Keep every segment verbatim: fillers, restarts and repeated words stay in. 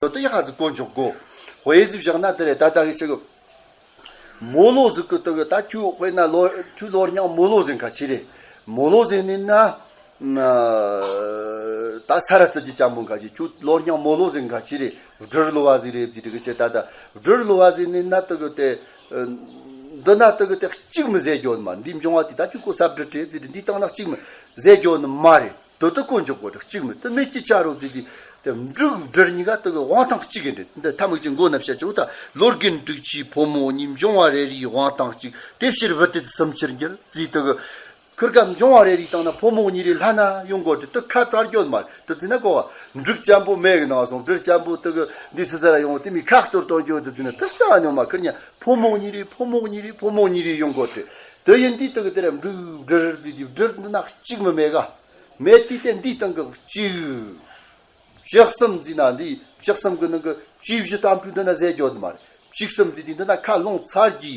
དོ་དོ་ཡག་ཧ་ཟིག་གོ་འཇོག་གོ། དཔེ་ཟིག་བཞག་ན་དེ་རེད། ད་ལྟ་གི་ཆེ་གི་མོ་ལོ་ཟིག་གི་དེ་གི་ད་ཁྱོད་དཔེར་ན་ལོ་ཁྱོད་ལོ་རྙིང་མོ་ལོ་ཟིན་ག་ཆི་རེད། མོ་ལོ་ཟིན་ནི་ན། ད་ས་ར་ཙི་ཅི་ཅང་མོ་ག་ཆི་ཁྱོད་ལོ་རྙིང་མོ་ལོ་ཟིན་ག་ཆི་རེད། སྦྲུལ་ལོ་བ་ཟིག་རེད་ཟིག་དེ་གི་ཆེ་ད་ད་སྦྲུལ་ལོ་བ་ཟིན་ནི་ན་དེ་གི་དེ། འདི་ན་དེ་གི་དེ་གཅིག་མི་ཟེར་རྒྱུ་ནི་མ་འདི་འབྱུང་བ་དེ་ད་ཁྱོད་ཁོ་ས་སྦྲུལ་རེད་ཟིག་འདི་སྟེང་ན་གཅིག་མི་ཟེར་རྒྱུ་ནི་མ་རེད། དོ་དོ་དཀོན་མཆོག་གོ་དྲག་གཅིག་མི་དུ་མེད་ཀྱི་ཆ་རོ་དེ་དེ་དེ་འབྲུག་སྦྲུལ་གཉིས་ཀ་དེ་གི་དབང་ཐང་གཅིག་ཡིན་རེད། འདི་ཐ་མིག་ཅིག་མགོ་ན་བཤད་ཆོག་ད་ལོ་རྒན་འབྲུག་ཆུའི་ཕོ་མོ་གཉིས་འབྱུང་བ་རེ་རེའི་དབང་ཐང་གཅིག་དེ་ཕྱིར་བུ་དེ་སུམ་ཆར་འགྱུར་ཟིག་དེ་གི་ཁིར་ཀ་འབྱུང་བ་རེ་རེའི་སྟེང་ན་ཕོ་མོ་གཉིས་རེ་ལྷན་ན་ཡོང་གོ་དྲི་དུ་ཁ་བྲལ་རྒྱུ་མ་རེད། དུ་ཟིན་ན་གོ་བ་འབྲུག་ཅན་པོ་མེ་གི་ནང་སོང་སྦྲུལ་ཅན་པོ་དེ་གི་འདི་སུ་ས་ར་ཡོང་དེ་མི་ཁ་གཏོར་གཏོང་རྒྱུ་དུ་ཟིན་ན་དུ་རྩ་བ་ཉོ་མ་ཁིར་ཉ་ཕོ་མོ་གཉིས་རེ་ཕོ་མོ་གཉིས་རེ་ཕོ་མོ་གཉིས་རེ་ཡོང་གོ་དྲི་དུ་ཡིན་དུས་དེ་གི་དེ་ར་འབྲུག་སྦྲུལ་དེ་དེ་སྦྲུལ་འདི་ན་གཅིག་མི་མེད་ག་མེད་དུས་དེ་འདིའི་སྟེང་གི་གཅིག་བཅུ་གསུམ་ཟིན་ན་འདི་བཅུ་གསུམ་གི་ནང་གི་བཅུ་བཞི་གཏམ་དྲུག་འདི་ན་ཟེར་རྒྱུ་འདི་མ་རེད། བཅུ་གསུམ་ཟིན་དུས་འདི་ན་ཁ་ལོང་ཚར་གྱི་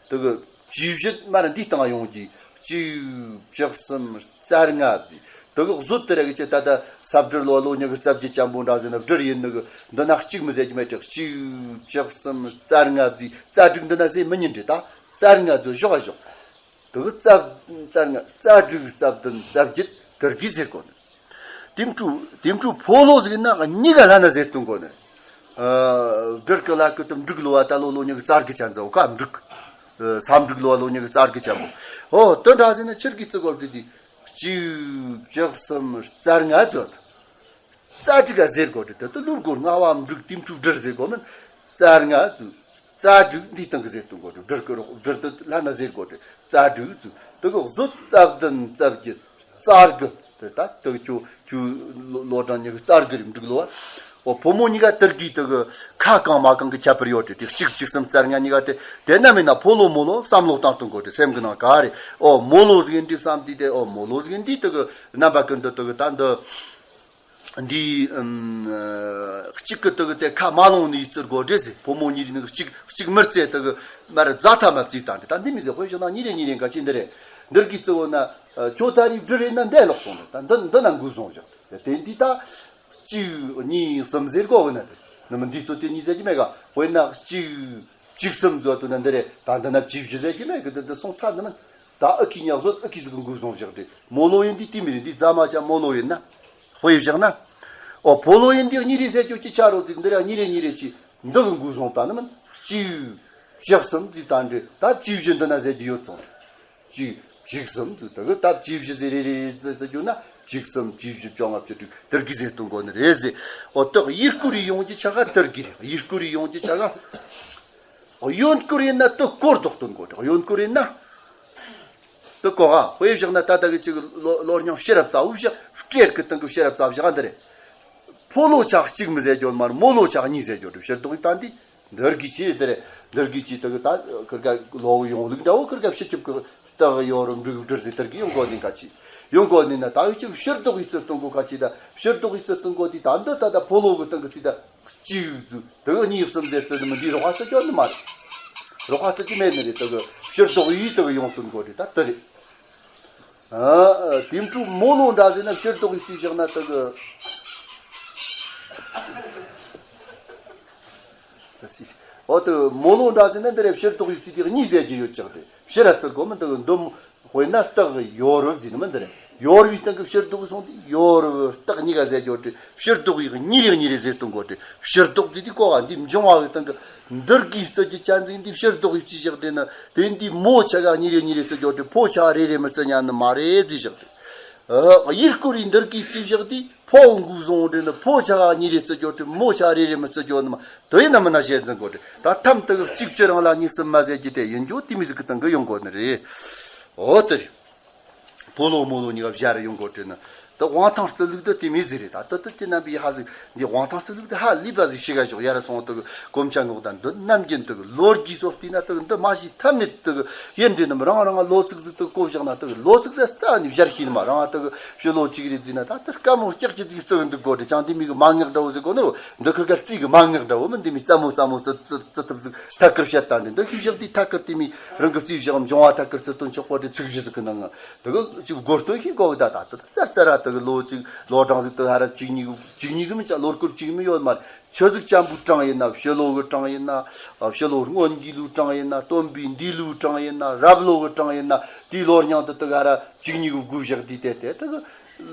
དེ་གི་བཅུ་བཞི་མ་ར་འདིའི་སྟེང་ཡོང་གྱི་གཅིག་བཅུ་གསུམ་རྩ་ལྔ་ཟིན་དེ་གི་བཟོད་དེ་ར་གི་ཆེ་ད་ལྟ་ས་སྦྲུལ་ལོ་ལོ་ཉི་གི་རྩ་བརྒྱད་ཅན་པོ་འདྲ་ཟིན་ན་སྦྲུལ་ཡིན་ནི་གི་འདི་ན་གཅིག་མི་ཟེར་གྱི་མེད་ཀྱི་གཅིག་བཅུ་གསུམ་རྩ་ལྔ་ཟིན་རྩ་དྲུག་འདི་ན་ཟེར་མི་ཉན་འདྲི་ད་རྩ་ལྔ་ཟིན་ཞོག་ཞོག་དེ་གི་རྩ་རྩ་ལྔ་རྩ་དྲུག་རྩ་བདུན་རྩ་བརྒྱད་དེར་གི་ཟེར་གོ་ནི། དེམ་ཕྲུག་དེམ་ཕྲུག་ཕོ་ལོ་ཟིག་ན་གཉིས་ཀ་ལྷན་ན་ཟེར་གཏོང་གོ་ནི། སྦྲུལ་གི་ལ་ཀི་དུ་འབྲུག་ལོ་བ་ད་ལོ་ལོ་ཉི་གི་རྩ་དྲུག་ཅན་ཟེར་ག་འབྲུག་ས་འབྲུག་ལོ་བ་ལོ་ཉི་གི་རྩ་དྲུག་ཅན་པོ། ཨོ་དོན་འདྲ་ཟིན་ན་ཕྱིར་གི་བརྩི་གོ་དེ་དེ་གཅིག་བཅུ་གསུམ་རྩ་ལྔ་ཟིན། རྩ་དྲུག་ག་ཟེར་གོ་དྲི་དེ་དུ་ལུར་གོ་ལྔ་བ་འབྲུག་དེམ་ཕྲུག་སྦྲུལ་ཟེར་གོ་མིན། རྩ་ལྔ་ཟིན། རྩ་དྲུག་འདིའི་སྟེང་གི་ཟེར་གཏོང་གོ་དྲི་སྦྲུལ་གི་རོགས་སྦྲུལ་དུ་ལྷན་ན་ཟེར་གོ་དྲི་རྩ་དྲུག་ཟིན་དེ་གི་བཟོད་རྩ་བདུན་རྩ་བརྒྱད་རྩ་དགུ་དེ་ད་དེ་གི་ཁྱོད་ཁྱོད་ལོ་གྲངས་ཉི་གི་རྩ་དགུ་རེད་འབྲུག་ལོ་བ། འོ་ཕོ་མོ་གཉིས་ཀ་དེར་གི་དེ་གི་ཁ་གང་མ་གང་གི་ཁྱད་པར་ཡོད་དྲི་དེ་གཅིག་བཅུ་གསུམ་རྩ་ལྔ་གཉིས་ཀ་དེ་དེ་ན་མིན་ན་ཕོ་ལོ་མོ་ལོ་བསམ་བློ་བཏང་གཏོང་གོ་དྲི་སེམས་གི་ནང་ག་རེ་ཨོ་མོ་ལོ་ཟིག་འདྲི་བསམ་དུས་དེ་ཨོ་མོ་ལོ་ཟིག་འདི་དེ་གི་རྣམ་པ་ཀུན་ཏུ་དེ་གི་ད་འདི། འདི་ཨམ། གཅིག་གི་དེ་གི་དེ་ཁ་མ་ལོང་ནས་བརྩི་དགོས་འདྲེ་ཟེར། ཕོ་མོ་གཉིས་རིགས་ནི་གཅིག་གཅིག་མི་བརྩི་དེ་གི་མར་རྫ་ཐ་མ་བརྩིས་བཏང་འདྲེ། ད་འདི་མི་ཟེར་དཔེ་བཞག་ན་གཉིས་རེ་གཉིས་རེ་འགའ་ཅི་འདི་རེད། འདིར་གི་བརྩི་བོ་ན་ཁྱོད་ད་རིགས་འདྲི་རེད་ན་འདས་ལོག་སོང་རེད། ད་འདི་འདི་ན་འགུལ་སོང་བཞག་དེ་འདི་ད་གཅིག་གཉིས་གསུམ་ཟེར་དགོས་གི་ན་དེ་ནི་མི་འདི་ཚོ་དེ་གཉིས་ཟེར་གི་མེད་ག་དཔེར་ན་གཅིག་བཅུ་གསུམ་བཟོ་དུས་ན་འདི་རེད། ད་འདི་ན་བཅུ་བཞི་ཟེར་གྱི་མེད་གི། འདི་འདི་སོང་ཚར་ནི་མིན། ད་ཨ་ཁི་ཉག་བཟོ་ཨ་ཁི་ཟིག་གི་འགུལ་སོང་བཞག་དེ་མོ་ལོ་ཡིན་དེ་དེ་མི་རེད། འདི་རྫ་མ་ཆ་མོ་ལོ་ཡིན་ན། དཔེ་བཞག་ན། ཨོ་ཕོ་ལོ་ཡིན་དེ་གཉིས་རེ་ཟེར་རྒྱུ་ཅི་ཆ་རོ་དེ་འདི་ར་གཉིས་རེ་གཉིས་རེ་ཅི་འདི་གི་འགུལ་སོང་ད་ནི་མིན། གཅིག་བཅུ་གསུམ་ཟིག་ད་འདྲེ་ད་བཅུ་བཞི་འདི་ན་ཟེར་རྒྱུ་ཡོད་སོང་། གཅིག་བཅུ་གསུམ་ཟིག་ད་གི་ད་བཅུ་བཞི་ཟིག་རེ་རེ་རེ་ཟེར་ཟེར་རྒྱུ་ན་བཅུ་གསུམ་བཅུ་བཞི་བཅོ་ལྔ་བཅུ་དྲུག་དེར་གི་ཟེར་གཏོང་དགོས་ནི་རེད་ཟེར། ཨོ་སྟག་ཡིར་ཀུ་རི་ཡོང་རྒྱུ་ཆ་ག་དེར་གི་རེད། ཡིར་ཀུ་རི་ཡོང་རྒྱུ་ཆ་ག་གཡོན་སྐོར་ཡིན་ན་དུ་སྐོར་ལྡོག་སྟོན་དགོས་རེད། གཡོན་སྐོར་ཡིན་ན། དུ་གོ་ག་དཔེ་བཞག་ན་ད་ལྟ་གི་ཅིག་ལོ་ལོ་རྙིང་ཤེས་རབ་རྩ་བོ་བཞག་སྤྲེལ་གི་སྟེང་གི་ཤེས་རབ་རྩ་བཞག་འདི་རེད། ཕོ་ལོ་ཆག་གཅིག་མི་ཟེར་རྒྱུ་མ་རེད། མོ་ལོ་ཆག་གཉིས་ཟེར་རྒྱུ་རེད། ཕྱིར་ལྡོག་ཡིན་ད་འདི་འདིར་གི་ཅི་རེད་དེ་རེད། འདིར་གི་ཅི་དུ་གི་ད་ཁིར་ག་ལོ་ཡོང་ལུགས་འདྲ་བོ་ཁིར་ག་ཕྱི་ཁྱབ་གི་སྟག་ཡོ་རུ་འབྲུག་འབྲུར་ཟེར་དེར་གི་ཡོང་དགོས་ནི་ག་ཅི་ཡོང་དགོས་ནི་ན་ད་གི་ཅིག་ཕྱིར་ལྡོག་ཡིན་ཚུལ་གཏོང་དགོས་ག་ཅི་ད་ཕྱིར་ལྡོག་ཡིན་ཚུལ་གཏོང་དགོས་དེ་ད་འདི་ད་ད་ཕོ་ལོ་གི་སྟེང་གི་ཅི་ད། གཅིག་ཟིག་དེ་གཉིས་གསུམ་ཟེར་ཚུལ་མི་འདི་རོགས་པ་ཚུགས་ཀྱང་ནི་མ་རེད། རོགས་པ་ཚུགས་ཀྱི་མེད་ནི་རེད། དེ་གི་ཕྱིར་ལྡོག་ཡིས་དེ་གི་ཡོང་དོན་གོ་རེད། ད་དེ་རེད། ཨ་དེ་འཕྲུལ་མོ་ལོ་འདྲ་ཟེར་ན་ཕྱིར་ལྡོག་ཡིས་ཚུལ་བཞག་ན་དེ་གི་ད་སི་འོ་དེ་མོ་ལོ་འདྲ་ཟེར་ན་འདི་རེད། ཕྱིར་ལྡོག་ཡིས་ཚུལ་དེ་གཉིས་ཟེར་གྱི་ཡོད་ཅག་དེ་ཕྱིར་ར་ཚུལ་གོ་མི་འདུག་འདུམ། དཔེར་ན་སྟག་ཡོ་རུབ་ཟེར་ནི་མི་འདི་རེད། ཡོ་རུབ་པའི་སྟེང་གི་ཕྱིར་ལྡོག་སོང་དུས་ཡོ་རུབ་སྟག་གཉིས་ཀ་ཟེར་རྒྱུ་དེ་ཕྱིར་ལྡོག་ཡིག་གཉིས་རེ་གཉིས་རེ་ཟེར་གཏོང་དགོས་དེ་ཕྱིར་ལྡོག་ཟེར་དུས་གོ་ག་འདི་འབྱུང་བ་གི་སྟེང་གི་འདིར་གི་རྩི་རྒྱུ་ཅན་ཟིག་འདི་ཕྱིར་ལྡོག་ཡིག་ཅི་བཞག་དེ་ནི་དེ་འདི་མོ་ཆ་ག་གཉིས་རེ་གཉིས་རེ་རྩི་རྒྱུ་དེ་ཕོ་ཆ་རེ་རེ་མི་རྩི་ཉན་ནི་མ་རེད་ཟེར་བཞག་དེ། ཨ་ཡིར་ཀུ་རི་འདིར་གི་རྩི་བཞག་དེ་ཕོ་འགུག་བཟུང་དེ་ནི་ཕོ་ཆ་ག་གཉིས་རེ་རྩི་རྒྱུ་དེ་མོ་ཆ་རེ་རེ་མི་རྩི་རྒྱུ་ནི་མ་དོ་ཡིན་ན་མིན་ན་བཤད་འཛིན་དགོས་དེ་ད་ཐམ་དུ་གཅིག་བཅུ་རང་ལ་གཉིས་སུ་མ་ཟེར་རྒྱུ་དེ་ཡིན་རྒྱུ་དེ་མི་ཟིག་གི་སྟེང་གི་ཡོང་དགོས་ནི་རེད། འོ་དེ་རེད། ཕོ་ལོ་མོ་ལོ་གཉིས་ཀ་བཞག་རེ་ཡོང་དགོས་དྲན་ན། ད་དབང་ཐང་རྩི་ལུགས་དེ་དེ་མི་ཟིག་རེད། ད་ད་ད་དེ་རྣམ་པའི་ཧ་ཟིག་འདི་དབང་ཐང་རྩི་ལུགས་དེ་ཧ་ལས་པ་ཟིག་ཤི་ག་ཞོག་ཡ་ར་སོང་དུ་གོམ་ཆ་ངོག་དང་འདི་རྣམ་རྒྱུན་དུ་ལོ་རྒྱུས་སོགས་བལྟས་ན་དུ་འདི་མ་ཤི་ཐབས་མེད་དུ་ཡིན་དེ་རྣམས་རང་རང་ལོ་ཚིགས་ཟིག་དུ་བཀོད་བཞག་ན་དུ་ལོ་ཚིགས་ཟིག་རྩ་ནས་བཞར་ཤེས་ནི་མ་རང་དུ་ཕྱི་ལོ་གཅིག་རེ་བརྩིས་ན་ད་དུ་དཀའ་མོ་ཀྱག་ཀྱི་ཟིག་རྩི་གི་འདུག་གོ་དྲི་ཅང་དེ་མི་གི་མ་ངག་འདྲ་བོ་ཟིག་གོ་ནོ་འདི་ཁུར་ག་རྩིས་གི་མ་ངག་འདྲ་བོ་མིན་དེ་མི་རྩ་མོ་རྩ་མོ་རྩི་རྩི་ཐུབ་ཟིག་ཐད་ཀར་བཤད་དང་འདི་འདི་ཤི་བཞག་དུས་ཐད་ཀར་དེ་མི་རང་གི་རྩིས་བཞག་འབྱུང་བ་ཐད་ཀར་རྩི་དོན་ཆོག་པོ་དེ་ཚིག་བཞི་ཟིག་གི་ནང་ང་དེ་གི་ཅིག་གོ་སྟོན་ཤེས་དགོས་གི་ད་ད་ད་ཙར་ཙར་ར་དེ་གི་ལོ་གཅིག་ལོ་གྲངས་ཟིག་དེ་ཧ་ར་བཅུ་གཉིས་བཅུ་གཉིས་ཟིག་མི་ཆགས་ལོ་སྐོར་བཅུ་གཉིས་མི་ཡོད་མ་རེད། ཆི་ཟིག་ཅན་པོའི་གྲངས་ཡིན་ན། ཕྱི་ལོ་གི་གྲངས་ཡིན་ན། ཕྱི་ལོ་སྔོན་གྱི་ལོའི་གྲངས་ཡིན་ན། སྟོན་པའི་འདས་ལོའི་གྲངས་ཡིན་ན། རབ་ལོ་གི་གྲངས་ཡིན་ན། དེའི་ལོ་རྙིང་དེ་དག་ག་ར་བཅུ་གཉིས་གི་བགོས་བཞག་དུས་དེ་དེ་དག་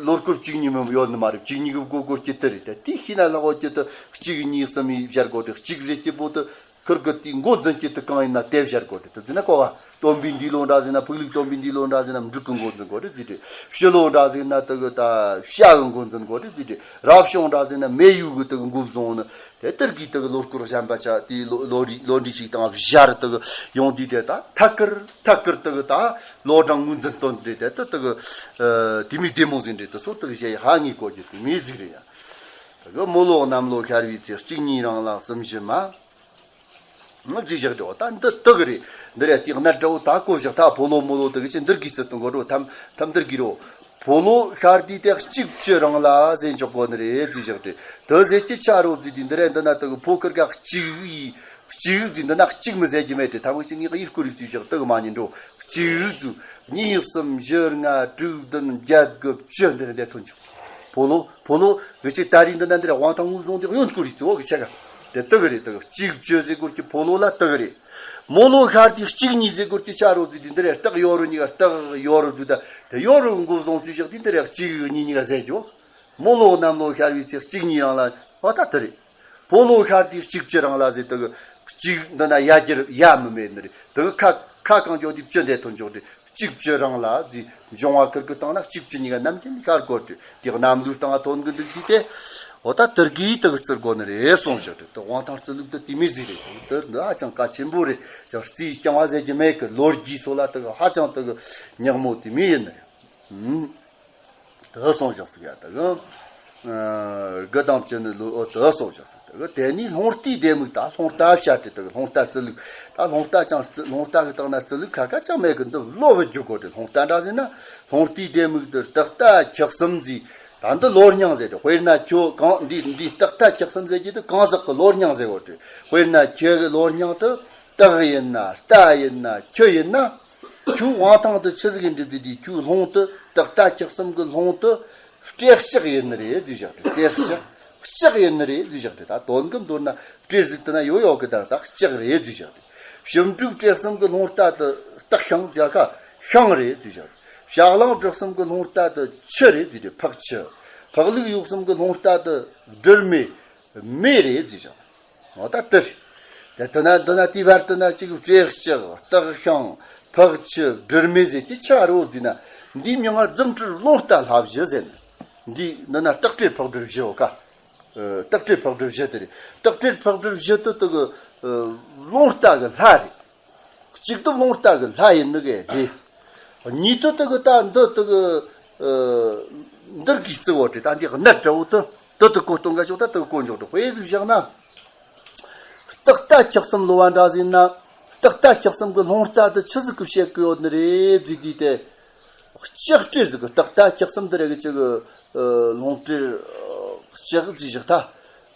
ལོ་སྐོར་བཅུ་གཉིས་མིན་ཡོད་ནི་མ་རེད། བཅུ་གཉིས་གི་བགོ་དགོས་ཀྱི་དེ་རེད། དེ་དེ་ཤེས་ན་ལྷག་གོ་གི་དེ་གཅིག་གཉིས་གསུམ་ཡིས་སྦྱར་དགོས་རེད། གཅིག་ཟེར་གྱི་པོ་དེ་ཁིར་གི་དེའི་འགོ་འཛིན་གྱི་དེ་གང་ཡིན་ན་དེ་སྦྱར་དགོས་རེད། དེ་ཟེར་ན་གོ་བ། སྟོན་པའི་འདས་ལོ་འདྲ་ཟེར་ན། ཕུག་ལུགས་སྟོན་པའི་འདས་ལོ་འདྲ་ཟེར་ན་འབྲུག་གི་འགོ་འཛིན་དགོས་རེད་ཟེར་དེ། ཕྱི་ལོ་འདྲ་ཟེར་ན་དེ་གི་ད་བྱ་གི་འགོ་འཛིན་དགོས་རེད་ཟེར་དེ། རབ་བྱུང་འདྲ་ཟེར་ན་མེ་ཡོས་གི་དེ་གི་འགོ་བཟུང་ནི། དེ་ལྟར་གྱི་དེ་གི་ལོ་སྐོར་གཞན་པ་ཆ་དེའི་ལོ་ལོ་རེ་ལོ་འདྲི་ཞིག་དང་སྦྱར་དེ་གི་ཡོང་དུས་དེ་ད་ཐད་ཀར་ཐད་ཀར་དེ་གི་ད་ལོ་གྲངས་ངོས་འཛིན་སྟོན་རེད། དེ་ད་དེ་གི་ཨ་དེ་མོ་དེ་མོ་ཟིག་རེད། དེ་སོ་དེ་གི་བྱས་ཧ་ངེས་གོ་རྒྱུ་དེ་མོ་ཟིག་རེད་ཡ། དེ་གི་མོ་ལོ་གནམ་ལོ་ཤར་བའི་ཚེས་གཅིག་གཉིས་རིང་ལ་གསུམ་བཞི་མ། ང་ཅི་བཞག་འགྲོ་ད་འདི་དག་རེད། འདི་རེད། དེ་གནད་འདྲ་བོ་ད་གོ་བཞག་ད་ཕོ་ལོ་མོ་ལོ་དག་ཅི་འདིར་གི་ཚུལ་དུ་འགོ་འགྲོ་ཐམ་ཐམ་འདིར་གི་རོ། ཕོ་ལོ་ཤར་དུས་དེ་གཅིག་བཅུ་རིང་ལ་ཟེར་འཇོག་གོ་ནི་རེད་ཟེར་བཞག་དེ། དེ་ཟེར་གྱི་ཆ་རོ་ཟེར་དུས་འདི་རེད། འདི་ན་དག་ཕོ་ཁིར་ག་གཅིག་ཡི་གཅིག་ཟེར་འདི་ན་གཅིག་མི་ཟེར་གྱི་མེད་དེ། ཐམ་གི་ཅི་ངེས་ཡིར་སྐོར་རིག་ཅི་བཞག་དག་མ་ཉིན་འགྲོ། གཅིག་ཟུ་གཉིས་གསུམ་བཞི་ལྔ་དྲུག་བདུན་བརྒྱད་དགུ་བཅུ་འདི་རེད། འདི་ཐོན་འཇོག་ཕོ་ལོ་ཕོ་ལོ་གི་ཅིག་ད་རིང་འདི་ན་འདི་ར་དབང་ཐང་ངོས་བཟུང་དེ་གཡོན་སྐོར་རིག་ཙི་འོ་གི་ཆ་ག་དེ་དག་རེད། དག་གཅིག་བཅུ་ཟེར་སྐོར་གྱི་ཕོ་ལོ་ལ་དག་རེད། མོ་ལོ་ཤར་དུས་གཅིག་གཉིས་ཟེར་སྐོར་གྱི་ཆ་རོ་ཟེར་དུས་འདི་རེད། སྟག་ཡོ་རོ་གཉིས་ཀ་སྟག་ཡོ་རོ་ཟེར་ད་དེ་ཡོ་རོ་གི་འགོ་བཟུང་ཙི་བཞག་དུས་འདི་རེད། གཅིག་གཉིས་གཉིས་ཀ་ཟེར་རྒྱུ། མོ་ལོ་གནམ་ལོ་ཤར་བའི་ཚེས་གཅིག་གཉིས་རིང་ལ་འོ་ད་དེ་རེད། ཕོ་ལོ་ཤར་དུས་གཅིག་བཅུ་རིང་ལ་ཟེར་དེ་གི་གཅིག་འདི་ན་ཡ་གྱེར་ཡ་མི་མེད་ནི་རེད། དེ་གི་ཁ་ཁ་གང་འཇོག་དུས་བཅུ་འདས་ཐོན་འཇོག་དུས་གཅིག་བཅུ་རིང་ལ་ཟེར་འབྱུང་བ་ཁིར་གི་སྟེང་ན་གཅིག་བཅུ་གཉིས་ཀ་ནམ་རྒྱུན་ཤར་སྐོར་དུས་དེ་གནམ་ལོའི་སྟེང་ཐོན་གི་འདུག་དུས་དེ་འོ་ད་དེར་གི་དེ་གི་བརྩི་དགོས་ནི་རེད་གསུངས་བཞག་དེ། དེ་དབང་ཐང་བརྩི་ལུགས་དེ་དེ་མི་ཟིག་རེད། དེ་འདི་ཧ་ཅང་གལ་ཆེན་པོ་རེད། ཅང་རྩིས་རྐྱང་བ་ཟེར་གྱི་མེད་གི། ལོ་རྒྱུས་སོགས་ལ་དེ་གི་ཧ་ཅང་དེ་གི་སྙིང་མོ་དེ་མི་ཡིན་ནི་རེད། ཨུམ། དེ་གསུངས་བཞག་ཟིག་ཡ་དེ་གི། ཨ་དགུ་དང་བཅུ་ནི་ལོ་འོ་དེ་གསུངས་བཞག་ཟིག་དེ་གི་དེ་ནས་ལྷུང་རྟའི་ལྡེ་མིག་ད་ལྷུང་རྟ་བཤད་དེ། དེ་གི་ལྷུང་རྟ་བརྩི་ལུགས་ད་ལྷུང་རྟ་ཅང་བརྩི་ལྷུང་རྟ་གི་སྟེང་ན་བརྩི་ལུགས་ཁ་ཁ་ཅང་མེད་གི། འདི་བློ་བུ་རྒྱུག་གོ་དེ། ལྷུང་རྟ་འདྲ་ཟེར་ན་ལྷུང་རྟའི་ལྡེ་མིག་དེ་སྟག་རྟ་ཁྱི་གསུམ་ཟེར། ད་འདི་ལོ་རྙིང་ཟེར་དེ། དཔེར་ན་ཁྱོད་གང་འདི་འདི་སྟག་རྟ་ཁྱི་གསུམ་ཟེར་གྱི་དེ་གང་ཟག་གི་ལོ་རྙིང་ཟེར་གོ་དེ། དཔེར་ན་ཁྱི་གི་ལོ་རྙིང་དེ་སྟག་ཡིན་ན་རྟ་ཡིན་ན་ཁྱི་ཡིན་ན། ཁྱོའི་དབང་ཐང་དེ་ཆི་ཟིག་ཡིན་འགྲིབ་དེ་དེ་ཁྱོའི་ལྷུང་དེ་སྟག་རྟ་ཁྱི་གསུམ་གི་ལྷུང་དེ་སྤྲེལ་ལྕག་ཡིན་ནི་རེད་ཟེར་བཞག་དེ། སྤྲེལ་ལྕག་ལྕག་ཡིན་ནི་རེད་ཟེར་བཞག་དེ། ད་དོན་གི་མདོར་ན་སྤྲེལ་ཟིག་དེ་ན་ཡོད་ཡོད་གི། ད་ད་ལྕག་རེད་ཟེར་བཞག་དེ། ཞིབ་འབྲུག་སྤྲེལ་གསུམ་གི་ལྷུང་རྟ་དེ་སྟག་ཤིང་རྒྱལ་ཁ་ཤིང་རེད་ཟེར་བཞག་དེ། བྱ་གླང་སྦྲུལ་གསུམ་གི་ལྷུང་རྟ་དེ་ཆུ་རེད་ཟེར་དེ། ཕག་ཆུ། ཕག་ལུག་ཡོ་གསུམ་གི་ལྷུང་རྟ་དེ་སྦྲུལ་མེ་མེ་རེད་ཟེར་བཞག་འོ་ད་དེ་རེད། དེ་ན་འདི་ན་དེའི་བར་དུ་ན་གཅིག་སྤྲེལ་ལྕག་སྟག་ཤིང་ཕག་ཆུ་སྦྲུལ་མེ་ཟེར་གྱི་ཆ་རོ་འདི་ན། འདིའི་མིང་ང་རྫུ་འཕྲུལ་རླུང་རྟ་ལྷ་བཞི་ཟེར་ནི། འདི་འདི་ན་སྟག་སྤྲེལ་ཕག་སྦྲུལ་བཞི་ཡོད་ཀ་ཨ་སྟག་སྤྲེལ་ཕག་སྦྲུལ་བཞི་དེ་རེད། སྟག་སྤྲེལ་ཕག་སྦྲུལ་བཞི་དེ་དེ་གི་ཨ་རླུང་རྟ་གི་ལྷ་རེད། གཅིག་དེ་རླུང་རྟ་གི་ལྷ་ཡིན་ནི་གི་རེད། གཉིས་དེ་དེ་གི་ད་འདི་དེ་གི་ཨ་འདིར་གི་རྩི་བོ་རེད། ད་འདི་གནད་འདྲ་བོ་དེ་དེ་དེ་གོ་སྟོན་ག་ཆོག་ད་དེ་གི་གོ་འཇོག་འགྲོ། དཔེ་ཟིག་བཞག་ན། སྟག་རྟ་ཁྱི་གསུམ་ལོ་བ་འདྲ་ཟིན་ན། སྟག་རྟ་ཁྱི་གསུམ་གི་ལྷུང་རྟ་དེ་ཆི་ཟིག་གི་བཤད་གི་ཡོད་ནི་རེད་ཟེར་དུས་དེ། ལྕགས་སྤྲེལ་ཟིག་གི། སྟག་རྟ་ཁྱི་གསུམ་དེ་རེད་གི་ཅིག་གི་ལྷུང་སྤྲེལ་ལྕགས་ཟིག་བཞག་ད།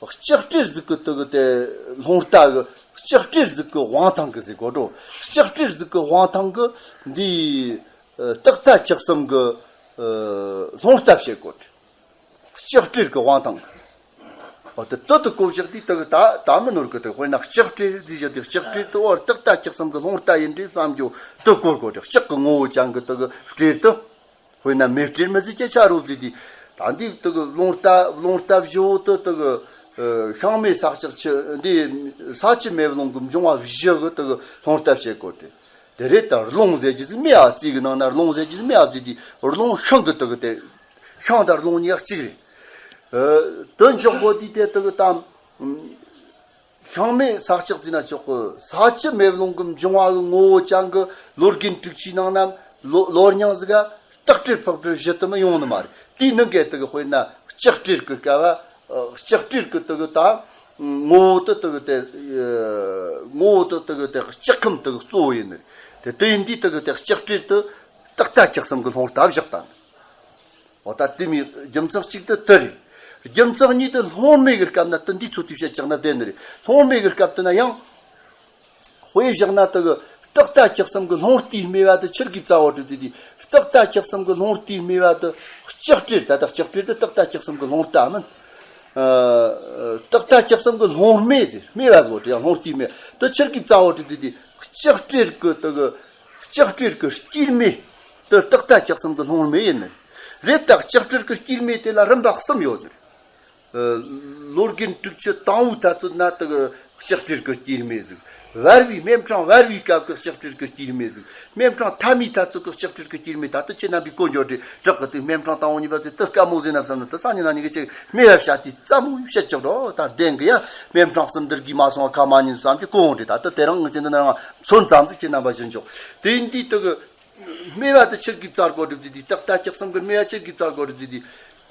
ལྕགས་སྤྲེལ་ཟིག་གི་དེ་གི་དེ་ལྷུང་རྟ་གི་ལྕགས་སྤྲེལ་ཟིག་གི་དབང་ཐང་གི་ཟེར་གོ་འགྲོ། ལྕགས་སྤྲེལ་ཟིག་གི་དབང་ཐང་གི་འདི་སྟག་རྟ་ཁྱི་གསུམ་གི་ལྷུང་རྟ་བཤད་གོ་འདྲི། ལྕགས་སྤྲེལ་གི་དབང་ཐང་། འོ་དེ་དོ་དུ་གོ་བཞག་དུས་དེ་གི་ད་ད་མི་ནོར་གི། དེ་དཔེར་ན་ལྕགས་སྤྲེལ་ཟེར་བཞག་དུས་ལྕགས་སྤྲེལ་དུ་འོ་སྟག་རྟ་ཁྱི་གསུམ་གི་ལྷུང་རྟ་ཡིན་འདྲི་བསམ་རྒྱུ་དུ་གོ་དགོས་དེ། ལྕགས་ཀྱི་ངོ་བོ་ཅན་གི་དེ་གི་སྤྲེལ་དུ། དཔེར་ན་མེ་སྤྲེལ་མི་ཟེར་གྱི་ཆ་རོ་ཟེར་དུས་ད་འདི་དེ་གི་ལྷུང་རྟ་ལྷུང་རྟ་བཞི་བོ་དུ་དེ་གི་ཤིང་མེ་ས་ལྕགས་ཆུ་འདི་ས་ཆུ་མེ་རླུང་གི་འབྱུང་བ་བཞི་གི་དེ་གི་ལྷུང་རྟ་བཤད་གོ་དེ། དེ་རེད། ད་རླུང་ཟེར་གྱི་ཟིག་མེད་ཨ། རྩིས་གི་ནང་ན་རླུང་ཟེར་གྱི་ཟིག་མེད་ཨ་ཟེར་དུས་རླུང་ཤིང་གི་དེ་གི་དེ། ཤིང་དང་རླུང་གཉིས་ཀ་གཅིག་རེད། ཨ་དོན་འཇོག་གོ་དུས་དེ་དེ་གི་ད་ཤིང་མེ་ས་ལྕགས་ཟེར་ན་ཆོག་གི། ས་ཆུ་མེ་རླུང་གི་འབྱུང་བ་གི་ངོ་བོ་ཅན་གི་ལོ་རྒན་དྲུག་ཅུའི་ནང་ན་ལོ་ལོ་རྙིང་ཟིག་ག་སྟག་སྤྲེལ་ཕག་སྦྲུལ་བཞི་དུ་མི་ཡོང་ནི་མ་རེད། དེའི་ནང་གི་དེ་གི་དཔེར་ན་ལྕགས་སྤྲེལ་གི་སྐབས་ལྕགས་སྤྲེལ་གི་དེ་གི་ད། ངོ་བོ་དེ་དེ་གི་དེ། ངོ་བོ་དེ་དེ་གི་དེ་ལྕགས་ཁམས་དེ་གི་གཙོ་བོ་ཡིན་ནི་རེད། དེ་དེ་ཡིན་དུས་དེ་གི་དེ་ལྕགས་སྤྲེལ་དེ་སྟག་རྟ་ཁྱི་གསུམ་གི་ལྷུང་རྟ་བཞག་ད་ནི། འོ་ད་དེ་མོའི་རྒྱུ་མཚན་གཅིག་དེ་དེ་རེད། རྒྱུ་མཚན་གཉིས་དེ་ལྷུང་མེ་གི་སྐབས་ན་དེ་འདི་ཚོ་དེ་བཤད་ཀྱང་ན་བདེ་ནི་རེད། ལྷུང་མེ་གི་སྐབས་དེ་ན་ཡང་། དཔེ་བཞག་ན་དེ་གི་སྟག་རྟ་ཁྱི་གསུམ་གི་ལྷུང་རྟའི་སྨེ་བ་དེ་ཆི་གི་རྩ་བོ་དྲི་དེ་དེ། སྟག་རྟ་ཁྱི་གསུམ་གི་ལྷུང་རྟའི་སྨེ་བ་དེ་ལྕགས་སྤྲེལ། ད་ལྟ་ལྕགས་སྤྲེལ་དེ་སྟག་རྟ་ཁྱི་གསུམ་གི་ལྷུང་རྟ་མིན། ཨ། རྟག་མཐའ་ལྕགས་ཟམ་གི་ལྷུང་སྨེ་ཟེར། སྨེ་བ་ཟེར་བ་དེ་ཡང་ལྷུང་སྟེ་སྨེ། དེ་ཆི་གི་རྩ་བོ་དེ་དེ་དེ་ལྕགས་སྤྲེལ་གི་དེ་གི་ལྕགས་སྤྲེལ་གི་སྐྱེད་སྨེ། དེ་རྟག་མཐའ་ལྕགས་ཟམ་གི་ལྷུང་སྨེ་ཡིན་ནི་རེད། ད་ལྕགས་སྤྲེལ་གི་སྐྱེད་སྨེ་དེ་ལ་རིམ་པ་གསུམ་ཡོད་ནི་རེད། ཨ། ལོ་རྒན་དྲུག་ཅུ་དང་པོའི་ཐ་ཚོད་ན་དེ་གི་ལྕགས་སྤྲེལ་གི་སྐྱེད་སྨེ་ཟིག་བར་བའི་སྨེ་ཕྲེང་བར་བའི་སྐབས་ཀྱི་ལྕགས་སྤྲེལ་གྱི་སྐྱེད་སྨེ་ཟིག་སྨེ་ཕྲེང་ཐ་མའི་ཐ་ཚོད་ཀྱི་ལྕགས་སྤྲེལ་གྱི་སྐྱེད་སྨེ། ད་ལྟ་ཁྱེད་རྣམ་པས་གོ་འགྱོ་དེ་དྲག་གི་དེ་སྨེ་ཕྲེང་དང་པོ་གཉིས་པ་དེ་དེ་དཀའ་མོ་ཟིག་ན་བསམ་ན། དེ་སང་ཉིན་གནངས་ཉིན་གི་ཆེ་སྨེ་བ་བཤད་དེ་རྩ་མོ་བཤད་ཆོག་འགྲོ། ད་བདེན་གི་ཡ། སྨེ་ཕྲེང་གསུམ་འདིར་གི་མ་སོང་བ་ཁ་མ་ཉིན་བསམ་གྱི་གོ་འོང་དེ། ད་ལྟ་དེ་རིང་ངི་ཆེ་འདི་ན་མཚོན་ཙམ་ཟིག་ཁྱེད་རྣམ་པ་བཞིན་ཆོག་དེ་ཡིན་དུས་དེ་གི་སྨེ་བ་དེ་ཆི་གི་རྩ་གོ་སྒྲུབ་ཟིག་དེ། རྟག་མཐའ་ལྕགས་ཟམ་གི་སྨེ་བ་ཆི་གི་རྩ་གོ་སྒྲུབ་ཟིག་དེ།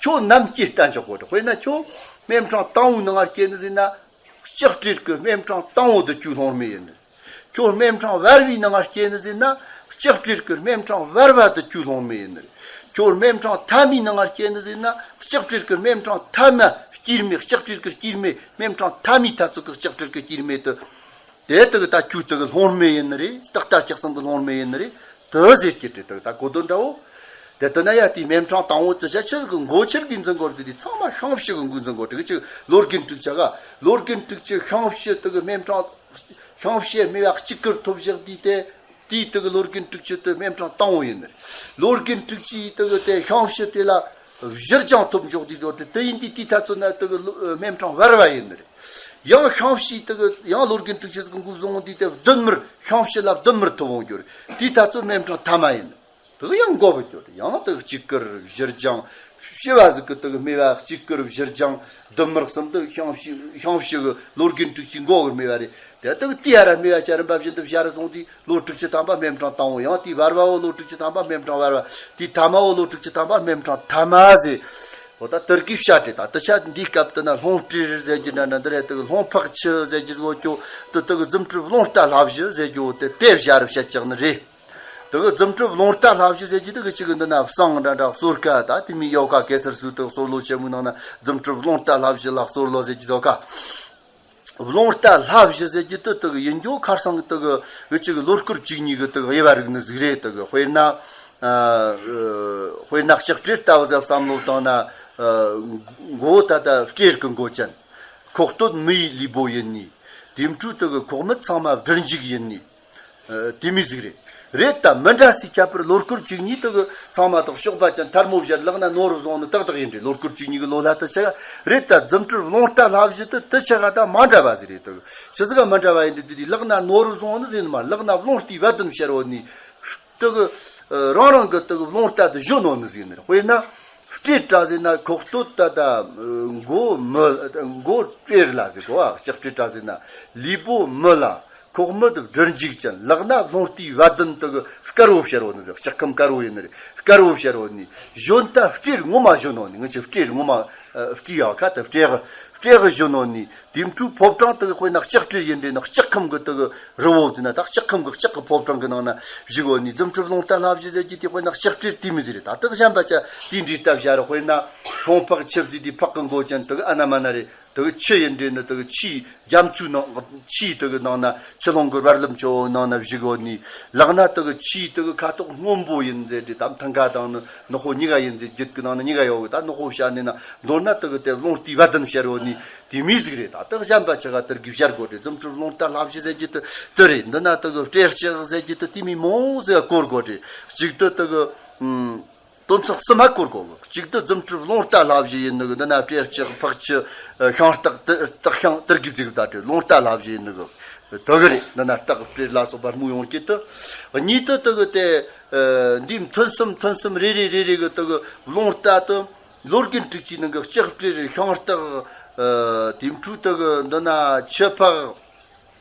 ཁྱོད་ནམ་སྐྱེས་བསྟན་ཆོག་གོ་སྒྲུབ། དཔེར་ན་ཁྱོད་སྨེ་ཕྲེང་དང་པོའི་ནང་ང་སྐྱེས་ནི་ཟིག་ན། ལྕགས་སྤྲེལ་གི་སྨེ་ཕྲེང་དང་པོ་དེ་ཁྱོད་ལྷུང་སྨེ་ཡིན་ནི། ཁྱོད་སྨེ་ཕྲེང་བར་བའི་ནང་ང་སྐྱེས་ནི་ཟིག་ན། ལྕགས་སྤྲེལ་གི་སྨེ་ཕྲེང་བར་བ་དེ་ཁྱོད་ལྷུང་སྨེ་ཡིན་ནི། ཁྱོད་སྨེ་ཕྲེང་ཐ་མའི་ནང་ང་སྐྱེས་ནི་ཟིག་ན། ལྕགས་སྤྲེལ་གི་སྨེ་ཕྲེང་ཐ་མ་སྐྱེད་སྨེ། ལྕགས་སྤྲེལ་གི་སྐྱེད་སྨེ། སྨེ་ཕྲེང་ཐ་མའི་ཐ་ཚོད་གི་ལྕགས་སྤྲེལ་གི་སྐྱེད་སྨེ་དེ། དེ་དག་ད་ཁྱོད་དག་ལྷུང་སྨེ་ཡིན་ནི་རེད། རྟག་མཐའ་ལྕགས་ཟམ་གི་ལྷུང་སྨེ་ཡིན་ནི་རེད། དེ་ཟེར་གྱི་དེ་དག་ད་གོ་དོན་འདྲ་བོ། དེ་ལྟ་ན་ཡ་དེའི་སྨེ་ཕྲེང་དང་པོ་དེ་ཆ་ཆི་གི་མགོ་ཆེར་གི་འཛིན་གོ་དེ་དེ་ཚང་མ་ཤིང་བྱི་གི་མགོ་འཛིན་གོ་དེ་གི་ཅིག་ལོ་རྒན་དྲུག་ཅུ་ག་ལོ་རྒན་དྲུག་ཅུ་ཤིང་བྱི་དེ་གི་སྨེ་ཕྲེང་ཤིང་བྱི་སྨེ་བ་གཅིག་གིར་ཐོབ་བཞག་དུས་དེ། དེའི་དེ་གི་ལོ་རྒན་དྲུག་ཅུ་དེ་སྨེ་ཕྲེང་དང་པོ་ཡིན་ནི་རེད། ལོ་རྒན་དྲུག་ཅུ་ཡི་དེ་གི་དེ་ཤིང་བྱི་དེ་ལ་བྱི་རྒྱང་ཐོབ་འཇོག་དུས་ཚོད་དེ་དེ་ཡིན་དུས་དེའི་ཐ་ཚོད་ན་དེ་གི་ལོ་སྨེ་ཕྲེང་བར་བ་ཡིན་ནི་རེད། ཡང་ཤིང་བྱི་དེ་གི་ཡང་ལོ་རྒན་དྲུག་ཅུ་ཟིག་གི་མགོ་བཟུང་དུས་དེ་བདུན་མར་ཤིང་བྱི་ལ་བདུན་མར་ཐོབ་འོང་རྒྱུ་རེད། དེའི་ཐ་ཚོད་སྨེ་ཕྲེང་ཐ་མ་ཡིན། དེ་གི་ཡང་འགོ་བུད་རྒྱུ་རེད། ཡང་དེ་གི་གཅིག་གིར་བྱི་རྒྱང་། བྱི་བ་ཟིག་གི་དེ་གི་སྨེ་བ་གཅིག་གིར་བྱི་རྒྱང་བདུན་མར་གསུམ་དེ་ཤིང་བྱི་ཤིང་བྱི་གི་ལོ་རྒན་དྲུག་ཅུའི་མགོ་གི་སྨེ་བ་རེད། དེ་དག་དེའི་ར་སྨེ་བ་ཆ་རིམ་པ་བཞིན་དུ་བྱ་རུ་སོང་དུས་ལོ་དྲུག་ཅུ་ཐམ་པ་སྨེ་ཕྲེང་དང་པོ། ཡང་དེའི་བར་བའོ་ལོ་དྲུག་ཅུ་ཐམ་པ་སྨེ་ཕྲེང་བར་བ། དེའི་ཐ་མའོ་ལོ་དྲུག་ཅུ་ཐམ་པ་སྨེ་ཕྲེང་ཐ་མ་ཟེར། འོ་ད་དེ་གི་བཤད་དེ། ད་དེ་ཆ་འདིའི་སྐབས་དེ་ན་ལྷུང་སྤྲེལ་ཟེར་རྒྱུ་འདྲ་འདྲ་འདི་རེད། དེ་གི་ལྷུང་ཕག་ཆི་ཟེར་རྒྱུ་ཟིག་ཡོད་རྒྱུ། དེ་དེ་གི་རྫུ་འཕྲུལ་རླུང་རྟ་ལྷ་བཞི་ཟེར་རྒྱུ་དེ་དེ་བྱ་རུ་བཤད་ཀྱག་ནི་རེད། དེ་གི་རྫུ་འཕྲུལ་རླུང་རྟ་ལྷ་བཞི་ཟེར་རྒྱུ་དེ་གི་ཅིག་གི་འདི་ན་བསང་འདྲ་འདྲ་གསོལ་ཀ་ད་དེ་མོ་ཡོད་ཀ་གེ་སར་ཟེར་དེ་གི་གསོལ་ལོ་ཆེན་མོའི་ནང་ན་རྫུ་འཕྲུལ་རླུང་རྟ་ལྷ་བཞི་ལ་གསོལ་ལོ་ཟེར་རྒྱུ་ཡོད་ཀ་རླུང་རྟ་ལྷ་བཞི་ཟེར་རྒྱུ་དེ་དེ་གི་ཡིན་རྒྱུ་ཁར་སང་དེ་གི་འུ་ཅག་གི་ལོ་སྐོར་བཅུ་གཉིས་གི་དེ་གི་དབྱེ་བ་རིག་ནི་ཟིག་རེད། དེ་གི་དཔེར་ན། ཨ། དཔེར་ན་ལྕགས་སྤྲེལ་ལྟ་བུ་ཟིག་བསམ་བློ་བཏང་ན། ཨ། མགོ་ད་ལྟ་སྤྲེལ་གི་མགོ་ཅན། ཁོག་སྟོད་མི་ཡི་ལུས་པོ་ཡིན་ནི། དེའི་འཕྲོ་དེ་གི་ཁོག་མིག་ཚང་མ་སྦྲུལ་མཇུག་ཡིན་ནི། ཨ། དེ་མོ་ཟིག་རེད། རེད། ད་མི་འདྲ་སའི་ཁྱད་པར་ལོ་སྐོར་བཅུ་གཉིས་དེ་གི་ཚང་མ་དག་གཤོག་པ་ཅན་ཐལ་མོ་སྦྱར་ལག་ན་ནོར་བུ་བཟུང་ནི་ཏག་ཏག་ཡིན་རེད། ལོ་སྐོར་བཅུ་གཉིས་གི་ལོ་ལྷ་དེ་ཆ་ག་རེད། ད་རྫུ་འཕྲུལ་རླུང་རྟ་ལྷ་བཞི་དེ་དེ་ཆ་ག་ད་མ་འདྲ་བ་ཟིག་རེད། དེ་གི་ཆི་ཟིག་ག་མི་འདྲ་བ་ཡིན་དུས་དེ་དེ་ལག་ན་ནོར་བུ་བཟུང་ནི་ཟིག་ནི་མ། ལག་ན་རླུང་རྟའི་བ་དན་ཕྱར་བོ་ནི། དེ་གི་རང་རང་གི་དེ་གི་རླུང་རྟ་དེ་གཞོན་ནོ་ནི་ཟིག་ནི་རེད། དཔེར་ན་སྤྲེལ་རྟ་ཟེར་ན་ཁོག་སྟོད་ད་ད་མགོ་མི་མགོ་སྤྲེལ་ལ་ཟེར་གོ། ཨ། ལྕགས་སྤྲེལ་རྟ་ཟེར་ན་ལུས་པོ་མི་ལ། ཁོག་མིག་སྦྲུལ་མཇུག་ཅན། ལག་ན་རླུང་རྟའི་བ་དན་དེ་གི་དཀར་བོ་ཕྱར་བོ་ནི་ཟིག། ལྕགས་ཁམ་དཀར་བོ་ཡིན་ནི་རེད། དཀར་བོ་ཕྱར་བོ་ནི། གཞོན་ད་སྤྲེལ་ངོ་མ་གཞོན་ནོ་ནི། ང་ཆོ་སྤྲེལ་ངོ་མ། ཨ། སྤྲེལ་ཡོད་ཀ་དེ་སྤྲེལ་གི་སྤྲེལ་གི་གཞོན་ནོ་ནི། དེའི་འཕྲོ་ཕོ་བྲང་དེ་གི་དཔེར་ན་ལྕགས་སྤྲེལ་ཡིན་རེད་ན་ལྕགས་ཁམ་གི་དེ་གི་རི་བོ་དེ་ན་ད་ལྕགས་ཁམ་གི་ལྕགས་གི་ཕོ་བྲང་གི་ནང་ན་བཞུགས་བོ་ནི། རྫུ་འཕྲུལ་རླུང་རྟ་ལྷ་བཞི་ཟེར་རྒྱུ་དེ་དཔེར་ན་ལྕགས་སྤྲེལ་དེ་མོ་ཟིག་རེད། ད་དེ་གི་གཞན་པ་ཆ་དེའི་འདྲའི་རྟ་བྱ་རུ། དཔེར་ན་ལྷུང་ཕག་ཆི་ཟེར་དེ་ཕག་གི་མགོ་ཅན་དེ་གི་ཨ་ན་མ་ན་རེད། དེ་གི་ཆུ་ཡིན་རེད་ན་དེ་གི་ཆུའི་རྒྱ་མཚོའི་ནང་། ཆུའི་དེ་གི་ནང་ན་ཆུ་ཀླུང་གི་རྦ་རླབས་ཆེ་བོ་ནང་ན་བཞུགས་ཡོད་ནི། ལག་ན་དེ་གི་ཆུའི་དེ་གི་ཁ་དོག་སྔོན་པོ་ཡིན་ཟེར་རེད། དམ་ཐང་ག་དང་ནི་ནག་པོ་གཉིས་ཀ་ཡིན་ཟེར། རྒྱུད་ཀྱི་ནང་ན་གཉིས་ཀ་ཡོད་གི། ད་ནག་པོ་བྱ་ནི་ན་མདོར་ན་དེ་གི་དེ་རླུང་རྟའི་བ་དན་ཕྱར་ཡོད་ནི་དེ་མོ་ཟིག་རེད། ད་དེ་གཞན་པ་ཆ་ག་དེར་གི་བྱ་དགོས་རེད། རྫུ་འཕྲུལ་རླུང་རྟ་ལྷ་བཞི་ཟེར་རྒྱུ་དེ་དེ་རེད། འདི་ན་དེ་གི་སྤྲེལ་ལྕགས་ཟེར་རྒྱུ་དེ་དེ་མོ་མོ་ཟིག་གོ་དགོས་རེད། གཅིག་དེ་དེ་གི། ཨུམ། དོན་ཚན་གསུམ་མ་བསྐོར་གོ། གཅིག་ཏུ་རྫུ་འཕྲུལ་རླུང་རྟ་ལྷ་བཞི་ཡིན་ནི་གི། འདི་ན་སྤྲེལ་ལྕགས་ཕག་ཆུ། ཨ། ཤིང་སྟག་སྟག་ཤིང་དེར་གི་ཟིག་ད་སྤྲེལ་རླུང་རྟ་ལྷ་བཞི་ཡིན་ནི་གི་དེ་གི་རེད། འདི་ན་སྟག་སྤྲེལ་ལ་སོགས་པ་སྨོས་ཡོང་གི་དེ། གཉིས་དེ་དེ་གི་དེ། ཨ། འདིའི་ཐུན་གསུམ་ཐུན་གསུམ་རེ་རེ་རེ་རེ་གི་དེ་གི་རླུང་རྟ་དེ་ལོ་རྒན་དྲུག་ཅུའི་ནང་གི་ལྕགས་སྤྲེལ་ཤིང་སྟག་ཨ། དེའི་འཕྲོ་དེ་གི་འདི་ན་ཆུ་ཕག་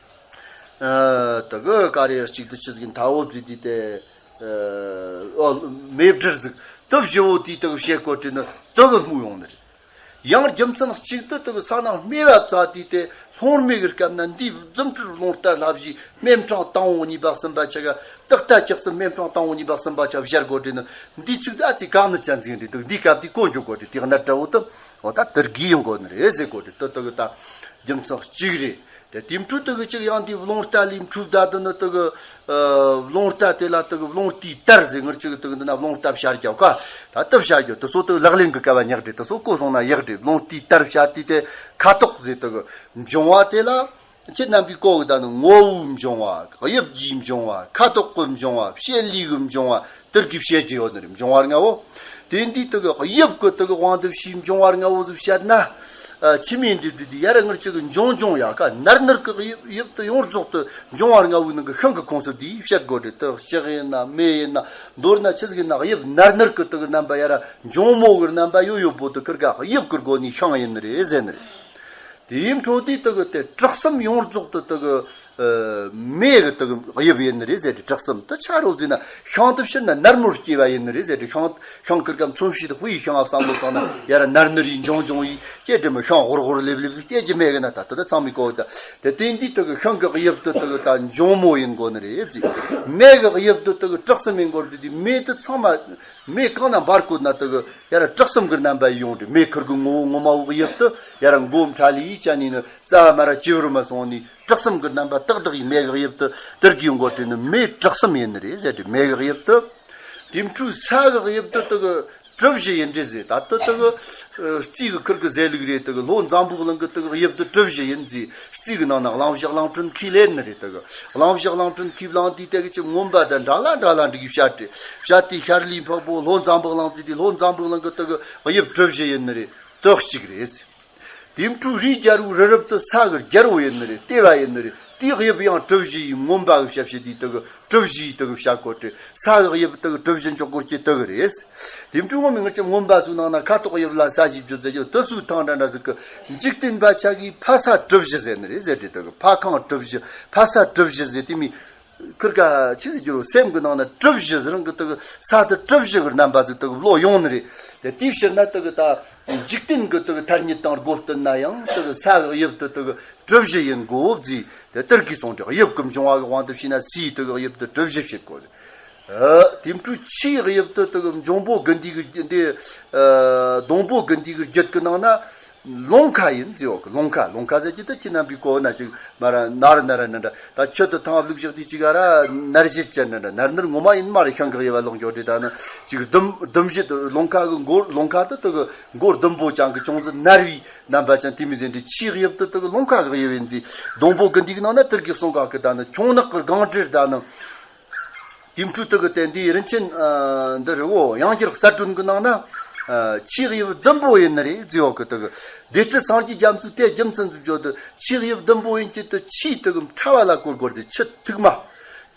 ཨ། དེ་གི་ག་རེ་གཅིག་ཏུ་ཆི་ཟིག་མཐའ་བོ་བརྫིས་དུས་དེ། ཨ། ཨོ། མེ་སྦྲུལ་ཟིག་དེ་བཞི་བོ་དེའི་དེ་གི་བྱེད་སྒོ་དེ་ནི་དེ་གི་སྨོས་ཡོང་ནི་རེད། ཡང་རྒྱུ་མཚན་གཅིག་ཏུ་དེ་གི་ས་ནང་སྨེ་བ་བཙའ་དུས་དེ་ལྷུང་སྨེ་གི་སྐབས་ན་འདིའི་རྫུ་འཕྲུལ་རླུང་རྟ་ལྷ་བཞི་སྨེ་ཕྲེང་དང་པོ་གཉིས་པ་གསུམ་པ་ཆ་ག་རྟག་མཐའ་ལྕགས་ཟམ་སྨེ་ཕྲེང་དང་པོ་གཉིས་པ་གསུམ་པ་ཆ་བྱ་སྒོ་དེ་ནི་འདིའི་ཚིག་དེ་ཨ་ཙི་གང་ནི་ཅན་ཟིག་རེད། དེ་འདིའི་སྐབས་དེ་གོ་འཇུག་སྒོ་དེ་དེ་གནད་འདྲ་བོ་དེ་འོ་ད་དེར་གི་ཡོང་དགོས་ནི་རེད་ཟེར་སྒོ་དེ་དེ་དེ་གི་ད། རྒྱུ་མཚན་གཅིག་རེད། དེ་དེའི་འཕྲོ་དེ་གི་གཅིག་ཡང་དེའི་རླུང་རྟ་ལས་འཕྲོས་ད་དེ་ནི་དེ་གི་ཨ་རླུང་རྟ་དེ་ལ་དེ་གི་རླུང་རྟའི་དར་ཟེར། ངར་གཅིག་དེ་གི་འདི་ན་རླུང་རྟ་བྱ་རྒྱབ་ཀ་ད་དེ་བྱ་རྒྱབ་དེ་ཚོ་དེ་གི་ལག་ལེན་གི་སྐལ་བ་ཉག་འདྲེ་དེ་ཚོ་གོ་སོང་ན་ཡག་འདྲེ། རླུང་རྟའི་དར་བྱ་དེ་དེ་ཁ་དོག་ཟེར། དེ་གི་འབྱུང་བ་དེ་ལ་ཁྱེད་རྣམ་པའི་གོ་གི་ད་ནི་ངོ་བོའི་འབྱུང་བ། དབྱིབས་ཀྱི་འབྱུང་བ། ཁ་དོག་གི་འབྱུང་བ། བྱེད་ལས་གི་འབྱུང་བ། དེར་གི་བཤད་ཀྱི་ཡོད་ནི་རེད། འབྱུང་བ་ལྔ་བོ། དེ་འདི་དེ་གི་དབྱིབས་ཀྱི་དེ་གི་དབང་དུ་བྱས་འབྱུང་བ་ལྔ་བོ་ཟིག་བཤད་ན། ཨ་ཆི་མིན་འདི་འདི་འདི་ཡ་ར་ངར་གཅིག་གི་འབྱུང་འབྱུང་ཡ་ཀ་ནར་ནར་གི་དབྱིབས་དབྱིབས་དེ་ཡོངས་རྫོགས་དེ་འབྱུང་བ་ལྔ་བོའི་ནང་གི་ཤིང་གི་ཁོངས་སུ་འདི་བཤད་དགོས་རེད། དེ་ལྕགས་ཡིན་ན་མེ་ཡིན་ན་རྡོ་ཡིན་ན་ཆི་ཟིག་ཡིན་ན་དབྱིབས་ནར་ནར་གི་དེ་གི་རྣམ་པ་ཡ་ར་འབྱུང་མོ་གི་རྣམ་པ་ཡོད་ཡོད་པོ་དེ་ཁིར་ག་དབྱིབས་ཀྱི་སྒོ་ནས་ཤིང་ཡིན་ནི་རེད་ཟེར་ནི་རེད། དེའི་འཕྲོ་དེ་དེ་གི་དེ་དྲི་ཟམ་ཡོངས་རྫོགས་དེ་དེ་གི་ཨ་མེ་གི་དེ་གི་དབྱིབས་ཡིན་ནི་རེད་ཟེར་ཏེ། དྲི་ཟམ་དེ་ཆ་རོ་བརྩིས་ན་ཤིང་དེ་ཕྱིར་ན་ནར་མོར་སྐྱེ་བ་ཡིན་ནི་རེད་ཟེར་ཏེ། ཤིང་ཤིང་ཁིར་ཀ་མཚོན་བྱེད་དེ་དཔེ་ཡི་ཤིང་ཨ་བསམ་བློ་བཏང་ན་ཡ་ར་ནར་ནར་ཡིན་འབྱུང་འབྱུང་ཡིན་སྐྱེ་དྲི་མི་ཤིང་ཧོར་ཧོར་ལེབ་ལེབ་ཟིག་སྐྱེ་རྒྱུ་མེད་གི་ན། ད་དེ་དེ་ཚང་མའི་གོ་ད་དེ་དེ་འདི་དེ་གི་ཤིང་གི་དབྱིབས་དེ་དེ་གི་ད་འབྱུང་མོ་ཡིན་དགོས་ནི་རེད་ཟེར། མེ་གི་དབྱིབས་དེ་དེ་གི་དྲི་ཟམ་ཡིན་དགོས་རེད་ཟེར་ཏེ། མེ་དེ་ཚང་མ་མེ་གང་ན་འབར་བཀོད་ན་དེ་གི་ཡ་ར་དྲི་ཟམ་གི་རྣམ་པ་ཡོང་དུས། མེ་ཁིར་གི་ངོ་བོ་ངོ་མ་བོ་དབྱིབས་དེ་ཡ་ར་མགོ་ཁྲ་ལི་ཡི་ཅན་ནི་ནི་རྩ་བ་མ་ར་ཅི་བུར་མ་སོང་ནི་དྲི་ཟམ་གི་རྣམ་པ་ཏག་ཏག་ཡིན། མེ་གི་དབྱིབས་དེ་དེར་གི་ཡོང་དགོས་དྲི་ནི་མེ་དྲི་ཟམ་ཡིན་ནི་རེད་ཟེར་ཏེ། མེ་གི་དབྱིབས་དེ་དེའི་འཕྲོ་ས་གི་དབྱིབས་དེ་དེ་གི་གྲུ་བཞི་ཡིན་འདྲ་ཟེར། ད་དེ་དེ་གི་ཨ་རྩིས་གི་ཁིར་གི་ཟེར་ལུགས་རེད། དེ་གི་ལྷོ་འཛམ་བུ་གླིང་གི་དེ་གི་དབྱིབས་དེ་གྲུ་བཞི་ཡིན་ཟེར། རྩིས་གི་ནང་ན་གླིང་བཞི་གླིང་ཕྲན་ཁས་ལེན་ནི་རེད། དེ་གི་གླིང་བཞི་གླིང་ཕྲན་ཁས་བླངས་དུས་དེ་གི་ཅི་མངོན་པ་དང་འདྲ་ལ་འདྲ་ལ་འགྲིག་གི་བཤད་དེ། བཤད་དེ་ཤར་ལུས་འཕགས་པོ་ལྷོ་འཛམ་བུ་གླིང་ཟེར་དེ། ལྷོ་འཛམ་བུ་གླིང་གི་དེ་གི་དབྱིབས་གྲུ་བཞི་ཡིན་ནི་རེད། དེ་གཅིག་རེད། དེའི་འཕྲོ་རིའི་རྒྱལ་པོ་རི་རབ་དེ་ས་གི་རྒྱལ་པོ་ཡིན་ནི་རེད། ལྟེ་བ་ཡིན་ནི་རེད། དེའི་དབྱིབས་ཡང་གྲུ་བཞི་ཡིན། མངོན་པ་གི་ཞབས་ཕྱི་དེའི་དེ་གི་གྲུ་བཞི་ཡི་དེ་གི་བྱ་བཀོད་དེ། ས་གི་དབྱིབས་དེ་གི་གྲུ་བཞི་འཇོག་དགོས་ཀྱི་དེ་གི་རེད། དེའི་འཕྲོ་ངོ་མ་ངར་གཅིག་མངོན་པ་ཚོའི་ནང་ན་ཁ་དོག་དབྱིབས་ལ་ས་གཞི་བརྗོད་ཟེར་རྒྱུ་དེ་ཚོའི་ཐང་འདྲ་འདྲ་ཟིག་གི་འཇིག་རྟེན་པ་ཆ་གིས་ཕ་ས་གྲུ་བཞི་ཟེར་ནི་རེད་ཟེར་དེ། དེ་གི་ཕ་ཁང་གྲུ་བཞི་ཕ་ས་གྲུ་བཞི་ཟེར་དེ་མི་ཁིར་ཀ་ཆི་ཟེར་རྒྱུ་རོ། སེམས་གི་ནང་ན་གྲུ་བཞི་ཟེར་རང་གི་དེ་གི་ས་དེ་གྲུ་བཞི་གི་རྣམ་པ་ཟིག་དེ་གི་བློ་ཡོང་ནི་རེད། དེ་དེའི་ཕྱིར་ན་དེ་གི་ད་འཇིག་རྟེན་གི་དེ་གི་ཐ་སྙད་དང་སྒོ་བསྟུན་ན་ཡང་དེ་གི་ས་གི་དབྱིབས་དེ་དེ་གི་གྲུ་བཞི་ཡིན་དགོས་ཟེར། དེ་དེར་གི་གསུངས་ཏེ། དབྱིབས་གི་འབྱུང་བ་གི་དབང་དུ་བྱས་ན་སའི་དེ་གི་དབྱིབས་དེ་གྲུ་བཞི་བྱེད་དགོས་རེད། ཨ་དེའི་འཕྲོ་ཆུའི་དབྱིབས་དེ་དེ་གི་འབྱུང་པོ་དགུ་འདུས་གི་འདི་ཨ་སྡོང་པོ་དགུ་འདུས་གི་རྒྱུད་གི་ནང་ན། ལུང་ཁ་ཡིན་ཟེར་བ་གི། ལུང་ཁ་ལུང་ཁ་ཟེར་གྱི་དེ་ཁྱེད་རྣམ་པས་གོ་ན་ཅིག་མ་ར་ནར་ནར་འདྲ་འདྲ། ད་ཆུ་དེ་ཐང་བླུགས་བཞག་དུས་ཅིག་ག་ར་ནར་བཞི་ཅན་འདྲ་འདྲ། ནར་ནར་ངོ་མ་ཡིན་མ་རེད། ཤིང་གི་དབྱེ་བ་ལོག་འགྱོ་དུས་ད་ནི་ཅིག་ཟླུམ་ཟླུམ་བཞི་དེ། ལུང་ཁ་གི་མགོ་ལུང་ཁ་དེ་དེ་གི་མགོ་ཟླུམ་པོ་ཅན་གི་ཅུང་ཟད་ནར་བའི་རྣམ་པ་ཅན་དེ་མོ་ཟིག་འདྲ། ཆུའི་དབྱིབས་དེ་དེ་གི་ལུང་ཁ་གི་དབྱེ་བ་ཡིན་ཟེར། སྡོང་པོ་དགུ་འདུས་གི་ནང་ན་དེར་གི་གསུངས་ག་གི། ད་ནི་ཁྱུང་ནག་གི་སྒང་དྲིལ་ད་ནི། དེའི་འཕྲོ་དེ་གི་དེ་འདི་རིན་ཆེན་ཨ་འདི་རི་བོ་ཡང་བསྐྱར་གསལ་སྒྲོན་གི་ནང་ན། ཨ་ཆུའི་དབྱིབས་ཟླུམ་པོ་ཡིན་ནི་རེད་ཟེར་བ་གི། དེ་གི་སྡེ་སྲིད་སངས་རྒྱས་རྒྱ་མཚོས་དེ་རྒྱུ་མཚན་དུ་བརྗོད་དེ། ཆུའི་དབྱིབས་ཟླུམ་པོ་ཡིན་གྱི་དེ་ཆུའི་དེ་གི་ཕྲ་བ་ལ་གོ་དགོས་ཏེ། ཆུ་མཐུག་མ།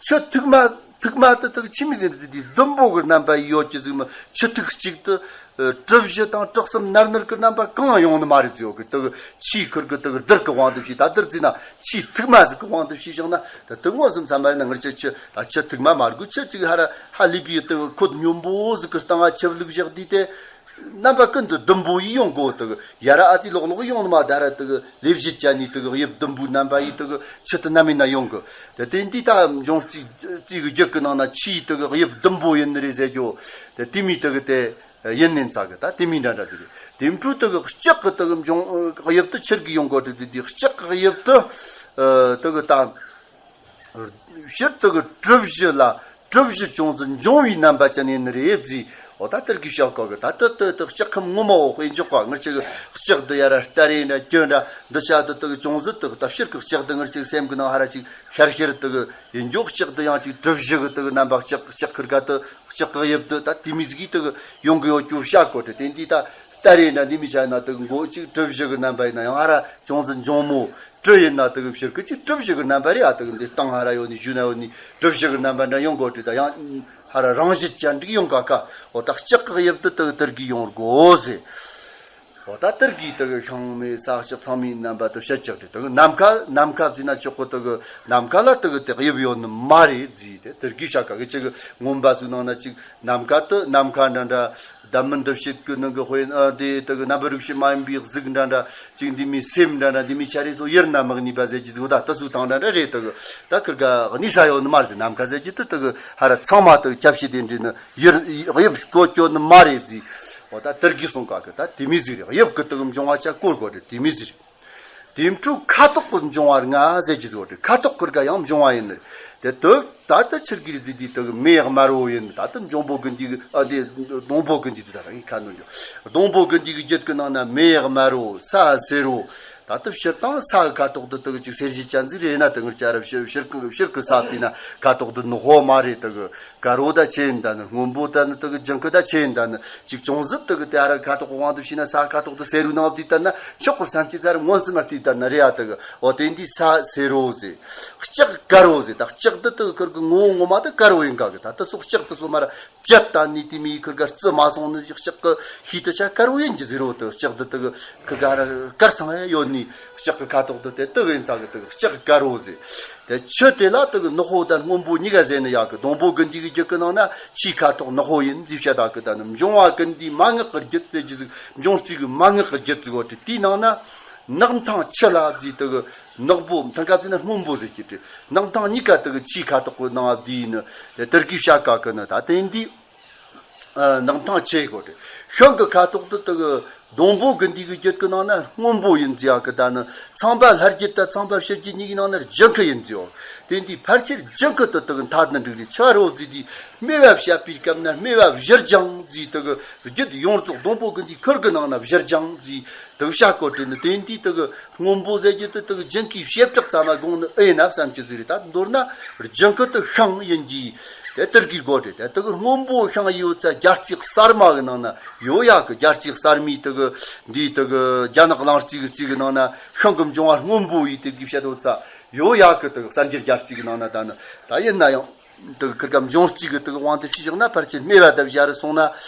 ཆུ་མཐུག་མ་མཐུག་མ་དེ་དེ་གི་ཆི་མོ་ཟིག་འདི་འདི་ཟླུམ་པོ་གི་རྣམ་པ་ཡོད་ཀྱི་ཟིག་མ། ཆུ་ཐིགས་གཅིག་དེ་ཨ་གྲུ་བཞི་དང་དྲི་ཟམ་ནར་ནར་གི་རྣམ་པ་གང་ཡང་ཡོང་ནི་མ་རེད་ཟེར་བ་གི། དེ་གི་ཆུའི་ཁིར་གི་དེ་གི་རྡུལ་གི་དབང་དུ་བྱས། ད་རྡུལ་བརྩིས་ན་ཆུའི་ཐིགས་མ་ཟིག་གི་དབང་དུ་བྱས་བཞག་ན། ད་དེ་མངོན་སུམ་ཚང་མ་ཡིན་ན་ངར་ཆུ་ཆུ་ད་ཆུ་ཐིགས་མ་མ་དགོས། ཆུ་ཅིག་ཧ་ར་ཧ་ལས་པའི་དེ་གི་ཁོད་སྙོམས་པོ་ཟིག་གི་སྟེང་ང་ཆུ་བླུགས་བཞག་དུས་དེ་རྣམ་པ་ཀུན་ཏུ་ཟླུམ་པོ་ཡིས་ཡོང་གོ། དེ་གི་ཡ་ར་ཨ་ཙི་ལོག་ལོག་ཡོང་ནི་མ། ད་ར་དེ་གི་ལེབ་བཞི་ཅན་ནི་དེ་གི་དབྱིབས་ཟླུམ་པོའི་རྣམ་པ་ཡིས་དེ་གི་ཆུ་དེ་ནམ་ཡིན་ན་ཡོང་གི། དེ་དེ་འདི་ད་འབྱུང་རྩིས་རྩིས་གི་རྒྱུད་གི་ནང་ན་ཆུའི་དེ་གི་དབྱིབས་ཟླུམ་པོ་ཡིན་ནི་རེད་ཟེར་རྒྱུ། དེ་དེ་མོ་དེ་གི་དེ་ཡིན་ནི་ཙང་གི། ད་དེ་མོ་འདྲ་འདྲ་ཟིག་རེད། དེའི་འཕྲོ་དེ་གི་ལྕགས་གི་དེ་གི་འབྱུང་དབྱིབས་དེ་ཆུར་གི་ཡོང་གོ་དེ། དེ་ལྕགས་གི་དབྱིབས་དེ་ཨ་དེ་གི་ད་ཕྱིར་དེ་གི་གྲུ་བཞི་ལ། གྲུ་བཞི་ཅུང་ཟད་འབྱུང་བའི་རྣམ་པ་ཅན་ཡིན་ནི་རེད་ཟེར། འོ་ད་དེར་གི་བཤད་གོ་གི། ད་དེ་དེ་དེ་ལྕགས་ཁམས་ངོ་མ་འོ་དཔེ་འཇོག་ག། ངར་ཆུ་གི་ལྕགས་དེ་ཡ་ར་སྟ་རེ་འདྲ་གྱོན་འདྲ་འདི་ཆ་དེ་དེ་གི་ཅུང་ཟད་དེ་གི། ད་ཕྱིར་གི་ལྕགས་དེ་ངར་ཆུ་གི་སེམས་གི་ནང་ཧ་ར་ཅིག་ཤར་ཤར་དེ་གི་ཡིན་རྒྱུ། ལྕགས་དེ་ཡང་ཅིག་གྲུ་བཞི་གི་དེ་གི་རྣམ་པ། ལྕགས་ལྕགས་ཁིར་ཀ་དེ་ལྕགས་གི་དབྱིབས་དེ་ད་དེ་མོ་ཟིག་གི་དེ་གི་ཡོང་གི་ཡོད་རྒྱུ་བཤད་གོ་དེ། དེ་འདི་ད་སྟ་རེ་འདྲ་འདི་མོ་ཆ་ཡིན་ན་དེ་གི་མགོ་ཅིག་གྲུ་བཞི་གི་རྣམ་པ་ཡིན་ན་ཡང་ཧ་ར་ཅུང་ཟད་འབྱུང་མོ། གྲུ་ཡིན་ན་དེ་གི་ཕྱིར་གི་ཅིག་གྲུ་བཞི་གི་རྣམ་པ་རེད། ཨ་དེ་གི་འདི་སྟེང་ཧ་ར་ཡོད་ནི་གཞུག་ན་ཡོད་ནི་གྲུ་བཞི་གི་རྣམ་པ་འདྲ་ཡོང་གོ་དེ། ད་ཡང་ཧ་ར་རང་བཞིན་ཅན་ཅིག་ཡོང་ག་ག། འོ་ད་ལྕགས་གི་དབྱིབས་དེ་དེ་གི་དེར་གི་ཡོང་དགོས་ཟེར། འོ་ད་དེར་གི་དེ་གི་ཤིང་མེ་ས་ལྕགས་ཚང་མའི་རྣམ་པ་དེ་བཤད་ཀྱག་དེ། དེ་གི་ནམ་མཁའ་ནམ་མཁའ་བརྩིས་ན་ཆོག་གི། དེ་གི་ནམ་མཁའ་ལ་དེ་གི་དེ་དབྱིབས་ཡོད་ནི་མ་རེད་ཟེར། དེ་དེར་གི་བཤད་ག་གི། ཅིག་མངོན་པ་ཚོའི་ནང་ན་ཅིག་ནམ་མཁའ་དེ་ནམ་མཁའ་འདྲ་འདྲ། ཟླ་མི་འདི་ཕྱེད་ཀྱི་ནང་གི་དཔེ་ཨ་དེ་དེ་གི་རྣམ་པར་རིག་བྱེད་མ་ཡིན་པའི་གཟུགས་འདྲ་འདྲ་ཅིག་འདི་མོའི་སེམས་འདྲ་འདྲ་འདི་མོའི་ཆ་རེ་སོགས་ཡུལ་རྣམ་དབྱེ་གཉིས་པ་ཟེར་གྱི་ཟིག་འོ་ད་དེ་ཚོའི་ཐང་འདྲ་འདྲ་རེད། དེ་གི་ད་ཁིར་ཀ་གནས་ས་ཡོད་ནི་མ་རེད། ནམ་མཁའ་ཟེར་གྱི་དེ་དེ་གི་ཧ་ར་ཚང་མ་དེ་གི་ཁྱབ་བྱེད་དེ་འདྲ་ནི་ཡུལ་དབྱིབས་བཀོད་ཀྱོ་ནི་མ་རེད་ཟེར། འོ་ད་དེར་གི་གསུངས་ག་གི། ད་དེ་མོ་ཟིག་རེད། དབྱིབས་གི་དེ་གི་འབྱུང་བ་ཆ་བཀོད་དགོས་རེད། དེ་མོ་ཟིག་རེད། དེ་འཕྲོ་ཁ་དོག་གི་འབྱུང་བ་ལྔ་ཟེར་གྱི་ཡོད་རེད། ཁ་དོག་གི་རིགས་ཡང་འབྱུང་བ་ཡིན་ནི་རེད། དེ་དུ་ད་ལྟ་ཆི་གི་རེད་ཟེར་དུས་དེ་གི་མེ་དམར་བོ་ཡིན། ད་ལྟ་འབྱུང་པོ་གི་འདི་གི་ཨ་དེ་སྡོང་པོ་གི་འདི་དུ་ད་རང་གི་ཁ་ནོན་འཇོག་སྡོང་པོ་གི་འདི་གི་རྒྱུད་གི་ནང་ན་མེ་དམར་བོ་ས་སེར་བོ། ད་ལྟ་ཕྱིར་དང་ས་གི་ཁ་དོག་དུ་དུ་གི་ཅིག་སེར་བྱེས་ཅན་ཟིག་རེད་ན། དུ་ངར་ཅ་ར་ཕྱིར་ཕྱིར་གི་ཕྱིར་གི་ས་དེ་ན་ཁ་དོག་དུ་ནག་པོ་མ་རེད། དུ་གི་དཀར་བོ་ད་ཆེ་ཡིན། ད་ནི་སྔོན་པོ་ད་ནི་དུ་གི་ལྗང་ཁུ་ད་ཆེ་ཡིན། ད་ནི་ཅིག་ཅུང་ཟད་དུ་གི་དེ་ཨ་ར་ཁ་དོག་གི་དབང་དུ་བྱས་ན་ས་ཁ་དོག་དུ་སེར་བོའི་ནང་བསྡུས་ད་ན་ཆོག་གི་བསམ་གྱི་ཚར། མངོན་སུམ་མ་བལྟས་ད་ན་རེད་ཨ། དུ་གི་འོ་དེ་འདི་ས་སེར་བོ་ཟེར། ལྕགས་དཀར་བོ་ཟེར། ད་ལྕགས་འདི་དུ་གི་ཁུར་གི་ངོ་བོ་ངོ་མ་དུ་དཀར་བོ་ཡིན་ག་གི། ད་དུ་སོགས་ལྕགས་དུ་སོགས་མ་ར་བཅད་ད་ནི་དེ་མིའི་ཁུར་ག་རྩི་མ་སོང་ནི་ལྕགས་གི་ཤིན་ཏུ་ཆ་དཀར་བོ་ཡིན་གྱི་ཟེར་རོ། དུ་ལྕགས་འདི་དུ་གི་ཁུར་ག་ར་དཀར་སང་ཡ་ཡོད་ནི་ལྕགས་གི་ཁ་དོག་དུ་དེ་དུ་གི་ཡིན་ཙང་གི་དུ་གི་ལྕགས་དཀར་བོ་ཟེར། དེ་ཆུ་དེ་ལ་དུ་གི་ནག་པོ་དང་སྔོན་པོ་གཉིས་ཀ་ཟེར་ནི་ཡག་གི། སྡོང་པོ་གི་འདི་གི་རྒྱུད་གི་ནང་ན་ཆུའི་ཁ་དོག་ནག་པོ་ཡིན་ཟེར་བཤད་ད་གི། ད་ནི་འབྱུང་བ་གི་འདི་མ་ངག་གི་རྒྱུད་ཟེར་གྱི་ཟིག་འབྱུང་རྩིས་གི་མ་ངག་གི་རྒྱུད་ཟིག་འོ་དེ་དེའི་ནང་ན་ནག་མཐང་ཆུ་ལ་ཟེར། དུ་གི་ནག་པོ་མཐང་ཁ་དེ་ན་སྔོན་པོ་ཟེར་གྱི་དེ་ནག་མཐང་གཉིས་ཀ་དུ་གི་ཆུའི་ཁ་དོག་གི་ནང་བསྡུས་ནི་དེ་དུར་གི་བྱ་ཀ་གི་ནི། ད་དེ་འདི་ནག་མཐང་ཆེ་གོ་དེ་ཤིང་གི་ཁ་དོག་དུ་དུ་གི་སྡོང་པོ་གི་འདི་གི་རྒྱུད་གི་ནང་ན་སྔོན་པོ་ཡིན་ཟེར་ཡག་གི། ད་ནི་ཚངས་པ་ལྷ་རྒྱུད་དང་ཚངས་པ་བྱུར་རྒྱུད་གཉིས་ཀྱི་ནང་ན་ལྗང་ཁུ་ཡིན་ཟེར་ཡོད། དེ་འདི་ཕལ་ཆེར་ལྗང་ཁུ་དུ་དུ་གི་མཐའ་དུ་འགྲིག་རེད། ཆ་རོ་ཟེར་དུས་སྨེ་བ་བཤད་པའི་སྐབས་ན་སྨེ་བ་བཞུར་ལྗང་ཟེར། དུ་གི་རྒྱུད་ཡོངས་རྫོགས་སྡོང་པོ་གི་འདི་ཁུར་གི་ནང་ན་བཞུར་ལྗང་ཟེར། དུ་བྱ་གོ་དྲི་ནི་དེ་འདི་དུ་གི་སྔོན་པོ་ཟེར་རྒྱུ་དུ་དུ་གི་ལྗང་ཁུའི་བྱེ་བྲག་ཙམ་ལ་དགོངས་ནི་ཨེ་ཡིན་ན་བསམ་གྱི་ཟིག་རེད། ད་མདོར་ན་ལྗང་ཁུ་དུ་ཤིང་ཡིན་གྱི་དེ་དུར་གི་གོ་དྲི། དེ་དུ་གི་སྔོན་པོ་ཤིང་ཡོད་ཚ་རྒྱ་རྩིས་གསར་མ་གི་ནང་ན་ཡོད་ཡག་གི། རྒྱ་རྩིས་གསར་མའི་དུ་གི་འདི་དུ་གི་རྒྱ་ནག་གླིང་རྩིས་གི་རྩིས་གི་ནང་ན་ཤིང་གི་འབྱུང་བ་སྔོན་པོ་ཡིན་དུ་གི་བཤད་དོ་ཚ་ཡོད་ཡག་གི། དུ་གི་གསར་འགྱུར་རྒྱ་རྩིས་གི་ནང་ན་ད་ནི་ད་ཡིན་ན་ཡང་དུ་གི་ཁུར་ག་འབྱུང་རྩིས་གི་དུ་གི་དབང་དུ་བྱས་བཞག་ན་ཕལ་ཆེར་སྨེ་བ་དང་བྱ་རུ་སོང་ན་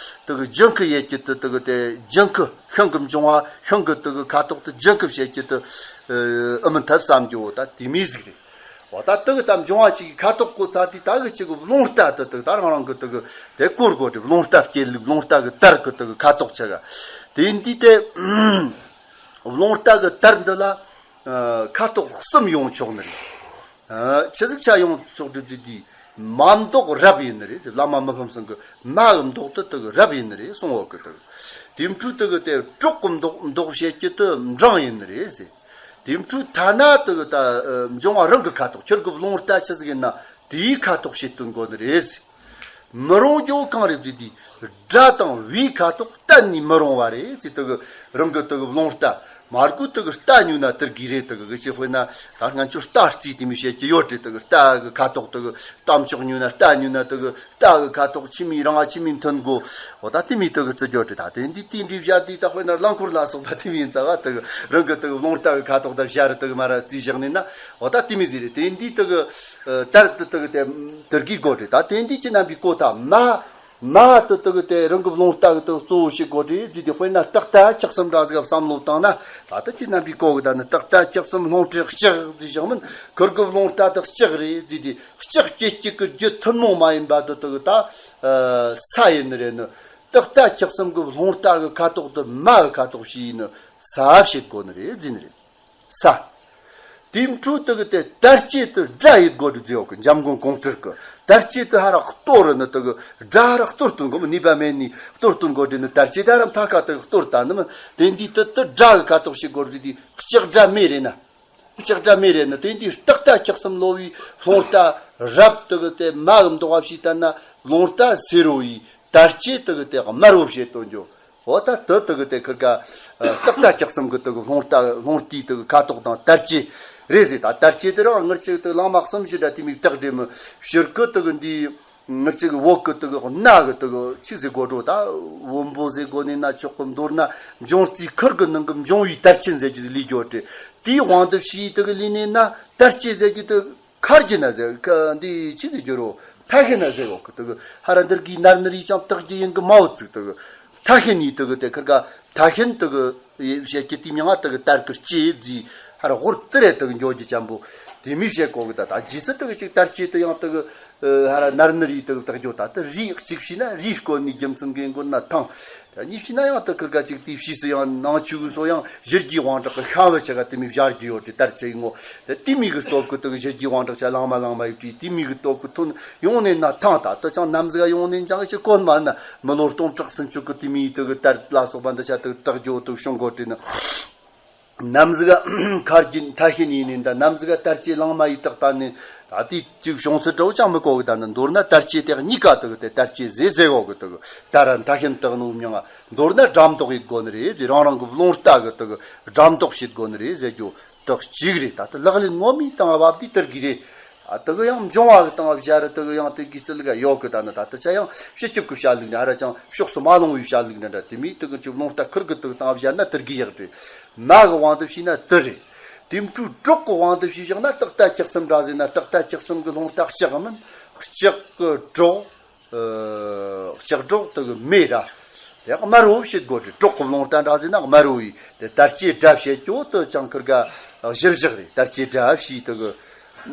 དུ་གི་ལྗང་ཁུ་ཡེད་རྒྱུ་དུ་དུ་གི་དེ་ལྗང་ཁུ་ཤིང་གི་འབྱུང་བ་ཤིང་གི་དུ་གི་ཁ་དོག་དུ་ལྗང་ཁུ་བྱེད་རྒྱུ་དུ་ཨ་མི་ཐབས་བསམ་རྒྱུ་བོ་ད་དེ་མི་ཟིག་རེད། འོ་ད་དུ་གི་ད་འབྱུང་བ་གཅིག་གི་ཁ་དོག་གོ་ཚར་དུས་ད་གི་གཅིག་གི་རླུང་རྟ་དུ་དུ་ད་རང་རང་གི་དུ་གི་དེ་སྐོར་གོ་དུ་རླུང་རྟ་བསྐྱེད་ལུགས་རླུང་རྟ་གི་དར་གི་དུ་གི་ཁ་དོག་ཆ་ག་དེ་འདི་དེ་རླུང་རྟ་གི་དར་འདི་ལ་ཁ་དོག་གསུམ་ཡོང་ཆོག་ནི་རེད། ཆི་ཟིག་ཆ་ཡོང་ཆོག་འགྲུབ་རྒྱུ་དེ་མ་མདོག་རབ་ཡིན་ནི་རེད། བླ་མ་མི་ཕམ་ཚང་གི་མ་གི་མདོག་དུ་དུ་གི་རབ་ཡིན་ནི་རེད་གསུང་འོག་གི་དུ་གི་དེ་འཕྲུལ་དུ་གི་དེ་གྲོགས་གི་མདོག་མདོག་བྱེད་རྒྱུ་དུ་འབྲིང་ཡིན་ནི་རེད་ཟེར། དེ་འཕྲུལ་ཐ་ན་དུ་གི་ད་འབྱུང་བ་རང་གི་ཁ་དོག་ཁྱོད་གི་རླུང་རྟ་ཆི་ཟིག་ཡིན་ན་དེའི་ཁ་དོག་བྱེད་དུ་འགོ་ནི་རེད་ཟེར། མི་རུང་རྒྱུ་གང་རེད་ཟེར་དུས་སྒྲ་དང་བིའི་ཁ་དོག་གཏན་ནས་མི་རུང་བ་རེད་ཟེར། དུ་གི་རང་གི་དུ་གི་རླུང་རྟ་མར་གོ་དུ་གི་རྟ་ཉོས་ན་དུར་གི་རེད། དུ་གི་གི་ཅི་དཔེར་ན་ད་ང་ཚོ་རྟ་རྩིས་དེ་མི་བྱེད་ཀྱི་ཡོད་རེད། དུ་གི་རྟ་གི་ཁ་དོག་དུ་གི་རྟ་མཆོག་ཉོས་ན་རྟ་ཉོས་ན་དུ་གི་རྟ་གི་ཁ་དོག་ཆི་མི་རང་ང་ཆི་མི་མཐུན་གོ་འོ་ད་དེ་མི་དུ་གི་རྩི་རྒྱུ་རེད། ད་དེ་འདི་དེ་འདྲའི་བྱ་དེ་ད་དཔེར་ན་རླངས་འཁོར་ལ་སོགས་པ་དེ་མི་ཡིན་ཙང་བ་དུ་གི་རང་གི་དུ་གི་རླུང་རྟ་གི་ཁ་དོག་ད་བྱ་རེད། དུ་གི་མ་ར་རྩིས་བཞག་ནས་ན་འོ་ད་དེ་མི་ཟིག་རེད། དེ་འདི་དུ་གི་ཨ། དར་དུ་དུ་གི་དེ་དུར་གི་གོ་དྲི། ད་དེ་འདི་ཁྱེད་རྣམ་པའི་གོ་ཐག་མ་མ་དུ་དུ་གི་དེ་རང་གི་རླུང་རྟ་གི་དུ་གཙོ་བོ་ཞིག་གོ་དྲི་ཟེར་དུས་དཔེར་ན་རྟགས་རྟ་ཁྱག་གསུམ་འདྲ་ཟིག་བསམ་བློ་བཏང་ན། ད་ལྟ་ཁྱེད་རྣམ་པའི་གོ་གི་ད་ནི་རྟགས་རྟ་ཁྱག་གསུམ་རླུང་རྟའི་ལྕགས་ཟེར་བཞག་མིན་ཁུར་གི་རླུང་རྟ་དུ་ལྕགས་རེད་ཟེར་དུས་ལྕགས་སྐྱེ་སྐྱེ་གི་རྒྱུ་ཐུན་མོང་མ་ཡིན་པ་དུ་དུ་གི་ད་ས་ཡིན་ནི་རེད། ནི་རྟགས་རྟ་ཁྱག་གསུམ་གི་རླུང་རྟ་གི་ཁ་དོག་དུ་མ་གི་ཁ་དོག་ཞིག་ཡིན་ནི་ས་བྱེད་གོ་ནི་རེད་ཟེར་ནི་རེད། ས། དེའི་འཕྲོ་དུ་གི་དེ་དར་ལྕེ་དུ་སྒྲ་ཡིད་དགོ་སྒྲུབ་ཟེར་ཡོད་གི། འཇམ་མགོན་གོང་སྤྲུལ་གི་དར་ལྕེ་དུ་ཧ་ར་གཏོར་རུ་ནི་དུ་གི་སྒྲ་ཧ་ར་གཏོར་སྟོན་གོ་མི་ནུས་པ་མེད་ནི་གཏོར་སྟོན་གོ་སྒྲུབ་ནི་དར་ལྕེ་དུ་ཧ་ར་མཐའ་ཁ་དུ་གི་གཏོར་ད་ནི་མི་དེ་འདི་དུ་དུ་སྒྲ་གི་ཁ་དོག་ཞིག་དགོ་སྒྲུབ་དེ་ལྕགས་སྒྲ་མེ་རེད་ན། ལྕགས་སྒྲ་མེ་རེད་ན་དེ་འདི་རྟགས་རྟ་ཁྱག་གསུམ་ལོ་བའི་ལྷོ་རྟ་རབ་དུ་གི་དེ་མ་གི་མདོག་བ་ཞིག་ལྟར་ན་ལྷོ་རྟ་སེར་རོ་ཡི་དར་ལྕེ་དུ་གི་དེ་དམར་བོ་བྱེད་དོ་འཇོ། འོ་ད་དུ་དུ་གི་དེ་ཁུར་ག་རྟགས་རྟ་ཁྱག་གསུམ་གི་དུ་གི་ལྷོ་རྟ་ལྷོ་རྟའི་དུ་གི་ཁ་དོག་དང་དར་ལྕེ་རེད་ཟེར། ད་དར་ལྕེ་དེ་རང་ངར་ཅིག་དུ་གླང་མ་གསུམ་བཞི་འདྲ་དེ་མིག་བཏགས་འདྲེ་མི་ཕྱིར་གི་དུ་གི་འདི་ངར་ཅིག་འོག་གི་དུ་གི་སྣ་གི་དུ་གི་ཆི་ཟེར་གོ་འགྲོ། ད་བོན་པོ་ཟེར་གོ་ནས་ན་ཆོག་གི། མདོར་ན་འབྱུང་རྩིས་ཁུར་གི་ནང་གི་འབྱུང་བའི་དར་ཆེན་ཟེར་གྱི་ལས་འགྱོ་སྟེ་དེའི་དབང་དུ་ཕྱིའི་དུ་གི་ལས་ནས་ན་དར་ལྕེ་ཟེར་གྱི་དུ། མཁར་གྱི་ན་ཟེར་ཁ་འདི་ཅི་ཟེར་རྒྱུ་རོ། ཐ་ཤི་ན་ཟེར་གོ་གི་དུ་གི་ཧ་ར་འདིར་གི་ནར་ནར་ཡི་ཅང་བཏགས་རྒྱུ་ཡིན་གི་མའོ་ཙིག་དུ་གི་ཐ་ཤི་ནི་དུ་གི་དེ་ཁུར་ག་ཐ་ཤིན་དུ་གི་བཤད་ཀྱི་དེ་མྱང་ང་དུ་གི་དར་གི་ལྕེ་བཟི་ཧ་ར་ཧོར་ཏི་རེ་དུ་གི་འགྱོ་རྒྱུ་ཅན་པོ་དེ་མི་བཤད་གོ་གི། ད་ད་ཇི་སི་དུ་གི་ཅིག་དར་ལྕེ་དུ་ཡང་དུ་གི་ཧ་ར་ནར་ནར་ཡི་དུ་གི་བཏགས་རྒྱུ། ད་དུ་རི་གཅིག་བྱས་ན་རིའི་སྐོར་ནས་རྒྱུ་མཚན་གི་མགོ་ན་ཐང་། ད་གཉིས་ཕྱིན་ན་ཡང་དུ་ཁུར་ག་ཅིག་དེའི་ཕྱིས་སུ་ཡང་ནང་ཆོས་གི་སོ་ཡང་ཞི་རྒྱས་དབང་དྲག་གི་ཤ་བ་ཆེ་ག་དེ་མི་བཞག་རྒྱུ་ཡོད་དེ་དར་ཆེ་ངོ་། དེ་མི་གི་སྟོབས་གི་དུ་གི་ཞི་རྒྱས་དབང་དྲག་ཆ་ལང་མ་ལང་མ་ཡོད་དེ་དེ་མི་གི་སྟོབས་གི་ཐོན་ཡོང་ནས་ན་ཐང་། ད་དུ་ཅང་ནམ་ཟིག་ཡོང་ནས་ཅང་ཞིག་གོན་མ་ན་མི་ལོ་སྟོང་ཕྲག་ཚུན་ཆོད་གི་དེ་མི་དུ་གི་དར་ལ་སོགས་པ་འདི་ཆ་དུ་དག་རྒྱུ་དུ་བྱུང་གོ་དྲི་ནི། ནམ་ཟིག་ག་མཁར་གྱི་མཐའ་ཤིན་ཡིན་ནི་འདྲ། ནམ་ཟིག་ག་དར་ལྕེ་ལང་མ་ཡི་དག་ད་ནི་ད་དེ་ཅིག་བྱུང་ཚུལ་འདྲ་བོ་ཅང་མི་གོ་གི། ད་ནི་མདོར་ན་དར་ལྕེ་དེ་གཉིས་ཀ་དག་དེ་དར་ལྕེ་ཟེ་ཟེ་གོ་གི་དག། ད་ར་མཐའ་ཤིན་དག་ནོ་མྱང་ང་མདོར་ན་འགྲམ་དོག་ཡིན་དགོ་ནི་རེད་ཟེ། རང་རང་གི་རླུང་རྟ་གི་དག་འགྲམ་དོག་བྱེད་དགོ་ནི་རེད་ཟེ་རྒྱུ་དག་གཅིག་རེད། ད་དེ་ལག་ལེན་ངོ་མའི་སྟེང་བབ་དེ་དར་གི་རེད། ཨ་དེ་གི་ཡང་འབྱུང་བ་གི་སྟེང་བཞག་ར་དེ་གི་ཡང་དེ་གི་རྩི་ལུགས་ཡོད་གི། ད་ནི་ད་ལྟ་ཆ་ཡང་སྤྱི་ཁྱབ་གི་བཤད་ལུགས་ནི་ཧ་ར་ཅང་ཕྱོགས་སུ་མ་ལྷུང་བའི་བཤད་ལུགས་འདྲ་འདྲ། དེ་མིན་དེ་གི་ཅིག་རླུང་རྟ་ཁུར་གི་དེ་གི་སྟེང་བཞག་ན་དར་གི་ཡག་རེད། མ་གི་དབང་དུ་བྱས་ན་དེ་རེད། དེ་འཕྲོ་གྲོག་གི་དབང་དུ་བྱས་བཞག་ན་ཏག་ཏ་ལྕགས་ཟམ་འདྲ་ཟེར་ན་ཏག་ཏ་ལྕགས་ཟམ་གི་རླུང་རྟ་ལྕགས་མིན། ལྕགས་གི་གྲོག་ཨ་ལྕགས་གྲོག་དེ་གི་མེ་ར། དེ་དམར་བོ་བྱེད་དགོ་རེད། གྲོག་གི་རླུང་རྟ་འདྲ་ཟེར་ན་དམར་བོ་ཡིན། དེ་དར་ལྕེ་སྒྲ་བྱེད་རྒྱུ་དེ་ཅང་ཁུར་ག་གཞིར་བཞག་རེད། དར་ལྕེ་སྒྲ་བྱས་དེ་གི་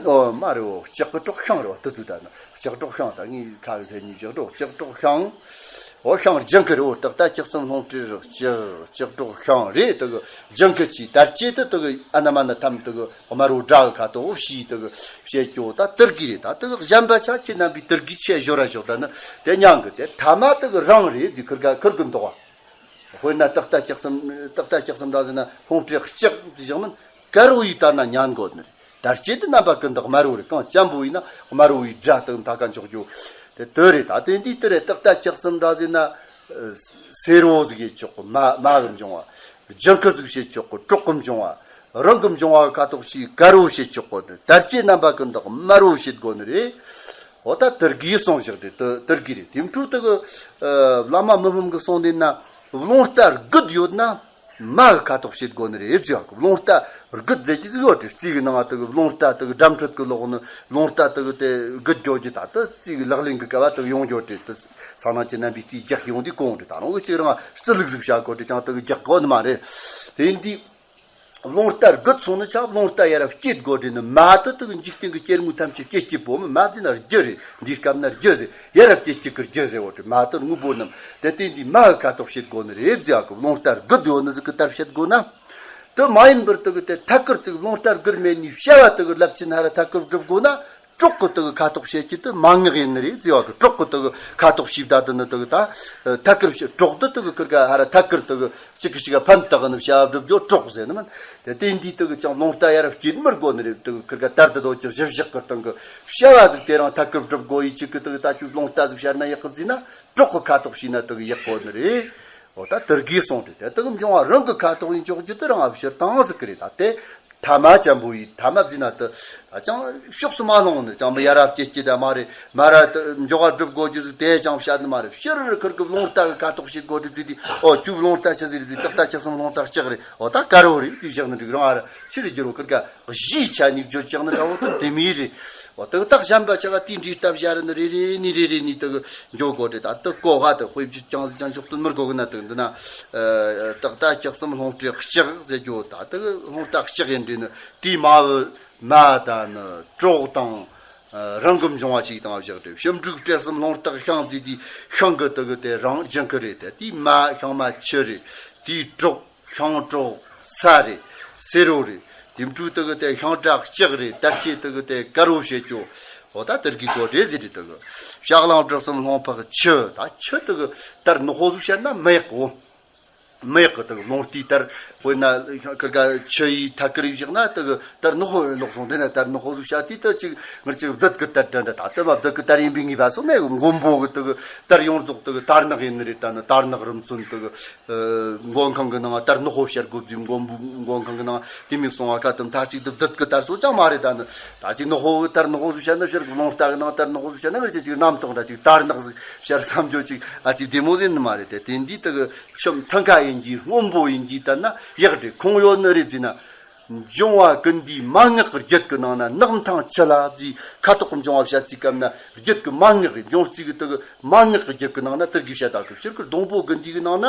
ཨོ་དམར་བོ་ལྕགས་གི་གྲོག་ཤིང་རེད་བ། དེ་དུས་ད་ནི་ལྕགས་གྲོག་ཤིང་། ད་ངས་ཁ་གི་ཟེར་ཉིན་ལྕགས་གྲོག་ལྕགས་གྲོག་ཤིང་། ཨོ་ཤིང་ལྗང་ཁུ་རེད་བ། ཏག་ཏ་ལྕགས་ཟམ་རླུང་རྟའི་རི་ལྕགས་ལྕགས་གྲོག་ཤིང་རེད། དེ་གི་ལྗང་ཁུ་གི་དར་ལྕེ་དེ་དེ་གི་ཨ་ན་མ་ན་ཐམ་དེ་གི་དམར་བོ་སྒྲ་གི་ཁ་དོག་བྱས་དེ་གི་བྱེད་རྒྱུ་ད་དར་གི་རེད། ད་དེ་གི་གཞན་པ་ཆ་ཁྱེད་རྣམ་པས་དར་གི་ཆེ་ཞོར་ར་ཞོག། ད་ནི་དེ་མྱང་གི་དེ་ཐ་མ་དེ་གི་རང་རེད། དེ་ཁུར་ག་ཁུར་གི་འདུག་བ། དཔེར་ན་ཏག་ཏ་ལྕགས་ཟམ་ཏག་ཏ་ལྕགས་ཟམ་འདྲ་ཟེར་ན་རླུང་རྟའི་ལྕགས་དེ་བཞག་མིན་དཀར་བོ་ཡིས་ལྟ་ན་ཉན་དགོ་ནི་རེད། དར་ལྕེ་དེ་རྣམ་པ་ཀུན་ཏུ་དམར་བོ་རེད། གང་ལྕམ་པོ་ཡིན་ན་དམར་བོ་ཡི་སྒྲ་དང་མཐའ་ཀ་འཇོག་རྒྱུ་དེ་དེ་རེད། ད་དེ་འདི་དེ་རེད། ཏག་ཏ་ལྕགས་ཟམ་འདྲ་ཟེར་ན་སེར་བོ་ཟིག་བྱེད་ཆོག་གི་མ་མ་གི་འབྱུང་བ། ལྗང་ཁུ་ཟིག་བྱེད་ཆོག་གི་གྲོག་གི་འབྱུང་བ། རང་གི་འབྱུང་བ་ཁ་དོག་ཞིག་དཀར་བོ་བྱེད་ཆོག་གི་དར་ལྕེ་རྣམ་པ་ཀུན་ཏུ་དམར་བོ་བྱེད་དགོ་ནི་རེད། འོ་ད་དར་གི་སོང་བཞག་རེད། དེ་དར་གི་རེད། དེ་འཕྲོ་དེ་གི་བླ་མ་མི་ཕམ་གི་གསུང་འདི་ན་རླུང་རྟ་རྒུད་ཡོད་ན། མ་གི་ཁ་དོག་བྱེད་དགོ་ནི་རེད་ཟེར་བ་གི། རླུང་རྟ་རྒུད་ཟེར་གྱི་ཟིག་ཡོད་དེ། རྩིས་གི་ནང་ང་དེ་གི་རླུང་རྟ་དེ་གི་སྒྲ་འཕྲོད་གི་ལོག་ནི་རླུང་རྟ་དེ་གི་དེ་རྒུད་འགྱོ་རྒྱུ་ད་དེ་རྩིས་གི་ལག་ལེན་གི་སྐབས་དེ་གི་ཡོང་འགྱོ་དེ། དེ་ཚང་ནང་ཁྱེད་རྣམ་པས་རྩིས་རྒྱག་ཡོང་དུས་གོང་དེ་ད་རུང་གི་གཅིག་རང་རྩི་ལུགས་ཟིག་བྱ་དགོ་དེ་ཅང་དེ་གི་རྒྱག་དགོ་ནི་མ་རེད། དེ་ཡིན་དུས་རླུང་རྟ་རྒུད་སོང་ནི་ཆ་རླུང་རྟ་ཡར་ར་བསྐྱེད་དགོ་དེ་ནི་མ་དེ་དེ་གི་འཇིག་རྟེན་གི་སྐྱེར་མོའི་ཐམས་ཅད་སྐྱེ་སྐྱེ་པོ་མི་མ་དེ་ན་རྒྱུ་རེད། འདིའི་སྐབས་ན་རྒྱུ་ཟེར་ཡར་ར་བསྐྱེད་སྐྱེ་གི་རྒྱུ་ཟེར་བོ་དེ་མ་དེ་དངོས་པོ་རྣམས་དེ་དེ་འདི་མ་གི་ཁ་དོག་བྱེད་དགོ་ནི་རེད་ཟེར་བ་གི། རླུང་རྟ་རྒུད་ཡོད་ནི་ཟིག་གི་དར་བྱེད་དགོ་ན། དེ་མ་ཡིན་པར་དེ་གི་དེ་ཐད་ཀར་དེ་གི་རླུང་རྟ་རྒུད་མེད་ནི་བྱ་བ་དེ་གི་རླབས་ཆེན་ཧ་ར་ཐད་ཀར་སྒྲུབ་དགོ་ན། གྲོག་གི་དེ་གི་ཁ་དོག་བྱེད་ཀྱི་དེ་མ་ངག་ཡིན་ནི་རེད་ཟེར་བ་གི། གྲོག་གི་དེ་གི་ཁ་དོག་བྱེད་ད་དེ་ནི་དེ་གི་ད་ཐད་ཀར་བྱེད་གྲོག་དེ་དེ་གི་ཁུར་ག་ཧ་ར་ཐད་ཀར་དེ་གི་གཅིག་གིས་གཅིག་ག་ཕན་བཏགས་ནི་བྱ་བ་སྒྲུབ་རྒྱུ་གྲོག་ཟེར་ནི་མིན། དེ་དེ་འདི་དེ་གི་ཅང་རླུང་རྟ་ཡར་ར་བསྐྱེད་མི་དགོ་ནི་རེད། དེ་གི་ཁུར་ག་དར་དེ་དོ་ཅིག་བཞི་བཞག་གི་སྟེང་གི་བྱ་བ་ཟིག་དེ་རང་ཐད་ཀར་སྒྲུབ་དགོ་ཡི། གཅིག་གི་དེ་གི་ད་ཅིག་རླུང་རྟ་ཟིག་ཤར་ན་ཡག་གི་བརྩིས་ན། གྲོག་གི་ཁ་དོག་བྱས་ན་དེ་གི་ཡག་པོ་ནི་རེད། འོ་ད་དར་གི་སོང་དེ་དེ་དེ་གི་འབྱུང་བ་རང་གི་ཁ་དོག་ཡིན་འཇོག་རྒྱུ་དེ་རང་ཨ་བྱེད་སྟངས་ཟིག་གི་རེད། ད་དེ་ཐ་མ་ཅམ་པོ་ཡིས་ཐ་མ་བརྩིས་ན་དེ་ད་ཅང་ཕྱོགས་སུ་མ་ལྷུང་ནི། ཅང་མི་ཡར་ར་བསྐྱེད་ཀྱི་ད་མ་རེད། མར་ར་དེ་འཇོག་པ་སྒྲུབ་དགོ་རྒྱུ་ཟིག་དེ་ཅང་བཤད་ནི་མ་རེད། ཕྱིར་ཁུར་གི་རླུང་རྟ་གི་ཁ་དོག་བྱེད་དགོ་རྒྱུ་ཟིག་དེ། འོ་ཁྱོད་རླུང་རྟ་ཆི་ཟིག་རེད་དེ། ཏག་ཏ་ལྕགས་ཟམ་རླུང་རྟ་ལྕགས་རེད། འོ་ད་དཀར་བོ་རེད་དེ་བཞག་ནི་འགྲིག་རང་ཨ་ར་ཆི་ཟིག་རྒྱུ་རོ་ཁུར་ག་གཞིའི་ཆ་ནས་བརྗོད་ཀྱང་ནི་འདྲ་བོ་དེ་དེ་མི་རེད། འོ་དེ་དག་གཞན་པ་ཆ་ག་དེའི་འདྲའི་སྟབས་བྱ་རེ་ནི་རེ་རེ་ནི་རེ་རེ་ནི་དེ་གི་འཇོག་དགོ་དེ། ད་དེ་གོ་བ་དེ་དཔེ་བརྗོད་ཀྱང་ཟིག་ཀྱང་འཇོག་དོན་མི་དགོ་གི་ན། དེ་འདི་ན་ཨ་ཏག་ཏ་ལྕགས་ཟམ་རླུང་རྟའི་ལྕགས་ཟེར་རྒྱུ་ད་དེ་གི་རླུང་རྟ་ལྕགས་ཡིན་འདྲ་ནི། དེའི་མ་བུ་མ་ད་ནི་གྲོག་དང་ཨ་རང་གི་འབྱུང་བ་ཞིག་དང་བཞག་དེ། ཞིབ་འབྲུག་སྤྲེལ་ཟམ་རླུང་རྟ་ཤིང་ཟེར་དེའི་ཤིང་གི་དེ་གི་དེ་རང་ལྗང་ཁུ་རེད་དེ། དེའི་མ་ཤིང་མ་ཆུ་རེད། དེའི་གྲོག་ཤིང་གྲོག་ས་རེད། སེར་བོ་རེད། དེ་འཕྲོ་དེ་གི་དེ་ཤིང་སྒྲ་ལྕགས་རེད། དར་ལྕེ་དེ་གི་དེ་དཀར་བོ་བྱེད་ཀྱོ། འོ་ད་དེ་གི་གོ་འདྲེ་ཟེར་དེ་གི། ཞག་ལང་བྲག་གསུམ་ལྷུང་འཕགས་ཆུ། ད་ཆུ་དེ་གི་དར་ནག་པོ་ཟིག་བཤད་ན་མི་ཡག་གོ། མི་ཡག་གི། དེ་གི་རླུང་རྟའི་དར་དཔེར་ན་ཁུར་ག་ཆུ་ཡི་ཐད་ཀར་བཞག་ན་དེ་གི་དར་ནག་པོ་ལོག་སོང་། དེ་ན་དར་ནག་པོ་ཟིག་བཤད་དུས་དེ་ཅིག་ངར་ཅིག་བདུད་གི་དར་འདྲ་འདྲ། ད་དེ་མ་བདུད་གི་དར་ཡིན་པའི་ངེས་པ་སོ་མེད་གི། མགོན་པོ་གི་དེ་གི་དར་ཡོངས་རྫོགས་དེ་གི་དར་ནག་ཡིན་ནི་རེད། ད་ནི་དར་ནག་རིམ་བཙོན་དེ་གི་ཨ་མགོན་ཁང་གི་ནང་དར་ནག་པོ་བཤད་དགོས་རྒྱུ། མགོན་མགོན་ཁང་གི་ནང་དེ་མིག་སོང་བ་ཁ་དུམ་ཐག་ཅིག་ཏུ་བདུད་ཀྱི་དར་སོ་ཅང་མ་རེད། ད་ནི་ད་ཅིག་ནག་པོ་གི་དར་ནག་པོ་ཟིག་བཤད་ན་ཕྱིར་གི་རླུང་རྟ་གི་ནང་དར་ནག་པོ་ཟིག་བཤད་ན་ངར་ཅིག་ཅིག་རྣམ་རྟོག་འདྲ་ཅིག་དར་ནག་ཟིག་བཤད་བསམ་རྒྱུ་ཅིག་ཨ་ཅིག་བདེ་མོ་ཟིག་ནི་མ་རེད་དེ། དེ་འདི་དེ་གི་ཆུ་མཐུན་ཁ་ཡིན་གྱི་སྔོན་པོ་ཡིན་གྱི་ད་ན་ཡག་རེད། ཁུངས་ཡོད་ནི་རེད་ཟེར་ན། འབྱུང་བ་ཀུན་འདུས་མན་ངག་གི་རྒྱུད་ཀྱི་ནང་ན་ནག་མཐའ་ཆུ་ལ་བརྫིས། ཁ་དོག་གི་འབྱུང་བ་བཤད་ཚིག་སྐབས་ན་རྒྱུད་ཀྱི་མན་ངག་རེད། འབྱུང་རྩིས་ཀྱི་དེ་གི་མན་ངག་གི་རྒྱུད་ཀྱི་ནང་ན་དེ་གི་བཤད་ད་གི། སྤྱིར་གི་སྡོང་པོ་ཀུན་འདུས་ཀྱི་ནང་ན།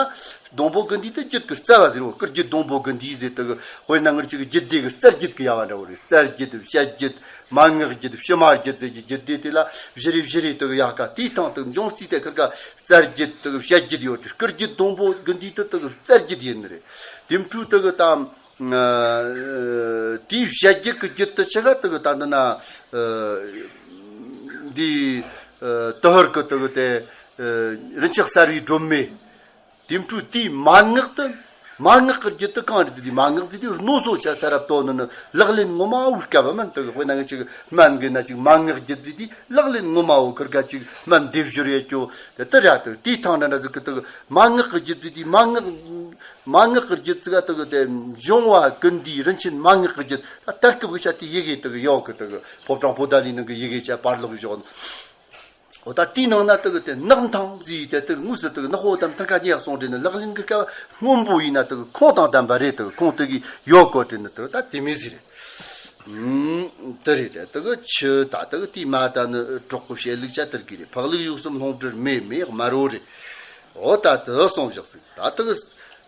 སྡོང་པོ་ཀུན་འདུས་དེ་རྒྱུད་ཀྱི་རྩ་བ་ཟེར་བ། ཀུན་རྒྱུད་སྡོང་པོ་ཀུན་འདུས་ཟེར་དེ་གི། དཔེར་ན་ངར་ཅིག་གི་རྒྱུད་སྡེ་གི་རྩ་རྒྱུད་ཀྱི་ཡ་བ་འདྲ་བོ་རེད། རྩ་རྒྱུད། བཤད་རྒྱུད། མན་ངག་རྒྱུད། ཕྱི་མ་རྒྱུད་ཟེར་གྱི་རྒྱུད་སྡེ་དེ་ལ་བཞི་རེ་བཞི་རེ་དེ་གི་ཡ་ག་དེའི་སྟེང་དེ་འབྱུང་རྩིས་དེ་ཁུར་ག་རྩ་རྒྱུད་དེ་གི་བཤད་རྒྱུད་ཡོད་དེ། ཀུན་རྒྱུད་སྡོང་པོ་ཀུན་འདུས་དེ་དེ་གི་རྩ་རྒྱུད་ཡིན་ནི་རེད། དེ་འཕྲོ་དེ་གི་དང་། ཨ་དེའི་བཤད་རྒྱུད་ཀྱི་རྒྱུད་དུ་ཆི་ག་དེ་གི་ད་འདི་ན། ཨ་འདི་ཨ་དེ་ཧར་གི་དེ་གི་དེ་ཨ་རིན་ཆེན་གསར་བའི་སྒྲོན་མེ། དེ་འཕྲོ་དེའི་མན་ངག་དེ་ མན་ངག་གི་རྒྱུད་དུ་གང་རེད་དེ། མན་ངག་དེ་དུས་རྣོ་སོ་ཆ་ས་རབ་ཏོ་ནི་ནི་ལག་ལེན་ངོ་མ་བོ་སྐབས་མན་དུ་དཔེར་ན་ཅིག་སྨན་གི་ན་ཅིག་མན་ངག་རྒྱུད་དེ་དུས་ལག་ལེན་ངོ་མ་བོ་ཁུར་ག་ཅིག་སྨན་འདེབས་སྦྱོར་ཡེད་རྒྱུ་དེ་ལྟར་ཡ་དུ་དེའི་ཐང་འདྲ་འདྲ་ཟིག་གི་དུ་མན་ངག་གི་རྒྱུད་དེ་དུས་མན་ངག་མན་ངག་གི་རྒྱུད་ཚིག་དུ་གི་དེ་འབྱུང་བ་ཀུན་འདུས་རིན་ཆེན་མན་ངག་གི་རྒྱུད་ད་ལྟར་སྐབས་གི་ཆ་དེ་ཡི་གེ་དུ་གི་ཡོག་གི་དུ་གི་ཕོ་བྲང་པོ་ཏཱ་ལའི་ནང་གི་ཡི་གེ་ཆ་པར་ལོག་གི་ཞོག་ནི། འོ་ད་དེའི་ནང་ན་དུ་གི་དེ་ནག་མཐིང་བརྫིས་དེ་དུ་དངོས་སུ་དུ་གི་ནག་པོ་དམ་མཐིང་ཁ་ཉེ་སོང་དྲན་ནི་ལག་ལེན་གི་སྐབས་སྔོན་པོ་ཡིན་ན་དུ་གི་ཁོང་དང་ལྡན་པ་རེད། དུ་གི་ཁོང་དུ་གི་ཡོད་གོ་དྲན་ནི་དུ་ད་དེ་མི་ཟེར། ཨུམ། དེ་རེད་དེ་དུ་གི་ཆུ་ད་དུ་གི་དེའི་མ་ད་ནི་གྲོགས་གི་བཤད་ལུགས་ཆ་དུ་གི་རེད། འཕགས་ལུགས་ཡུག་གསུམ་ལྷུང་བྲལ་མེ་མེ་དམར་རོ་རེད། འོ་ད་དུ་སོང་བཞག་ཟིག་ད་དུ་གི་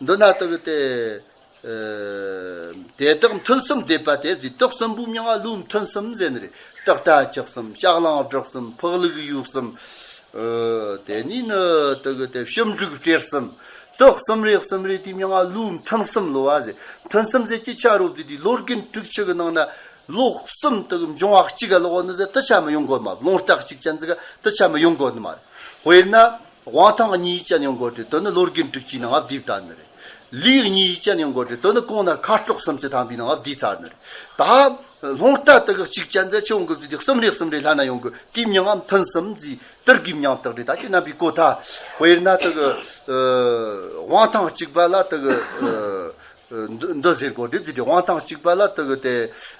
འདི་ན་དུ་གི་དེ། ཨ། དེ་དག་མཐུན་གསུམ་སྡེབ་པ་དེ་བརྫིས་དག་གསུམ་པོའི་མིང་ང་ལུགས་མཐུན་གསུམ་ཟེར་ནི་རེད། དག་ལྟ་ཁྱི་གསུམ། ལྕགས་གླང་སྦྲུལ་གསུམ། འཕགས་ལུགས་ཡུག་གསུམ། ཨ། དེ་ནས་ནི་དུ་གི་དེ་ཞིབ་འབྲུག་སྤྲེལ་གསུམ། དག་གསུམ་རེ་གསུམ་རེ་དེའི་མིང་ང་ལུགས་མཐུན་གསུམ་ལོ་བ་ཟེར། མཐུན་གསུམ་ཟེར་གྱི་ཆ་རོ་བརྫིས་དུས་ལོ་རྒན་དྲུག་ཅུ་གི་ནང་ན་ལོ་གསུམ་དུ་གི་འབྱུང་བ་གཅིག་ག་ལོག་ནི་ཟེར་དུ་ཆ་མི་ཡོང་གོ་ནི་མ། རླུང་རྟ་གཅིག་ཅན་ཟིག་ག་དུ་ཆ་མི་ཡོང་གོ་ནི་མ། དཔེར་ན། དབང་ཐང་གཉིས་ཅན་ཡོང་གོ་དེ་དོན་ནི་ལོ་རྒན་དྲུག་ཅུའི་ནང་ང་བསྡུས་བཏང་ནི་རེད། ལུས་གཉིས་ཅན་ཡོང་གོ་དེ་དོན་ནི་གོང་ན་ཁ་དྲོག་སུམ་ཅུ་ཐམ་པའི་ནང་ང་བསྡུས་ཚར་ནི་རེད། ད་རླུང་རྟ་དུ་གི་གཅིག་ཅན་ཟེར་ཆུང་གི་བརྫིས་དེ་གསུམ་རེ་གསུམ་རེ་ལྷན་ན་ཡོང་གི་དེའི་མིང་ང་མཐུན་གསུམ་བརྫིས། དེ་གི་མིང་དག་རེད། ད་ཁྱེད་རྣམ་པའི་གོ་ཐལ། དཔེར་ན་དུ་གི་ཨ། དབང་ཐང་གཅིག་པ་ལ་དུ་གི་ཨ། འདི་འདི་ཟེར་གོ་དེ་བརྫིས་དེ་དབང་ཐང་གཅིག་པ་ལ་དུ་གི་དེ་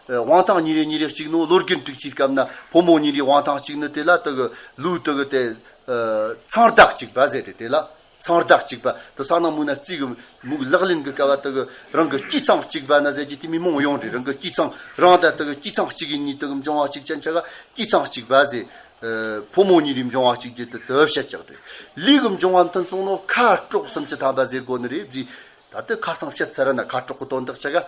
ཨ། དབང་ཐང་གཉིས་རེ་གཉིས་རེ་གཅིག་ནོ་ལོ་རྒན་དྲུག་ཅུའི་སྐབས་ན་ཕོ་མོ་གཉིས་རེ་དབང་ཐང་གཅིག་ནི་དེ་ལ་དུ་གི་ལུས་དུ་གི་དེ། ཨ། ཚང་བདག་གཅིག་པ་ཟེར་ཏེ་དེ་ལ་ཚང་བདག་གཅིག་པ་དུ་ས་ནང་མུ་ན་རྩིས་གི་མུ་གི་ལག་ལེན་གི་སྐབས་དུ་གི་རང་གི་སྐྱེས་ཚང་གཅིག་པ་ན་ཟེར་གྱི་དེ་མི་མང་ཡོང་རེད། རང་གི་སྐྱེས་ཚང་རང་ད་དུ་གི་སྐྱེས་ཚང་གཅིག་ཡིན་ནི་དུ་གི་འབྱུང་བ་གཅིག་ཅན་ཆ་ག་སྐྱེས་ཚང་གཅིག་པ་ཟེར། ཨ། ཕོ་མོ་གཉིས་རེ་འབྱུང་བ་གཅིག་རྒྱུ་དུ་དུ་བཤད་ཅག་རེད། ལུས་གི་འབྱུང་བ་མཐུན་སོང་ནོ་ཁ་དྲོག་སུམ་ཅུ་ཐམ་པ་ཟེར་གོ་ནི་རེད་བརྫིས། ད་ལྟ་ཁ་སང་བཤད་ཚར་ན་ཁ་དྲོག་གི་དོན་དག་ཆ་ག་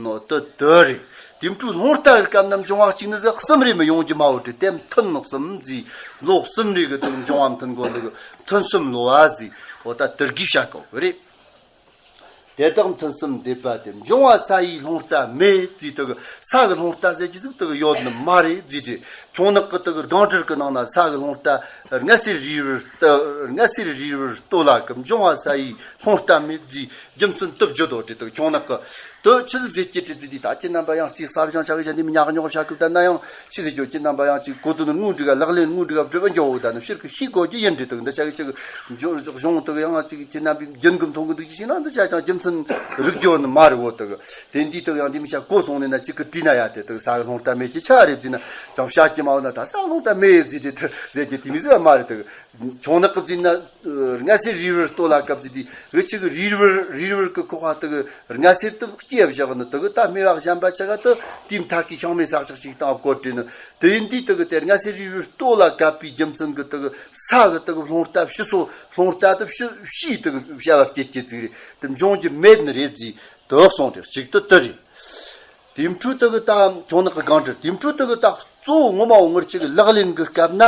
ནོ་དུ་དུ་རེད། དེ་འཕྲོས་རླུང་རྟ་གི་སྐབས་ན་འབྱུང་བ་གཅིག་ནི་ཟེར་གསུམ་རེ་མི་ཡོང་རྒྱུ་མ་འོ་དྲི་དེ་མཐུན་ནོ་གསུམ་བརྫིས། ལོ་གསུམ་རེ་གི་དུ་འབྱུང་བ་མཐུན་དགོ་ནི་གི་མཐུན་གསུམ་ལོ་བ་བརྫིས། འོ་ད་དུ་གི་བཤད་གོ་གི་རེད། དེ་དག་མཐུན་གསུམ་སྡེབ་པ་དེ་འབྱུང་བ་ས་ཡི་རླུང་རྟ་མེ་བརྫིས། དུ་གི་ས་གི་རླུང་རྟ་ཟེར་གྱི་ཟིག་དུ་གི་ཡོད་ནི་མ་རེད་བརྫིས་ཏེ། ཁྱུང་ནག་གི་དུ་གི་སྒང་དྲུག་གི་ནང་ན་ས་གི་རླུང་རྟ་རྔ་སེར་རིལ་བུར་ལྟོ་རྔ་སེར་རིལ་བུར་ལྟོ་ལ་གི་འབྱུང་བ་ས་ཡི་རླུང་རྟ་མེ་བརྫིས། རྒྱུ་མཚན་དུ་བརྗོད་དོ་དྲི་དུ་ཁྱུང་ནག་གི་དུ་ཆི་ཟིག་ཟེར་གྱི་དྲི་དུ་དི་ད་ཁྱེད་རྣམ་པ་ཡང་གཅིག་གསར་བྱུང་ཆ་གི་ཆ་འདི་མི་ཉག་ཉོག་བྱ་གི་ད་ན་ཡང་ཆི་ཟིག་ཁྱོད་ཁྱེད་རྣམ་པ་ཡང་གཅིག་གོ་དུ་ནི་དངོས་འབྲི་ག་ལག་ལེན་དངོས་འབྲི་ག་བྲི་བ་འགྱོ་འོ་ད་ནི་ཕྱིར་གི་ཤི་དགོས་ཀྱི་ཡིན་དྲི་དུ་འདི་ཆ་གི་ཆི་གི་གཞུང་དུ་ཡང་གཅིག་ཁྱེད་རྣམ་པའི་རྒྱུན་གི་མཐོང་གི་འདུག་ཅི་ཞིག་ན་འདི་ཆ་ཅང་རྒྱུ་མཚན་རིག་འགྱོ་ནི་མ་རེད་འོ་དུ་གི་དེ་འདི་དུ་ཡང་འདི་མི་ཆ་གོ་སོང་ནི་ན་གཅིག་གི་བྲིས་ན་ཡ་དེ་དུ་ས་གི་རླུང་རྟ་མེ་ཀྱི་ཆ་རེད་བརྫིས་ན་ཅང་བྱ་ཀྱི་མ་འོ་ན་ད་ས་གི་རླུང་རྟ་མེ་བརྫིས་དྲི་དུ་ཟེར་གྱི་དེ་མི་ཟེར་བ་མ་རེད་དུ་གི་ཁྱུང་ནག་གི་བརྫིས་ན། རྔ་སེར་རིལ་བུར་ལྟོ་ལ་སྐབས་ཀྱི་དེ་འུ་ཅག་གི་རིལ་བུར་རིལ་བུར་གི་ཁོག་པ་དེ་གི་རྔ་སེར་དུ་སྐྱེས་བཞག་ནི་དེ་གི་ད་སྨེ་བ་གཞན་པ་ཆ་ག་དུ་དེའི་མཐའ་གི་ཤིང་མེ་ཟག་ཆག་ཞིག་བཏང་བ་བཀོད་དྲི་ནི་དེ་ཡིན་དུས་དེ་གི་དེ་རྔ་སེར་རིལ་བུར་ལྟོ་ལ་བཀབ་པའི་རྒྱུ་མཚན་གི་དེ་གི་ས་གི་དེ་གི་རླུང་རྟ་ཕྱི་སོ་རླུང་རྟ་དུ་ཕྱི་ཕྱིའི་དེ་གི་བྱ་བ་སྐྱེ་སྐྱེ་ཙིག་རེད་དེ་འབྱུང་རྒྱུ་མེད་ནི་རེད་ཟེར་དེ་གསུངས་ཏེ་གཅིག་ཏུ་དེ་རེད། དེ་འཕྲོས་དེ་གི་ད་ཁྱུང་ནག་གི་སྒང་དྲི་དེ་འཕྲོས་དེ་གི་ད་གཙོ་བོ་ངོ་མ་བོ་ངར་ཅིག་གི་ལག་ལེན་གི་སྐབས་ན།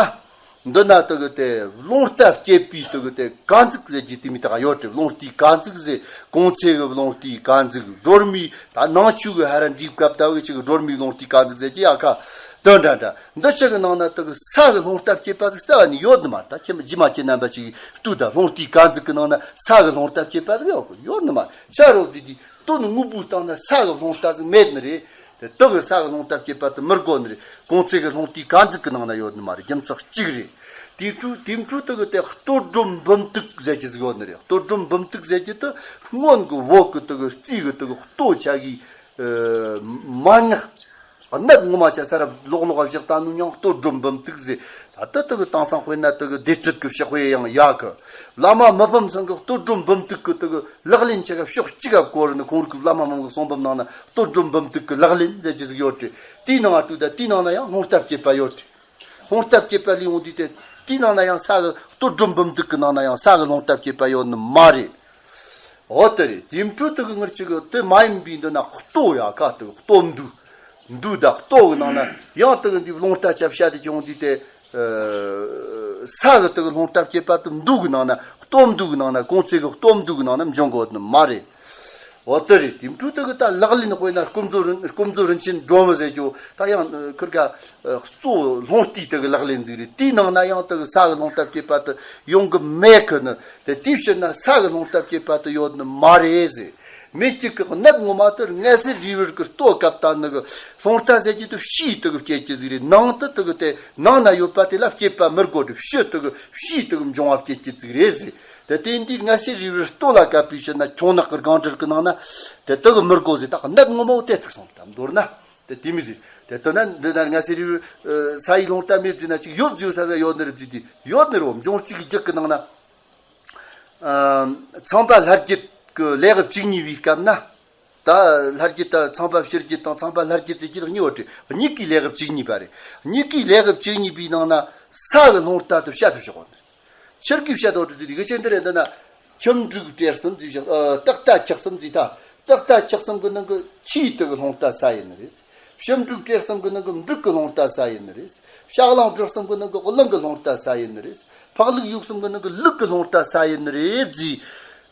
འདི་ན་དེ་གི་དེ་རླུང་རྟ་བསྐྱེད་པའི་དེ་གི་དེ་ཀ་འཛུགས་ཟེར་གྱི་དེ་མི་དག་ཡོད་དྲི། རླུང་རྟའི་ཀ་འཛུགས་ཟེར་གོང་ཚད་གི་རླུང་རྟའི་ཀ་འཛུགས་སྒྲོལ་མའི་ད་ནང་ཆོས་གི་ཧ་ར་འདྲིས་སྐབས་ལྟ་བུ་ཅིག་གི་སྒྲོལ་མའི་རླུང་རྟའི་ཀ་འཛུགས་ཟེར་གྱི་ཡ་ཁ་དེ་འདྲ་འདྲ་འདི་ཅིག་གི་ནང་ན་དེ་གི་ས་གི་རླུང་རྟ་བསྐྱེད་པ་ཟིག་རྩ་བ་ནས་ཡོད་ནི་མ་རེད། ད་ཁྱེད་རྒྱུ་མ་ཁྱེད་རྣམ་པ་ཅིག་ལྟོས་ད། རླུང་རྟའི་ཀ་འཛུགས་གི་ནང་ན་ས་གི་རླུང་རྟ་བསྐྱེད་པ་ཟིག་ཡོད་ཡོད་ནི་མ་རེད། ཤ་རོ་དེ་དེ། དོན་དངོས་པོའི་སྟེང་ན་ས་གི་རླུང་རྟ་ཟིག་མེད་ནི་རེད། དེ་དག་གི་ས་གི་རླུང་རྟ་བསྐྱེད་པ་དེ་མི་དགོས་ནི་རེད། གོང་ཚད་གི་རླུང་རྟའི་ཀ་འཛུགས་གི་ནང་ན་ཡོད་ནི་མ་རེད། རྒྱུ་མཚན་གཅིག་རེད། དེའི་འཕྲོས་དེའི་འཕྲོས་དེ་གི་དེ་ལྟོ་སྒྲོམ་འབུམ་ཐུག་ཟེར་གྱི་ཟིག་ཡོད་ནི་རེད། ལྟོ་སྒྲོམ་འབུམ་ཐུག་ཟེར་གྱི་དེ་སྔོན་གི་བོད་གི་དེ་གི་རྩིས་གི་དེ་གི་ལྟོ་ཆ་གི་མན་ངག་གནད་ངོ་མ་ཆ་ས་ར་ལོག་ལོག་བཞག་ད་ནུ་མྱང་ལྟོ་སྒྲོམ་འབུམ་ཐུག་ཟེར། ད་ལྟ་དེ་གི་དེང་སང་དཔེར་ན་དེ་གི་སྡེ་ཁྲིད་གི་ཕྱག་དཔེ་ཡང་ཡག་གི། བླ་མ་མི་ཕམ་ཚང་གི་ལྟོ་སྒྲོམ་འབུམ་ཐུག་གི་དེ་གི་ལག་ལེན་ཆ་ག་ཕྱོགས་གཅིག་ག་བསྐོར་ནི་ཁོང་རིགས་བླ་མ་མང་གི་གསུང་འབུམ་ནང་ན་ལྟོ་སྒྲོམ་འབུམ་ཐུག་གི་ལག་ལེན་ཟེར་གྱི་ཟིག་ཡོད་དྲི། དེའི་ནང་ང་ལྟོས་ད་དེའི་ནང་ན་ཡང་རླུང་རྟ་བསྐྱེད་པ་ཡོད་དྲི། རླུང་རྟ་བསྐྱེད་པ་ལས་འོང་དུས་དེ་དེའི་ནང་ན་ཡང་ས་གི་ལྟོ་སྒྲོམ་འབུམ་ཐུག་གི་ནང་ན་ཡང་ས་གི་རླུང་རྟ་བསྐྱེད་པ་ཡོད་ནི་མ་རེད། འོ་དེ་རེད། དེའི་འཕྲོས་དེ་གི་ངར་ཅིག་གི་དེ་མ་ཡིན་པའི་འདི་ན་ལྟོ་ཡ་ཁ་དེ་གི་ལྟོ་མདུད། མདུད་དང་ལྟོ་གི་ནང་ན་ཡང་དེ་གི་འདི་རླུང་རྟ་ཆ་བྱ་དེ་ཀྱང་འདི་དེ། ས་གི་དེ་གི་རླུང་རྟ་བསྐྱེད་པ་དེ་མདུད་གི་ནང་ན་ལྟོ་མདུད་གི་ནང་ན་གོང་ཚད་གི་ལྟོ་མདུད་གི་ནང་ན་འབྱུང་དགོས་ནི་མ་རེད། འོ་དེ་རེད། དེའི་འཕྲོས་དེ་གི་ད་ལག་ལེན་དཔེར་ན་སྐུ་མཛོ་རིན་སྐུ་མཛོ་རིན་ཆེན་སྒྲོལ་མ་ཟེར་རྒྱུ་ད་ཡང་ཁིར་ག་གཙོ་བོ་རླུང་རྟའི་དེ་གི་ལག་ལེན་ཟིག་རེད། དེའི་ནང་ན་ཡང་དེ་གི་ས་གི་རླུང་རྟ་བསྐྱེད་པ་དེ་ཡོང་གི་མེད་གི་ནི། དེ་དེའི་ཕྱིར་ན་ས་གི་རླུང་རྟ་བསྐྱེད་པ་དེ་ཡོད་ནི་མ་རེད་ཟེར། མེད་ཀྱི་གི་གནད་ངོ་མ་དེ་ངལ་སེལ་རི་བོར་གི་ལྟོ་བཀབ་ད་ནི་གི་རླུང་རྟ་ཟེར་གྱི་དེ་ཕྱིའི་དེ་གི་སྐྱེད་ཀྱི་ཟིག་རེད། ནང་དུ་དེ་གི་དེ་ནང་ན་ཡོད་པ་དེ་ལ་སྐྱེད་པ་མི་དགོས་རེད། ཕྱི་དེ་གི་ཕྱིའི་དེ་གི་འབྱུང་བ་སྐྱེད་ཀྱི་ཟིག་རེད་ཟེར། དེ་དེ་འདི་ངལ་སེལ་རི་བོར་ལྟོ་ལ་བཀབ་པའི་ཕྱིར་ན་ཁྱུང་ནག་གི་སྒང་དྲུག་གི་ནང་ན་དེ་དེ་གི་མི་དགོས་ཟེར། ད་གནད་ངོ་མ་བོ་དེ་ཐུག་སོང་། ད་མདོར་ན་དེ་དེ་མི་ཟེར། དེ་དོན་ན་འདི་ན་ངལ་སེལ་རི་བོར་ས་ཡི་རླུང་རྟ་མེད་ཟེར་ན་ཅིག་ཡོད་ཟེར་ས་ས་ཡོད་ནི་རེད་ཟེར། དེ་ཡོད་ནི་རེད། འབྱུང་རྩིས་ཀྱི་རྒྱུད་ཀྱི་ནང་ན། ཨ། ཚངས་པ་ལྷ་རྒྱལ་གྱི་ལས་བཅུ་གཉིས་པའི་སྐབས་ན། ད་ལྷ་རྒྱལ་དང་ཚངས་པ་ཕྱི་རྒྱལ་དང་ཚངས་པ་ལྷ་རྒྱལ་དེ་གཉིས་ཡོད་དེ། གཉིས་ཀའི་ལས་བཅུ་གཉིས་པ་རེད། གཉིས་ཀའི་ལས་བཅུ་གཉིས་པའི་ནང་ན་ས་གི་རླུང་རྟ་དེ་བཤད་དུ་བཞག་པ་ནི། ཆི་གིས་བཤད་དོ་དེ་དེ་གི་ཆེད་འདི་རེད། འདི་ན་ཁྱུང་འབྲུག་སྤྲེལ་གསུམ་ཟེར་བཞག་ཨ། སྟག་རྟ་ཁྱི་གསུམ་ཟེར། ད་སྟག་རྟ་ཁྱི་གསུམ་གི་ནང་གི་ཁྱིའི་དེ་གི་རླུང་རྟ་ས་ཡིན་ནི་རེད། ཁྱུང་འབྲུག་སྤྲེལ་གསུམ་གི་ནང་གི་འབྲུག་གི་རླུང་རྟ་ས་ཡིན་ནི་རེད། ཕྱག་གླང་སྦྲུལ་གསུམ་གི་ནང་གི་གླང་གི་རླུང་རྟ་ས་ཡིན་ནི་རེད། ཕག་ལུག་ཡུག་གསུམ་གི་ནང་གི་ལུག་གི་རླུང་རྟ་ས་ཡིན་ནི་རེད་ཟེར།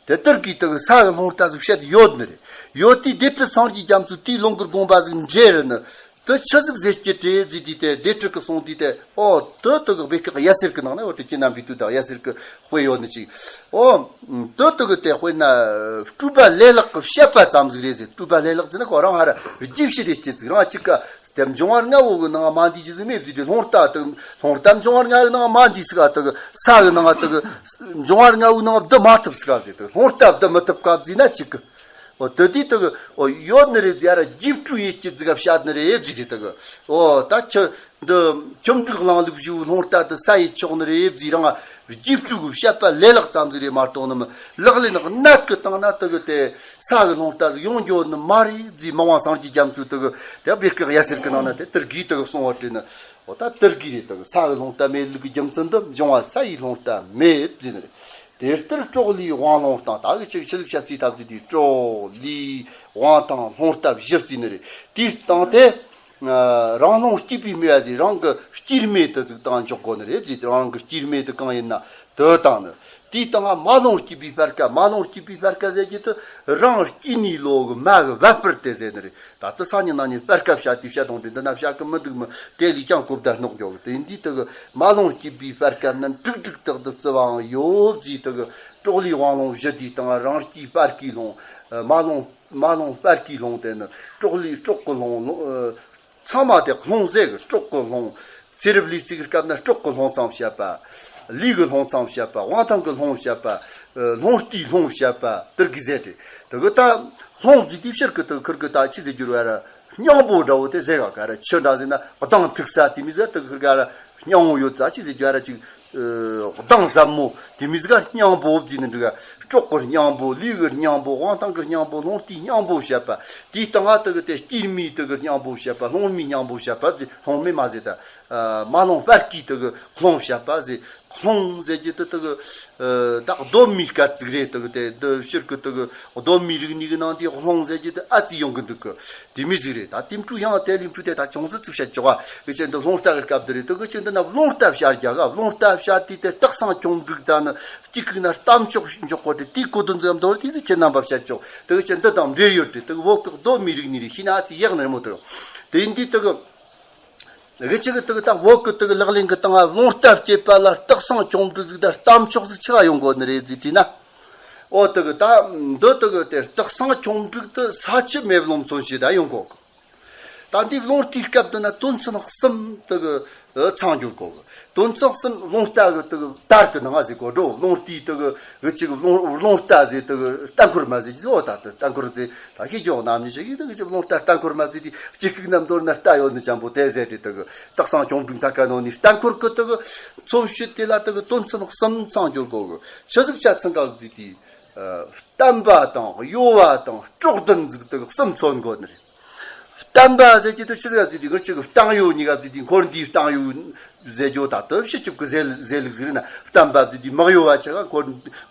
དེ་ལྟར་གྱི་དེ་གི་ས་གི་རླུང་རྟ་ཟིག་བཤད་ཡོད་ནི་རེད། ཡོད་དུས་སྡེ་སྲིད་སངས་རྒྱས་རྒྱ་མཚོས་དེའི་ལུང་གི་དགོངས་པ་ཟིག་འགྲེལ་རེད་ནི། དེ་ཆི་ཟིག་ཟེར་གྱི་རེད་ཟེར་དུས་དེ་སྡེ་སྲིད་ཀྱིས་གསུངས་དུས་དེ། ཨོ་དེ་དེ་གི་བེ་ཀག་ཡ་སེར་གི་ནང་ན། འོ་དེ་ཁྱེད་རྣམ་པས་དུས་དང་ཡ་སེར་གི་དཔེ་ཡོད་ནི་ཅིག་ཨོ་དེ་དེ་གི་དེ་དཔེར་ན་སྤྲུལ་པ་ལེ་ལག་གིས་བཤད་པ་ཙམ་ཟིག་རེད་ཟེར། སྤྲུལ་པ་ལེ་ལག་ཟེར་ན་ཁོ་རང་ཧ་ར་རྒྱས་བཤད་རེད་སྐྱེ་ཟིག་རང་གཅིག་ག་དེ་འབྱུང་བ་ལྔ་བོ་གི་ནང་མ་འདུས་རྒྱུ་ཟིག་མེད་ཟེར་དུས། རླུང་རྟ་དེ་རླུང་རྟ་འབྱུང་བ་ལྔ་བོའི་ནང་མ་འདུས་ཟིག་ག་དེ་གི་ས་གི་ནང་དེ་གི་འབྱུང་བ་ལྔ་བོའི་ནང་བསྡུ་མ་ཐུབ་ཟིག་ག་ཟེར། དེ་རླུང་རྟ་བསྡུ་མི་ཐུབ་ག་ཟེར་ན་གཅིག་གི། ཨོ་དེ་དུས་དེ་གི་ཨོ་ཡོད་ནི་རེད་ཟེར། ཡ་ར་རྒྱས་སྤྲོས་ཡེད་རྒྱུ་ཟིག་ག་བཤད་ནི་རེད་ཟེར་དུས་དེ་གི། ཨོ་ད་ཁྱི་འདི་ཁྱུང་འབྲུག་གླང་ལུག་བཞི་བོའི་རླུང་རྟ་དེ་ས་ཡི་ཆོག་ནི་རེད་ཟེར། རང་རྒྱས་སྤྲོས་གི་བཤད་པ་ལེ་ལག་ཙམ་ཟིག་རེད་མ་གཏོགས་ནི་མི་ལག་ལེན་གནད་གི་སྟེང་ན་དེ་གི་དེ་ས་གི་རླུང་རྟ་ཟིག་ཡོང་རྒྱུ་ནི་མ་རེད་ཟེར། མི་དབང་སངས་རྒྱས་རྒྱ་མཚོས་དེ་གི་དེ་བེ་ཀག་ཡ་སེར་གི་ནང་ན་དེ་ལྟར་གི་དེ་གི་གསུངས་པ་དེ་ནི། འོ་ད་ལྟར་གི་རེད། དེ་གི་ས་གི་རླུང་རྟ་མེད་ལུགས་ཀྱི་རྒྱུ་མཚན་འདི་འབྱུང་བ་ས་ཡི་རླུང་རྟ་མེད་ཟེར་ནི་རེད། དེ་ལྟར་སྲོག་ལུས་དབང་རླུང་བཏང་། ད་གི་ཆི་ཆི་ཟིག་བཤད་རྩིས་ཐབས་ཟིག་དེ་སྲོག་ལུས་དབང་དང་རླུང་རྟ་བཞི་རྩིས་ནི་རེད། དེའི་སྟེང་དེ། ཨ། རང་རླུང་སྐྱེས་པའི་མེ་བ་ཟེར། རང་གི་སྐྱེས་མེ་དེ་ཟིག་བཏང་འཇོག་དགོས་ནི་རེད་ཟེར། རང་གི་སྐྱེས་མེ་དེ་གང་ཡིན་ན་དེ་བཏང་ནི། དེའི་སྟེང་མ་རླུང་སྐྱེས་པའི་སྤར་ཁ། མ་རླུང་སྐྱེས་པའི་སྤར་ཁ་ཟེར་གྱི་དེ་རང་སྐྱེས་ནས་ལོ་གི་མ་གི་བབ་སྤར་དེ་ཟེར་ནི་རེད། ད་ལྟ་སང་ཉིན་གནངས་ཉིན་སྤར་ཁ་བཤད་དུས་བཤད་དང་དེ་འདི་ན་བཤད་གི་མི་འདུག་མི་དེ་ལས་ཀྱང་གོ་བརྡ་སྣོག་འཇོག་གི། དེ་འདི་དེ་གི་མ་རླུང་སྐྱེས་པའི་སྤར་ཁ་ནི་འབྲུག་འབྲུག་དག་ཏུ་བརྩི་བའང་ཡོད་ཟེར། དེ་གི་སྲོག་ལུས་དབང་རླུང་བཞི་དེའི་སྟེང་རང་སྐྱེས་སྤར་ཁའི་རླུང་། མ་རླུང་མ་རླུང་སྤར་ཁའི་རླུང་དེ་ནི་སྲོག་ལུས་སྲོག་གི་རླུང་། ཚང་མ་དེ་རླུང་ཟེར་གི། སྲོག་གི་རླུང་། ཚེ་རབས་ལུས་རྩལ་གི་སྐབས་ན་སྲོག་གི་རླུང་ཙམ་བཤད་པ། ལུས་ཀྱི་རླུང་ཙམ་བཤད་པ། དབང་ཐང་གི་རླུང་བཤད་པ། ཨ། རླུང་རྟའི་རླུང་བཤད་པ་དེ་གི་ཟེར་ཏེ། དེ་གི་ད་རླུང་ཟེར་དུས་ཕྱིར་གི་དེ་ཁིར་གི་ད་ཆི་ཟེར་རྒྱུ་རེད་བ་ར། སྙིང་པོ་འདྲ་བོ་དེ་ཟེར་ག་ག་ར། ཆུ་འདྲ་ཟེར་ན་གདང་ཐུག་ས་དེ་མི་ཟེར། དེ་ཁིར་ག་ར་སྙིང་པོ་ཡོད་ས་ཆི་ཟེར་རྒྱུ་ར་ཅིག་ཨ། གདང་ཟབ་མོ་དེ་མི་ཟིག་ག་སྙིང་པོ་བརྩིས་ནི་འདྲ་ག་སྲོག་གི་སྙིང་པོ། ལུས་ཀྱི་སྙིང་པོ། དབང་ཐང་གི་སྙིང་པོ། རླུང་རྟའི་སྙིང་པོ་བཤད་པ། དེའི་སྟེང་ང་དེ་གི་དེ་སྐྱེས་མའི་དེ་གི་སྙིང་པོ་བཤད་པ། སློང་མའི་སྙིང་པོ་བཤད་པ་ཟེར། སློང་མའི་མ་ཟེར་ད། ཨ། མ་རླུང་སྤར་ཁའི་དེ་གི་རླུང་བཤད་པ་ཟེར། རླུང་ཟེར་རྒྱུ་དེ་དེ་གི། ཨ། ད་གདོད་མའི་སྐད་ཅིག་རེད། དེ་གི་དེ་འདི་ཕྱིར་གི་དེ་གི་གདོད་མའི་རིག་གནས་ཀྱི་ནང་དེ་རླུང་ཟེར་རྒྱུ་དེ་ཨ་ཙི་ཡོང་གི་འདུག་གི། དེ་མི་ཟིག་རེད། ད་དེ་འཕྲུ་ཡང་དེ་ལས་འཕྲུ་དེ་ད་ཅུང་ཟད་ཙིག་བཤད་ཆོག་ག་གི་ཆེད་འདི་རླུང་རྟ་གི་སྐབས་འདི་རེད། དེ་གི་ཆེད་འདི་ན་རླུང་རྟ་བཤད་རྒྱུ་ག་རླུང་རྟ་བཤད་དུས་དེ་སྟག་ཚང་ཁྱུང་འབྲུག་ད་ནི་སྐྱིད་ཁུག་ན་རྟ་མཆོག་འཇོག་གོ་དེ་དེའི་གོ་དོན་ཙམ་མདོར་དེ་ཟིག་ཁྱེད་རྣམ་པ་བཤད་ཆོག་དེ་གི་ཆེད་འདི་དང་འབྲེལ་ཡོད་དེ། དེ་གི་བོད་གི་གདོད་མའི་རིག་གནས་རེད། ཤེས་ན་ཨ་ཙི་ཡག་ནི་རེད་མོ། དེ་དེ་འདི་དེ་གི་གི་ཆེད་གི་དེ་གི་ད་བོད་གི་དེ་གི་ལག་ལེན་གི་སྟེང་ང་རླུང་རྟ་བསྐྱེད་པ་ལ་སྟག་ཚང་ཁྱུང་འབྲུག་ཟིག་ད་རྟ་མཆོག་ཟིག་ཆི་ག་ཡོང་གོ་ནི་རེད་ཟིག་དྲིས་ན། ཨོ་དེ་གི་ད་འདི་དེ་གི་དེ་སྟག་ཚང་ཁྱུང་འབྲུག་དེ་ས་ཆུ་མེ་རླུང་མཚོན་བྱེད་ད་ཡོང་གོ་གི། ད་འདི་རླུང་རྟའི་སྐབས་དུ་ན་དོན་ཚན་གསུམ་དེ་གི་ཚང་འགྱུར་གོ་གི། དོན་ཚན་གསུམ་རླུང་རྟ་གི་དེ་གི་དར་གི་ནང་ཟེར་གོ་འགྲོ། རླུང་རྟའི་དེ་གི་གི་ཅིག་རླུང་རླུང་རྟ་ཟེར་དེ་གི་རྟ་འཁོར་མ་ཟེར་གི་ཟེར། འོ་ད་དེ་རྟ་འཁོར་ཟེར་ད་ཤེས་ཀྱི་ཡོད་ནམ་ནི་ཞིག་གི་དེ་གི་ཅིག་རླུང་རྟ་རྟ་འཁོར་མ་ཟེར་དེ་སྐྱིད་ཁུག་ན་མདོར་ན་རྟ་ཡོད་ནི་ཅན་པོ་དེ་ཟེར་དེ་དེ་གི་སྟག་ཚང་ཁྱུང་འབྲུག་ད་ག་ནང་ནི་རྟ་འཁོར་གི་དེ་གི་མཚོན་བྱེད་དེ་ལ་དེ་གི་དོན་ཚན་གསུམ་ཚང་འགྱུར་གོ་གི། ཆི་ཟིག་ཆ་ཚང་ག་གི་དེ་དེ། བསྟན་པ་དང་གཡོ་བ་དང་སྲོག་ལྡན་ཟིག་དེ་གསུམ་མཚོན་དགོས་ནི་རེད། བསྟན་པ་ཟེར་གྱི་དེ་ཆི་ཟིག་ཟེར་དུས་ང་ཅིག་བསྟན་གཡོ་གཉིས་ཀ་དེ་དེ་འཁོར་འདས་བསྟན་གཡོ་ཟེར་རྒྱུ་ད་དེ་ཕྱི་སྐྱོབ་ཀྱི་ཟེར་ཟེར་ལུགས་ཟིག་རེད་ན། བསྟན་པ་དེ་དེ་མི་གཡོ་བ་ཆ་ག་འཁོར་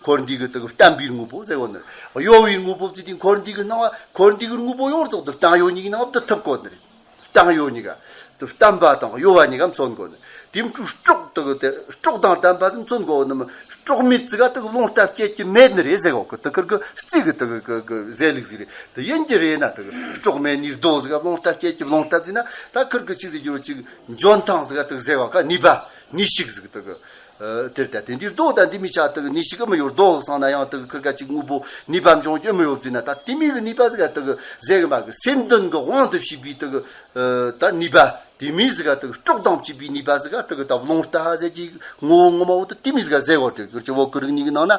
འཁོར་འདས་ཀྱི་དེ་བསྟན་པའི་དངོས་པོ་ཟེར་གོ་ནི་རེད། གཡོ་བའི་དངོས་པོ་དེ་དེ་འཁོར་འདས་ཀྱི་སྣང་བ་འཁོར་འདས་ཀྱི་དངོས་པོ་ཡོངས་རྫོགས་དེ་བསྟན་གཡོ་གཉིས་ཀྱི་ནང་བསྡུ་ཐུབ་གོ་ནི་རེད། བསྟན་གཡོ་གཉིས་ཀ་དེ་བསྟན་པ་དང་གཡོ་བ་གཉིས་ཀ་མཚོན་དགོས་ནི། དེ་འཕྲུལ་སྲོག་དེ་གི་དེ་སྲོག་དང་ལྡན་པ་དེ་མཚོན་དགོས་ནི་མི། སྲོག་མེད་ཙི་ག་དེ་གི་རླུང་རྟ་བསྐྱེད་ཀྱི་མེད་ནི་རེད་ཟེར་གོ་གི། དེ་ཁིར་གི་རྩིས་གི་དེ་གི་གི་གི་ཟེར་ལུགས་ཟིག་རེད། དེ་ཡིན་གྱི་རེད་ན་དེ་གི་སྲོག་མེད་ནི་རྡོ་ཟིག་ག་རླུང་རྟ་བསྐྱེད་ཀྱི་རླུང་རྟ་ཟིག་ན་ད་ཁིར་གི་ཆི་ཟིག་རྒྱུ་ཅིག་འཇོན་ཐང་ཟིག་ག་དེ་གི་ཟེར་གོ་ག་ནུས་པ་ནུས་ཤུགས་ཟིག་དེ་གི། ཨ། དེར་ད་དེ་འདིར་རྡོ་དང་འདི་མི་ཆ་དག་ནི་ཞིག་གི་མི་ཡོད། རྡོ་སང་ན་ཡང་དག་ཁིར་ཀ་ཅིག་དངོས་པོ་ནུས་པ་འབྱུང་རྒྱུ་མི་ཡོད་ཟེར་ན། ད་དེ་མི་གི་ནུས་པ་ཟིག་ག་དག་ཟེར་གི་མ་གི། སེམས་དོན་གི་དབང་དུ་བྱས་པའི་དག་ཨ། ད་ནུས་པ་དེ་མི་ཟིག་ག་དག་སྲོག་དང་བཅས་པའི་ནུས་པ་ཟིག་ག་དག་ད་རླུང་རྟ་ཟེར་གི་ངོ་བོ་ངོ་མ་བོ་དེ་དེ་མི་ཟིག་ག་ཟེར་བ་དེ་གི་ཅི་བོད་ཀྱི་རིག་གནས་གི་ནང་ན་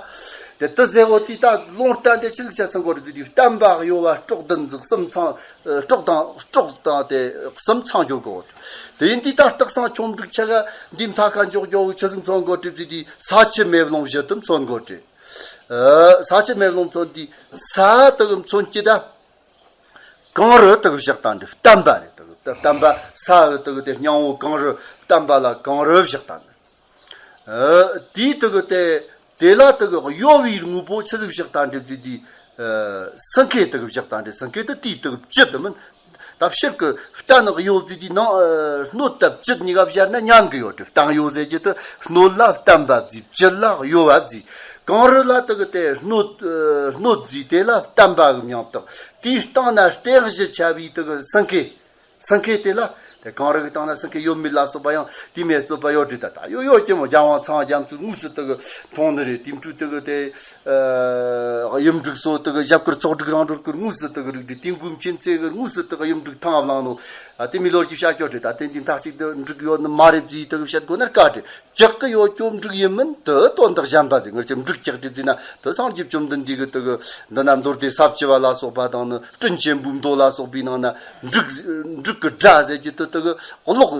དེ་དེ་ཟེར་བ་དེ། ད་རླུང་རྟ་འདི་ཆི་ཟིག་ཆ་ཚང་གོ་རེད་དེ། བརྟན་པ་གཡོ་བ་སྲོག་ལྡན་ཟིག་གསུམ་ཚང་། ཨ། སྲོག་དང་སྲོག་དང་དེ་གསུམ་ཚང་འགྱུར་གོ། དེ་ཡིན་དུས་ད་སྟག་སང་ཁྱུང་འབྲུག་ཆ་ག་འདི་མཐའ་ཁ་འཇོག་རྒྱུ་ཆི་ཟིག་མཚོན་གོ་དྲི་ཟིག་དེ། ས་ཆུ་མེ་རླུང་བཞི་དེ་མཚོན་གོ་དྲི། ཨ། ས་ཆུ་མེ་རླུང་མཚོན་དུས་ས་དག་མཚོན་གྱི་ད་གངས་རི་དག་བཞག་སྟངས་འདི་བརྟན་པ་རེད། དག་ད་བརྟན་པ་ས་དག་དེ་སྙིང་བོ་གངས་རི། བརྟན་པ་ལ་གངས་རི་བཞག་སྟངས། ཨ། དེའི་དག་དེ་དེ་ལ་དག་གཡོ་བའི་དངོས་པོ་ཆི་ཟིག་བཞག་སྟངས་འདི་ཟིག་དེ། ཨ། སེང་གེ་དག་བཞག་སྟངས་འདི། སེང་གེ་དེ་དེའི་དག་བཅུད་དེ་མིན། ད་ཕྱིར་གི་རྟ་ནག་གཡོ་ཟིག་དེའི་ནང་། ཨ། སྣོད་དང་བཅུད་གཉིས་ཀ་བཞག་ན་ཉན་གི་ཡོད་དྲི། རྟ་གཡོ་ཟེར་གྱི་དེ་སྣོད་ལ་བརྟན་པ་ཟིག་བཅུད་ལ་གཡོ་བ་ཟིག་གངས་རི་ལ་དག་དེ་སྣོད། ཨ། སྣོད་ཟིག་དེ་ལ་བརྟན་པ་གི་མིང་བཏགས། དེའི་སྟེང་ན་རྟེན་གཞི་ཆ་བའི་དག་སེང་གེ། སེང་གེ་དེ་ལ་དེ་གངས་རི་གི་སྟེང་ན་སེང་གེ་ཡོད་མེད་ལ་སོགས་པ་ཡང་དེ་མེད་རྩོད་པ་ཡོད་དྲི། ད་ད་ཡོད་ཡོད་ཀྱི་མོ། རྒྱལ་དབང་ཚངས་རྒྱ་མཚོས་དངོས་སུ་དག་མཐོང་ནི་རེད། དེ་འཕྲོས་དག་དེ། ཨ། གཡུ་འབྲུག་སོགས་དག་ཞབས་དཀར་ཚོགས་དྲུག་རང་གྲོལ་གི་དངོས་སུ་དག་རིག་དྲི། དེ་མགོན་མཁྱེན་བརྩེ་གི་དངོས་སུ་དག་གཡུ་འབྲུག་ཐང་བླངས་ནོ། ཨ། དེ་མི་ལོར་གྱི་བྱ་སྐྱོ་དྲི། ད་དེ་འདི་མཐའ་གཅིག་ཏུ་འབྲུག་ཡོད་ནི་མ་རེད་ཟེར་དག་བཤད་དགོས་ན་དཀའ་དྲི། ཅག་གི་ཡོད་ཀྱོ་འབྲུག་ཡིན་མིན་དེ་དོན་དག་གཞན་པ་ཟིག་ངར་ཅིག་འབྲུག་ཀྱག་དྲི་ཟིན་ན་དེ་སངས་རྒྱས་བཅོམ་ལྡན་འདས་གི་དག་འདི་ན་མདོ་སྡེ་ས་བཅུ་པ་ལ་སོགས་པ་དང་ནི་སྤྲིན་ཆེན་པོའི་མདོ་ལ་སོགས་པའི་ནང་ན་འབྲུག་འབྲུག་གི་སྒྲ་ཟེར་གྱི་དེ་དག་གློག་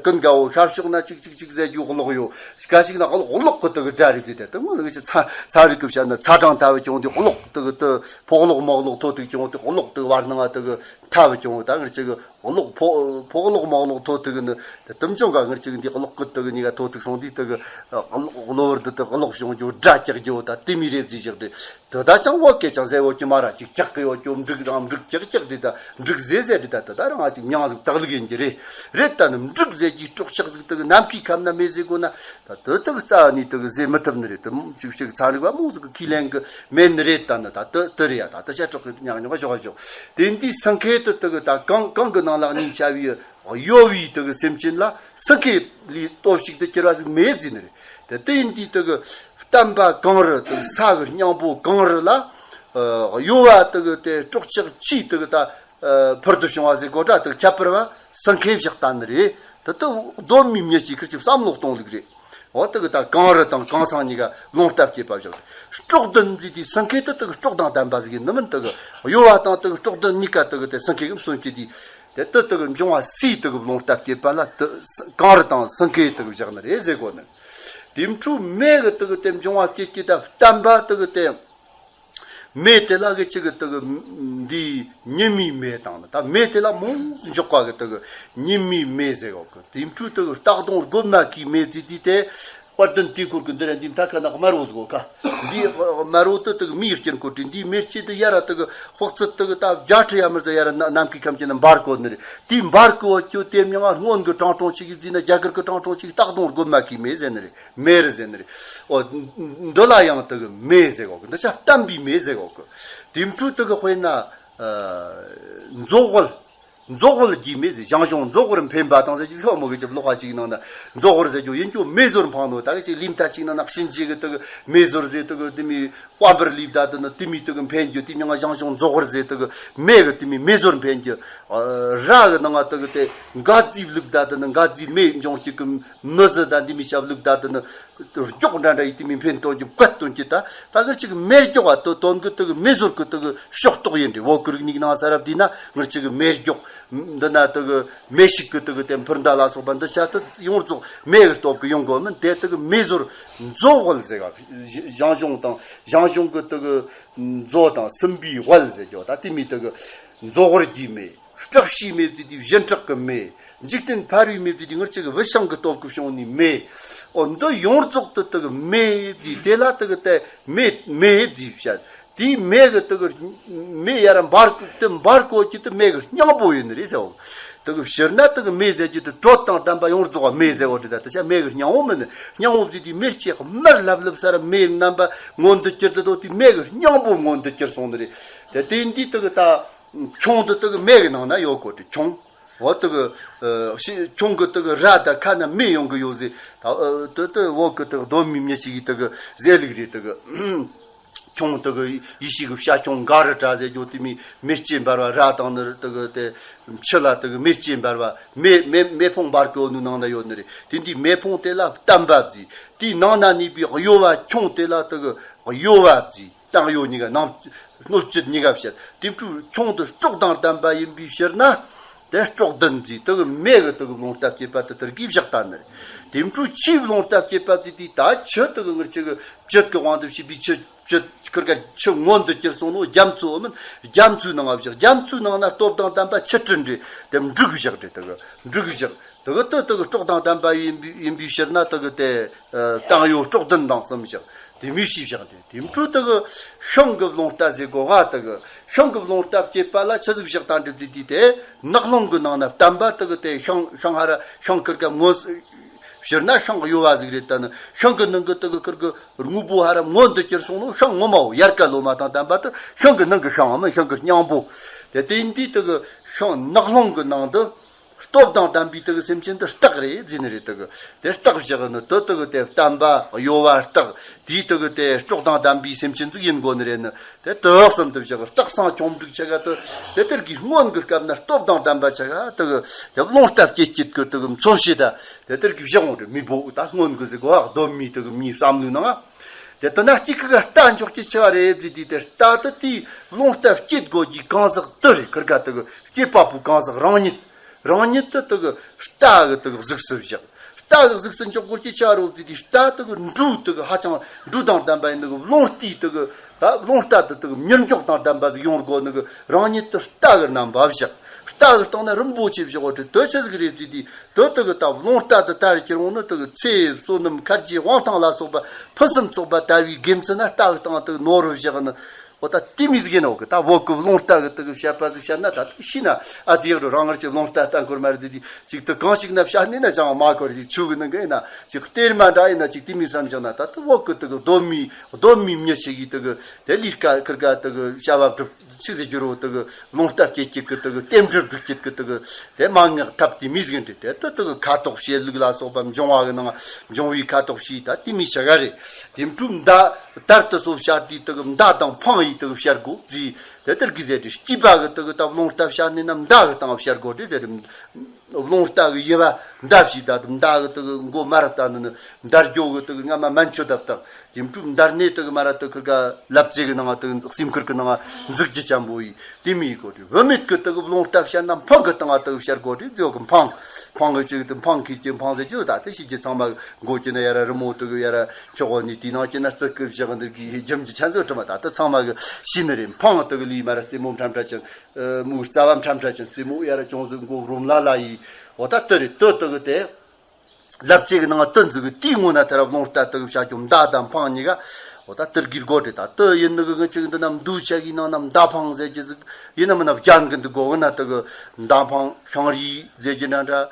ཀུན་དགའ་བོ་ཤར་ཕྱོགས་ན་ཅིག་ཅིག་ཅིག་ཟེར་རྒྱུ་གློག་ཡོད། ག་ཞིག་ན་གློག་གློག་གི་དག་སྒྲ་རེད་ཟེར། དེ་དེ་ངོ་ཟིག་ཅིག་ཚ་ཚ་རིག་གི་བཤད་ན་ཚ་གྲང་ལྟ་བུ་ཀྱང་དེ་གློག་དག་དེ་ཕོ་གློག་མོ་གློག་ཐོག་དག་ཀྱང་དེ་གློག་དག་བར་སྣང་དག་ཐ་བུ་ཀྱང་ད་ངར་ཅིག་གློག་ཕོ་ཕོ་གློག་མོ་གློག་ཐོག་ཐུག་ནི་དེ་དུམ་ཅུང་ག་ངར་ཅིག་འདི་གློག་སྐུད་དུ་གཉིས་ཀ་ཐོག་ཐུག་སོང་དུས་དུ་གློ་བུར་དུ་དུ་གློག་བྱུང་རྒྱུ་སྒྲ་ཀྱག་རྒྱུ་ད་དེ་མི་རེད་ཟིག་བཞག་དེ་དུ་ད་ཅང་བོད་སྐད་ཅང་ཟེར་བོ་ཀྱི་མ་ར་ཅིག་ཀྱག་གི་ཡོད་ཀྱོ་འབྲུག་རང་འབྲུག་ཀྱག་ཀྱག་དེ་ད་འབྲུག་ཟེར་ཟེར་དེ་ད་དུ་ད་རང་ཅིག་མྱང་ཟིག་དག་ལུག་ཡིན་གྱི་རེད། རེད་ད་ནི་འབྲུག་ཟེར་གྱི་སྲོག་ཆགས་ཟིག་དུ་ནམ་མཁའི་ཁམས་ན་མེད་ཟེར་དགོས་ན་ད་དུ་དུ་རྩ་ནས་དུ་ཟེར་མི་ཐུབ་ནི་རེད། དུ་ཅིག་ཅིག་ཚན་རིག་པ་མང་ཟིག་གི་ཁས་ལེན་གི་མེད་ནི་རེད། ད་ནི་ད་དུ་དུ་རེད་ཡ། ད་དུ་བཤད་གྲོགས་གི་ཉག་ཉོག་ཞོག་ཞོག་དེ་འདི་སེང་གེ་དུ་དུ་གི་ད་གང་གང་གི་ནང་ལ་གཉིས་ཆ་བའི་གཡོ་བའི་དུ་གི་སེམས་ཅན་ལ་སེང་གེ་ལས་སྟོབས་ཤིག་ཏུ་གྱུར་བ་ཟིག་མེད་ཟིན་རེད། དེ་དེ་ཡིན་དུས་དུ་གི་བརྟན་པ་གངས་རི་དུ་གི་ས་གི་སྙིང་པོ་གངས་རི་ལ་གཡོ་བ་དུ་གི་དེ་སྲོག་ཆགས་ཆེས་དུ་གི་ད་ཕུལ་དུ་བྱུང་བ་ཟིག་གོ་ད་དུ་ཁྱད་པར་བ་སེང་གེ་བཞག་ད་ནི་རེད། དུ་དུ་གདོད་མའི་མྱི་ཞིག་ཁིར་ཅིག་བསམ་བློ་གཏོང་ལུགས་རེད། འོ་དུ་གི་ད་གངས་རི་དང་གངས་སེང་གཉིས་ཀ་རླུང་རྟ་བསྐྱེད་པ་བཞག་སྲོག་ལྡན་ཟིག་དེ་སེང་གེ་དུ་དུ་གི་སྲོག་དང་ལྡན་པ་ཟིག་ཡིན་ནི་མིན་དུ་གི་གཡོ་བ་དང་དུ་གི་སྲོག་ལྡན་གཉིས་ཀ་དུ་གི་དེ་སེང་གེ་གི་མཚོན་གྱི་དེ། དེ་དུ་དུ་གི་འབྱུང་བ་སའི་དུ་གི་རླུང་རྟ་བསྐྱེད་པ་ལ་དུ་གངས་རི་དང་སེང་གེ་དུ་གི་བཞག་ནི་རེད་ཟེར་གོ་ནི། དེ་འཕྲོས་མེ་གི་དུ་གི་དེ་འབྱུང་བ་སྐྱེད་ཀྱི་ད་བརྟན་པ་དུ་གི་དེ། མེ་དེ་ལ་གི་ཅི་གི་དུ་གི་འདི་ཉི་མའི་མེ་དང་ནི་ད་མེ་དེ་ལ་མོ་འཇོག་པ་གི་དུ་གི་ཉི་མའི་མེ་ཟེར་གོ་གི། དེ་འཕྲོས་དུ་གི་སྟག་གདོང་རྒོད་མ་གི་མེ་ཟེར་དུས་དེ། དཔལ་ལྡན་དུས་འཁོར་གི་འདི་ར་འདི་མཐའ་ཁ་ན་དམར་བོ་ཟིག་གོ་ཀ། འདི་དམར་བོ་དུ་དུ་གི་མིའི་རྐྱེན་གོ་དྲི་འདིའི་མེ་ལྕེ་དུ་ཡ་ར་དུ་གི་དཔག་ཚད་དུ་གི་ད་བརྒྱ་ཁྲི་ཡ་མི་ཟ་ཡ་ར་ན་ནམ་མཁའི་ཁམས་ཀྱི་ན་འབར་གོ་ནི་རེད། དེའི་འབར་གོ་ཀྱོ་དེ་མྱང་ང་སྔོན་གི་དྲང་དྲང་ཅིག་གི་བརྩིས་ན་རྒྱ་གར་གི་དྲང་དྲང་ཅིག་སྟག་གདོང་རྒོད་མ་གི་མེ་ཟེར་ནི་རེད། མེ་རི་ཟེར་ནི་རེད། འོ། འདི་ལ་ཡང་དུ་གི་མེ་ཟེར་གོ་གི། འདི་ཆ་བརྟན་པའི་མེ་ཟེར་གོ་གི། དེ་འཕྲོས་དུ་གི་དཔེར་ན། ཨ། མཛོ་དབུལ། མཛོ་དབུལ་གྱི་མེ་ཟེར། ཞང་ཞུང་མཛོ་དབུལ་འཕེན་པ་དང་ཟེར་གྱི་ཁོ་མོ་གི་ཅི་ལོག་པ་ཅིག་ནང་ན་མཛོ་དབུལ་ཟེར་རྒྱུ་ཡིན་རྒྱུ་མེ་ཟོར་འཕངས་ནོ། ད་གི་ཅིག་ལིམ་ཐ་ཅིག་ནང་ན་གཤིན་རྗེ་གི་དུ་གི་མེ་ཟོར་ཟེར་དུ་གི་དེ་མི་དཔལ་འབར་ལིབ་ད་དུ་ནི་དེ་མི་དུ་གི་འཕེན་རྒྱུ་དེ་མྱང་ང་ཞང་ཞུང་མཛོ་དབུལ་ཟེར་དུ་གི་མེ་གི་དེ་མི་མེ་ཟོར་འཕེན་རྒྱུ། ར་གི་ནང་ང་དུ་གི་དེ་འགའ་རྫིས་ལུག་ད་དུ་ནི་འགའ་རྫིས་མེ་འབྱུང་གི་གི་མི་ཟི་ད་འདི་མི་ཞབས་ལུག་ད་དུ་ནི་རྒྱོག་འདྲ་འདྲ་ཡི་དེ་མི་འཕེན་སྟོན་གྱི་བཀལ་སྟོན་གྱི་ད་ད་ངར་ཅིག་མེ་རྒྱོག་བ་དུ་དོན་གི་དུ་གི་མེ་ཟོར་གི་དུ་གི་ཤོག་ཏོག་ཡིན་འདྲི། བོད་གི་རིག་གནས་ནང་ས་རབ་དེ་ན་ངར་ཅིག་མེ་རྒྱོག་འདི་ན་དུ་གི་མེ་ཤིག་གི་དུ་གི་དེ་འཕུར་མདའ་ལ་སོགས་པ་འདི་ཆ་དུ་ཡོངས་རྫོགས་མེ་གི་སྟོབས་གི་ཡོང་གོ་མིན། དེ་དུ་གི་མེ་ཟོར་མཛོ་དབུལ་ཟེར་ག། ཞང་ཞུང་དང་ཞང་ཞུང་གི་དུ་གི་མཛོ་དང་སྲིན་པོའི་དབུལ་ཟེར་རྒྱུ་ད་དེ་མི་དུ་གི་མཛོ་དབུལ་གྱི་མེ། སྐྲག་ཤིའི་མེ་བརྫིས་ཏེ་བཞིན་སྐྲག་གི་མེ། འཇིག་རྟེན་ཕ་རོལ་མེ་བརྫིས་ཏེ་ངར་ཅིག་བུད་ཤིང་གི་སྟོབས་ཀྱིས་བྱུང་ནི་མེ། འོ་འདི་ཡོངས་རྫོགས་དུ་དུ་གི་མེ་བརྫིས་དེ་ལ་དུ་གི་དེ་མེ་མེ་བརྫིས་བཤད། དེའི་མེ་གི་དུ་གི་མེ་ཡར་འབར་དུ་འབར་གོ་ཀྱི་དུ་མེ་གི་སྙིང་པོ་ཡིན་ནི་རེད་ཟེར། དུ་གི་ཕྱིར་ན་དུ་གི་མེ་ཟེར་ཀྱི་དུ་དྲོད་དང་ལྡན་པ་ཡོངས་རྫོགས་མེ་ཟེར་བ་དེ་ད་དུ་ཆ་མེ་གི་སྙིང་པོ་མིན་ནི། སྙིང་པོ་བརྫིས་དེ་མེ་ལྕེ་དམར་ལྷབ་ལྷབ་ས་ར་མེ་རྣམ་པ་མངོན་དུ་གྱུར་དུ་དོ་དེ་མེ་གི་སྙིང་པོ་མངོན་དུ་གྱུར་སོང་ནི་རེད། དེ་དེ་འདི་དུ་གི་ད། ཁྱུང་དུ་དུ་གི་མེ་གི་ནང་ན་ཡོད་གོ་དུ་ཁྱུང་། འོ་དེ་གི་ཨ་ཤི་ཁྱུང་གི་དེ་གི་རྭ་དང་ཁ་ན་མེ་ཡོང་གི་ཡོད་ཟེར། ད་ཨ་དེ་དེ་འོག་གི་དེ་གི་གདོད་མའི་མྱི་ཞིག་གིས་དེ་གི་ཟེར་ལུགས་རེད། དེ་གི་ཁྱུང་དེ་གི་ཡེ་ཤེས་གི་བྱ་ཁྱུང་འགའ་རེ་འདྲ་ཟེར་རྒྱུ་དེ་མོ་མེ་ལྕེ་འབར་བ། རྭ་དང་ནི་དེ་གི་དེ་ཆུ་ལ་དེ་གི་མེ་ལྕེ་འབར་བ། མེ་མེ་མེ་ཕུང་འབར་གི་ཡོད་ནི་ནང་ན་ཡོད་ནི་རེད། དེ་འདི་མེ་ཕུང་དེ་ལ་བསྟན་པ་བརྫིས། དེའི་ནང་ན་གནས་པའི་གཡོ་བ་ཁྱུང་དེ་ལ་དེ་གི་གཡོ་བ་བརྫིས། བཏང་ཡོད་གཉིས་ཀ་ནང་སྣོད་བཅུད་གཉིས་ཀ་བཤད། དེ་འཕྲོ་ཁྱུང་དེ་སྲོག་དང་ལྡན་པ་ཡིན་པའི་ཕྱིར་ན། དེ་སྲོག་ལྡན་ཟེར། དེ་གི་མེ་གི་དེ་གི་རླུང་རྟ་བསྐྱེད་པ་དེ་དེར་གིས་བཞག་ད་ནི་རེད། དེ་འཕྲོ་ཆུའི་རླུང་རྟ་བསྐྱེད་པ་ཟེར་དུས་ད་ཆུ་དེ་གི་ངར་ཆུ་གི་བཅུད་ཀྱི་དབང་དུ་བྱས་པའི་ཆུ་བཅུད་ཁུར་ག་ཆུ་མངོན་དུ་གྱུར་སོང་ནོ་རྒྱ་མཚོ་མིན། རྒྱ་མཚོའི་ནང་ང་བཞག་རྒྱ་མཚོའི་ནང་ན་སྟོབས་དང་ལྡན་པ་ཆུ་སྤྲིན་རེད། དེ་འབྲུག་བཞག་རེད། དེ་གི་འབྲུག་བཞག་དེ་གི་དེ་དེ་གི་སྲོག་དང་ལྡན་པ་ཡིན་པའི་ཡིན་པའི་ཕྱིར་ན་དེ་གི་དེ་ཨ་བཏང་ཡོད་སྲོག་ལྡན་དང་གསུམ་བཞག་དེ་མོ་ཞིག་བཞག་དེ། དེ་འཕྲོ་དེ་གི་ཤིང་གི་རླུང་རྟ་ཟེར་གོ་ག་དེ་གི་ཤིང་གི་རླུང་རྟ་བསྐྱེད་པ་ལ་ཆི་ཟིག་བཞག་ད་འགྲིག་ཟེར་དུས་དེ་ནགས་རླུང་གི་ནང་ན་བསྟན་པ་དེ་གི་དེ་ཤིང་ཤིང་ཧ་ར་ཤིང་ཁུར་ག་མངོན་ཕྱིར་ན་ཤིང་གཡོ་བ་ཟིག་རེད། ད་ནི་ཤིང་གི་ནང་གི་དེ་གི་ཁུར་གི་དངོས་པོ་ཧ་ར་མངོན་དུ་གྱུར་སོང་ནོ་ཤིང་ངོ་མའོ་ཡལ་ག་ལོ་མ་དང་ལྡན་པ་དེ་ཤིང་གི་ནང་གི་ཤིང་མིན། ཤིང་གི་སྙིང་པོ་དེ་དེ་འདི་དེ་གི་ཤིང་ནགས་རླུང་གི་ནང་དུ། སྟོབས་དང་ལྡན་པའི་དེ་གི་སེམས་ཅན་དེ་སྟག་རེད་ཟེར་ནི་རེད། དེ་གི་དེ་སྟག་བཞག་ནི་དེ་དེ་གི་དེ་བསྟན་པ་གཡོ་བ་སྟག་དེའི་དེ་གི་དེ་སྲོག་དང་ལྡན་པའི་སེམས་ཅན་ཟིག་ཡིན་དགོས་ནི་རེད། ནི་དེ་དེ་གསུམ་དུ་བཞག་སྟག་སྲང་ཁྱུང་འབྲུག་ཆ་ག་དེ་དེ་དེར་གི་སྔོན་གི་སྐབས་ན་སྟོབས་དང་ལྡན་པ་ཆ་ག་དེ་གི་དེ་རླུང་རྟ་བསྐྱེད་བསྐྱེད་གི་དེ་གི་མཚོན་བྱེད་ད་དེ་དེར་གི་བཞག་འོང་རེད། མི་བོ་ད་སྔོན་གི་ཟིག་གོ་གདོད་མའི་དེ་གི་མིའི་བསམ་བློའི་ནང་དེ་དེ་ན་གཅིག་གི་རྟ་འཇོག་གི་ཆ་ག་རེད་ཟེར་དུས་དེ་རྟ་དེ་དེའི་རླུང་རྟ་བསྐྱེད་དགོས་ཀྱི་གང་ཟག་དེ་རེད། ཁུར་ག་དེ་གི་བསྐྱེད་པ་པོའི་གང་ཟག་རང་ཉིད། རང་ཉིད་དུ་དེ་གི་རྟ་གི་དེ་གི་གཟུགས་སུ་བཞག་རྟ་གི་གཟུགས་སུ་འཇོག་དགོས་ཀྱི་ཆ་རོགས་དེ་དེ་རྟ་དེ་གི་འབྲུ་དེ་གི་ཧ་ཅང་འབྲུ་དང་ལྡན་པ་ཡིན། དེ་གི་རླུང་རྟའི་དེ་གི་ད་རླུང་རྟ་དེ་དེ་གི་མྱུར་མགྱོགས་དང་ལྡན་པ་ཟིག་ཡོང་དགོས། དེ་གི་རང་ཉིད་དུ་རྟ་གི་རྣམ་པ་བཞག་རྟ་གི་སྟེང་ན་རིན་པོ་ཆེ་བཞག་འོ་དེ་དེ་ཆི་ཟིག་རེད་ཟེར་དུས་དེ་དེ་གི་ད་རླུང་རྟ་དེ་དར་གྱི་རུང་ནི་དེ་གི་ཚེ་བསོད་ནམས་མཁར་གྱི་དབང་ཐང་ལ་སོགས་པ་ཕུན་སུམ་ཚོགས་པ་དར་བའི་དགེ་མཚན་ན་རྟ་གི་སྟེང་དེ་གི་ནོར་བུ་བཞག་ནི། འོ་ད་དེ་མོ་ཟིག་ཡིན་ནོ་གི་ད་བོད་ཀྱི་རླུང་རྟ་གི་དེ་གི་བཤད་པ་ཟིག་བཤད་ན་ད་དེ་ཤི་ན་ཨ་ཙི་ཡག་རུ་རང་ངར་གྱི་རླུང་རྟ་རྟ་འཁོར་མ་རེད་དེ་ཅིག་དེ་གང་ཞིག་ན་བཤད་ནི་ན་ཅང་མ་འཁོར་ཅིག་ཆུ་གི་ནང་གི་ཡིན་ན་ཅིག་གཏེར་མ་འདྲ་ཡིན་ན་ཅིག་དེ་མོ་བསམ་བཞག་ན་ད་དེ་བོད་ཀྱི་དེ་གི་གདོད་མའི་གདོད་མའི་མྱི་ཞིག་གིས་དེ་གི་དེ་ལས་ཀ་ཁུར་ག་དེ་གི་བྱ་བ་སྒྲུབ་ཆི་ཟེར་རྒྱུ་རོ། དེ་གི་རླུང་རྟ་བསྐྱེད་བསྐྱེད་གི་དེ་གི་རྟེན་འབྲེལ་སྒྲིག་བསྐྱེད་གི་དེ་གི་དེ་མན་ངག་ཐབས་དེ་མོ་ཟིག་ཡིན་དེ་དེ་དེ་གི་ཁ་དོག་བྱེད་ལུགས་ལ་སོགས་པ་འབྱུང་བ་གི་ནང་འབྱུང་བའི་ཁ་དོག་བྱེད་ད་དེ་མོ་བྱ་ག་རེད། དེ་འཕྲོ་མདའ། དར་དུ་སོ་བྱ་དེའི་དེ་གི་མདའ་དང་འཕང་ཡི་དེ་གི་བཤད་དགོས་ཟེར། དེ་ལྟར་གི་ཟེར་ཏེ་སྐྱེས་པ་གི་དེ་གི་ད་རླུང་རྟ་བཤད་ནས་ན་མདའ་གི་སྟེང་བཤད་དགོས་ཏེ་ཟེར་ཏེ། རླུང་རྟ་གི་དབྱེ་བ་མདའ་བྱས་ད་དེ་མདའ་གི་དེ་གི་མགོ་མར་བཏགས་ནས་ནི་མདའ་རྒྱོ་གི་དེ་གི་སྔ་མ་མན་ཆད་བཏགས། དེ་འཕྲོ་མདའ་སྣེ་དེ་གི་མར་དེ་ཁུར་ག་ལབ་ཙེ་གི་ནང་དེ་གི་སེམས་ཁུར་གི་ནང་འཛུགས་རྒྱུ་ཅན་པོ་ཡིས་དེ་མོ་ཡི་དགོས་ཏེ། བུད་མེད་གི་དེ་གི་རླུང་རྟ་བཤད་ན་འཕང་གི་སྟེང་དེ་གི་བཤད་དགོས་ཏེ་རྒྱོ་གི་འཕང་། འཕང་གི་ཅིག་དེ་འཕང་གི་ཅིག་འཕང་ཟེར་རྒྱུ་ད་དེ་ཤེས་རྒྱུ་ཚང་མ་མགོ་གི་ན་ཡར་རི་མོ་དེ་གི་ཡར་འཁྱོག་གོ་ནི་དེའི་ནང་གི་ན་རྩི་གི་བཞག་འདི་གི་རྒྱུ་མི་ཆ་ཚོད་དྲི་མ་ད་དེ་ཚང་མ་གི་ཤེས་ནི་རེད། འཕང་དེ་གི་ལི་མར་རྩེ་མོ་འཕྲམ་འཕྲ་ཅན། མོའི་རྩ་བ་འཕྲམ་འཕྲ་ཅན་རྩེ་མོ་ཡར་ཅུང་ཟད་མགོ་རོམ་ལ་ལ་ཡི། འོ་ད་དེ་རེད། དེ་དེ་གི་དེ་ལབ་ཙེ་གི་ནང་དེ་འཛུགས་གི་དེའི་ངོ་ན་དེ་ར་རླུང་རྟ་དེ་གི་བྱ་ཁྱུང་མདའ་དང་འཕང་གཉིས་ཀ་འོ་ད་དེར་གི་དགོས་རེད། ད་དེ་ཡིན་ནི་གི་ཅིག་འདི་ན་མདོ་ཆ་གི་ནང་ན་མདའ་འཕང་ཟེར་གྱི་ཟིག་ཡིན་ན་མིན་ན་རྒྱན་གི་འདི་གོ་གི་ན་དེ་གི་མདའ་འཕང་ཤང་རིས་ཟེར་གྱི་འདྲ་འདྲ།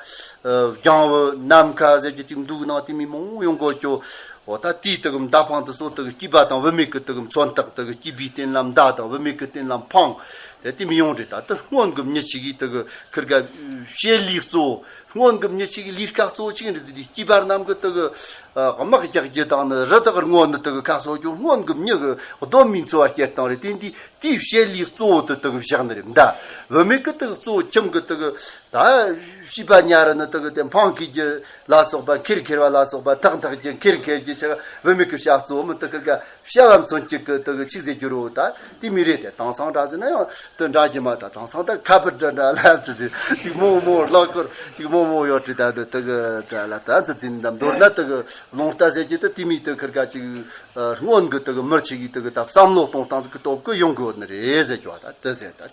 རྒྱང་བུ་ནམ་མཁའ་ཟེར་གྱི་ཅིག་མདོ་གི་ནང་དེ་མོ་མང་ཡོང་གོ་ཅོ། འོ་ད་དེའི་དེ་གི་མདའ་འཕང་དེ་ཚོ་དེ་གི་སྐྱེས་པ་དང་བུད་མེད་ཀྱི་དེ་གི་མཚོན་རྟགས་དེ་གི་སྐྱེས་པའི་རྟེན་ལ་མདའ་དང་བུད་མེད་ཀྱི་རྟེན་ལ་འཕང་། དེ་དེ་མོ་ཡོང་རེད། ད་དེ་སྔོན་གི་མྱི་ཞིག་གིས་དེ་གི་ཁུར་ག་བྱེད་ལས་གཙོ་བོ། སྔོན་གི་མྱི་ཞིག་གི་ལས་ཀ་གཙོ་བོ་ཅིག་རེད། དེ་སྐྱེས་པ་རྣམས་ཀྱི་དེ་གི་དམག་རྒྱག་རྒྱུ་དང་ནི་རི་དྭགས་རྔོན་ནི་དེ་གི་ཁ་གསོ་རྒྱུ་སྔོན་གི་མྱི་གི་གདོད་མའི་འཚོ་བ་སྐྱེལ་སྟངས་རེད། དེ་འདི་དེའི་བྱེད་ལས་གཙོ་བོ་དེ་དེ་གི་བཞག་ནི་རེད། མདའ། བུད་མེད་ཀྱི་དེ་གི་གཙོ་བོ་ཁྱིམ་གི་དེ་གི་ད་བྱིས་པ་ཉལ་ར་ནི་དེ་གི་དེ་འཕང་འཁྱེར་རྒྱུ་ལ་སོགས་པ། འཁྱེར་འཁྱེར་བ་ལ་སོགས་པ། འཐག་འཐག་རྒྱུ། འཁྱེར་འཁྱེར་རྒྱུ་ཆ་བུད་མེད་ཀྱི་བྱ་གཙོ་བོ་མི་དེ་ཁུར་ག་བྱ་བ་མཚོན་སྐྱེད་ཀྱི་དེ་གི་ཆི་ཟེར་རྒྱུ་རོ། ད་དེ་མོ་རེད་དེ། དེང་སང་འདྲ་ཟེར་ན་ཡང་དེ་འདྲ་གི་མ། ད་དེང་སང་ད་ཁ་པར་འདྲ་འདྲ་ལ་ཚོད་ཚོད་ཅིག་མོ་མོ་ལག་ཁོར་ཅིག་མོ་མོ་ཡོད་དྲི། ད་དེ་དེ་གི་ད་ལ་ད་ཚོད་ཚོད་འདམ་མདོར་ན་དེ་གི་རླུང་རྟ་ཟེར་གྱི་དེ་དེ་མོ་དེ་ཁུར་ག་ཅིག་སྔོན་གི་དེ་གི་མི་ཆེ་གི་དེ་གི་ད་བསམ་བློ་གཏོང་སྟངས་ཟིག་གི་སྟོབས་ཀྱིས་ཡོང་གི་ཡོད་ནི་རེད་ཟེར་རྒྱུ་བ། ད་དེ་ཟེར་ད།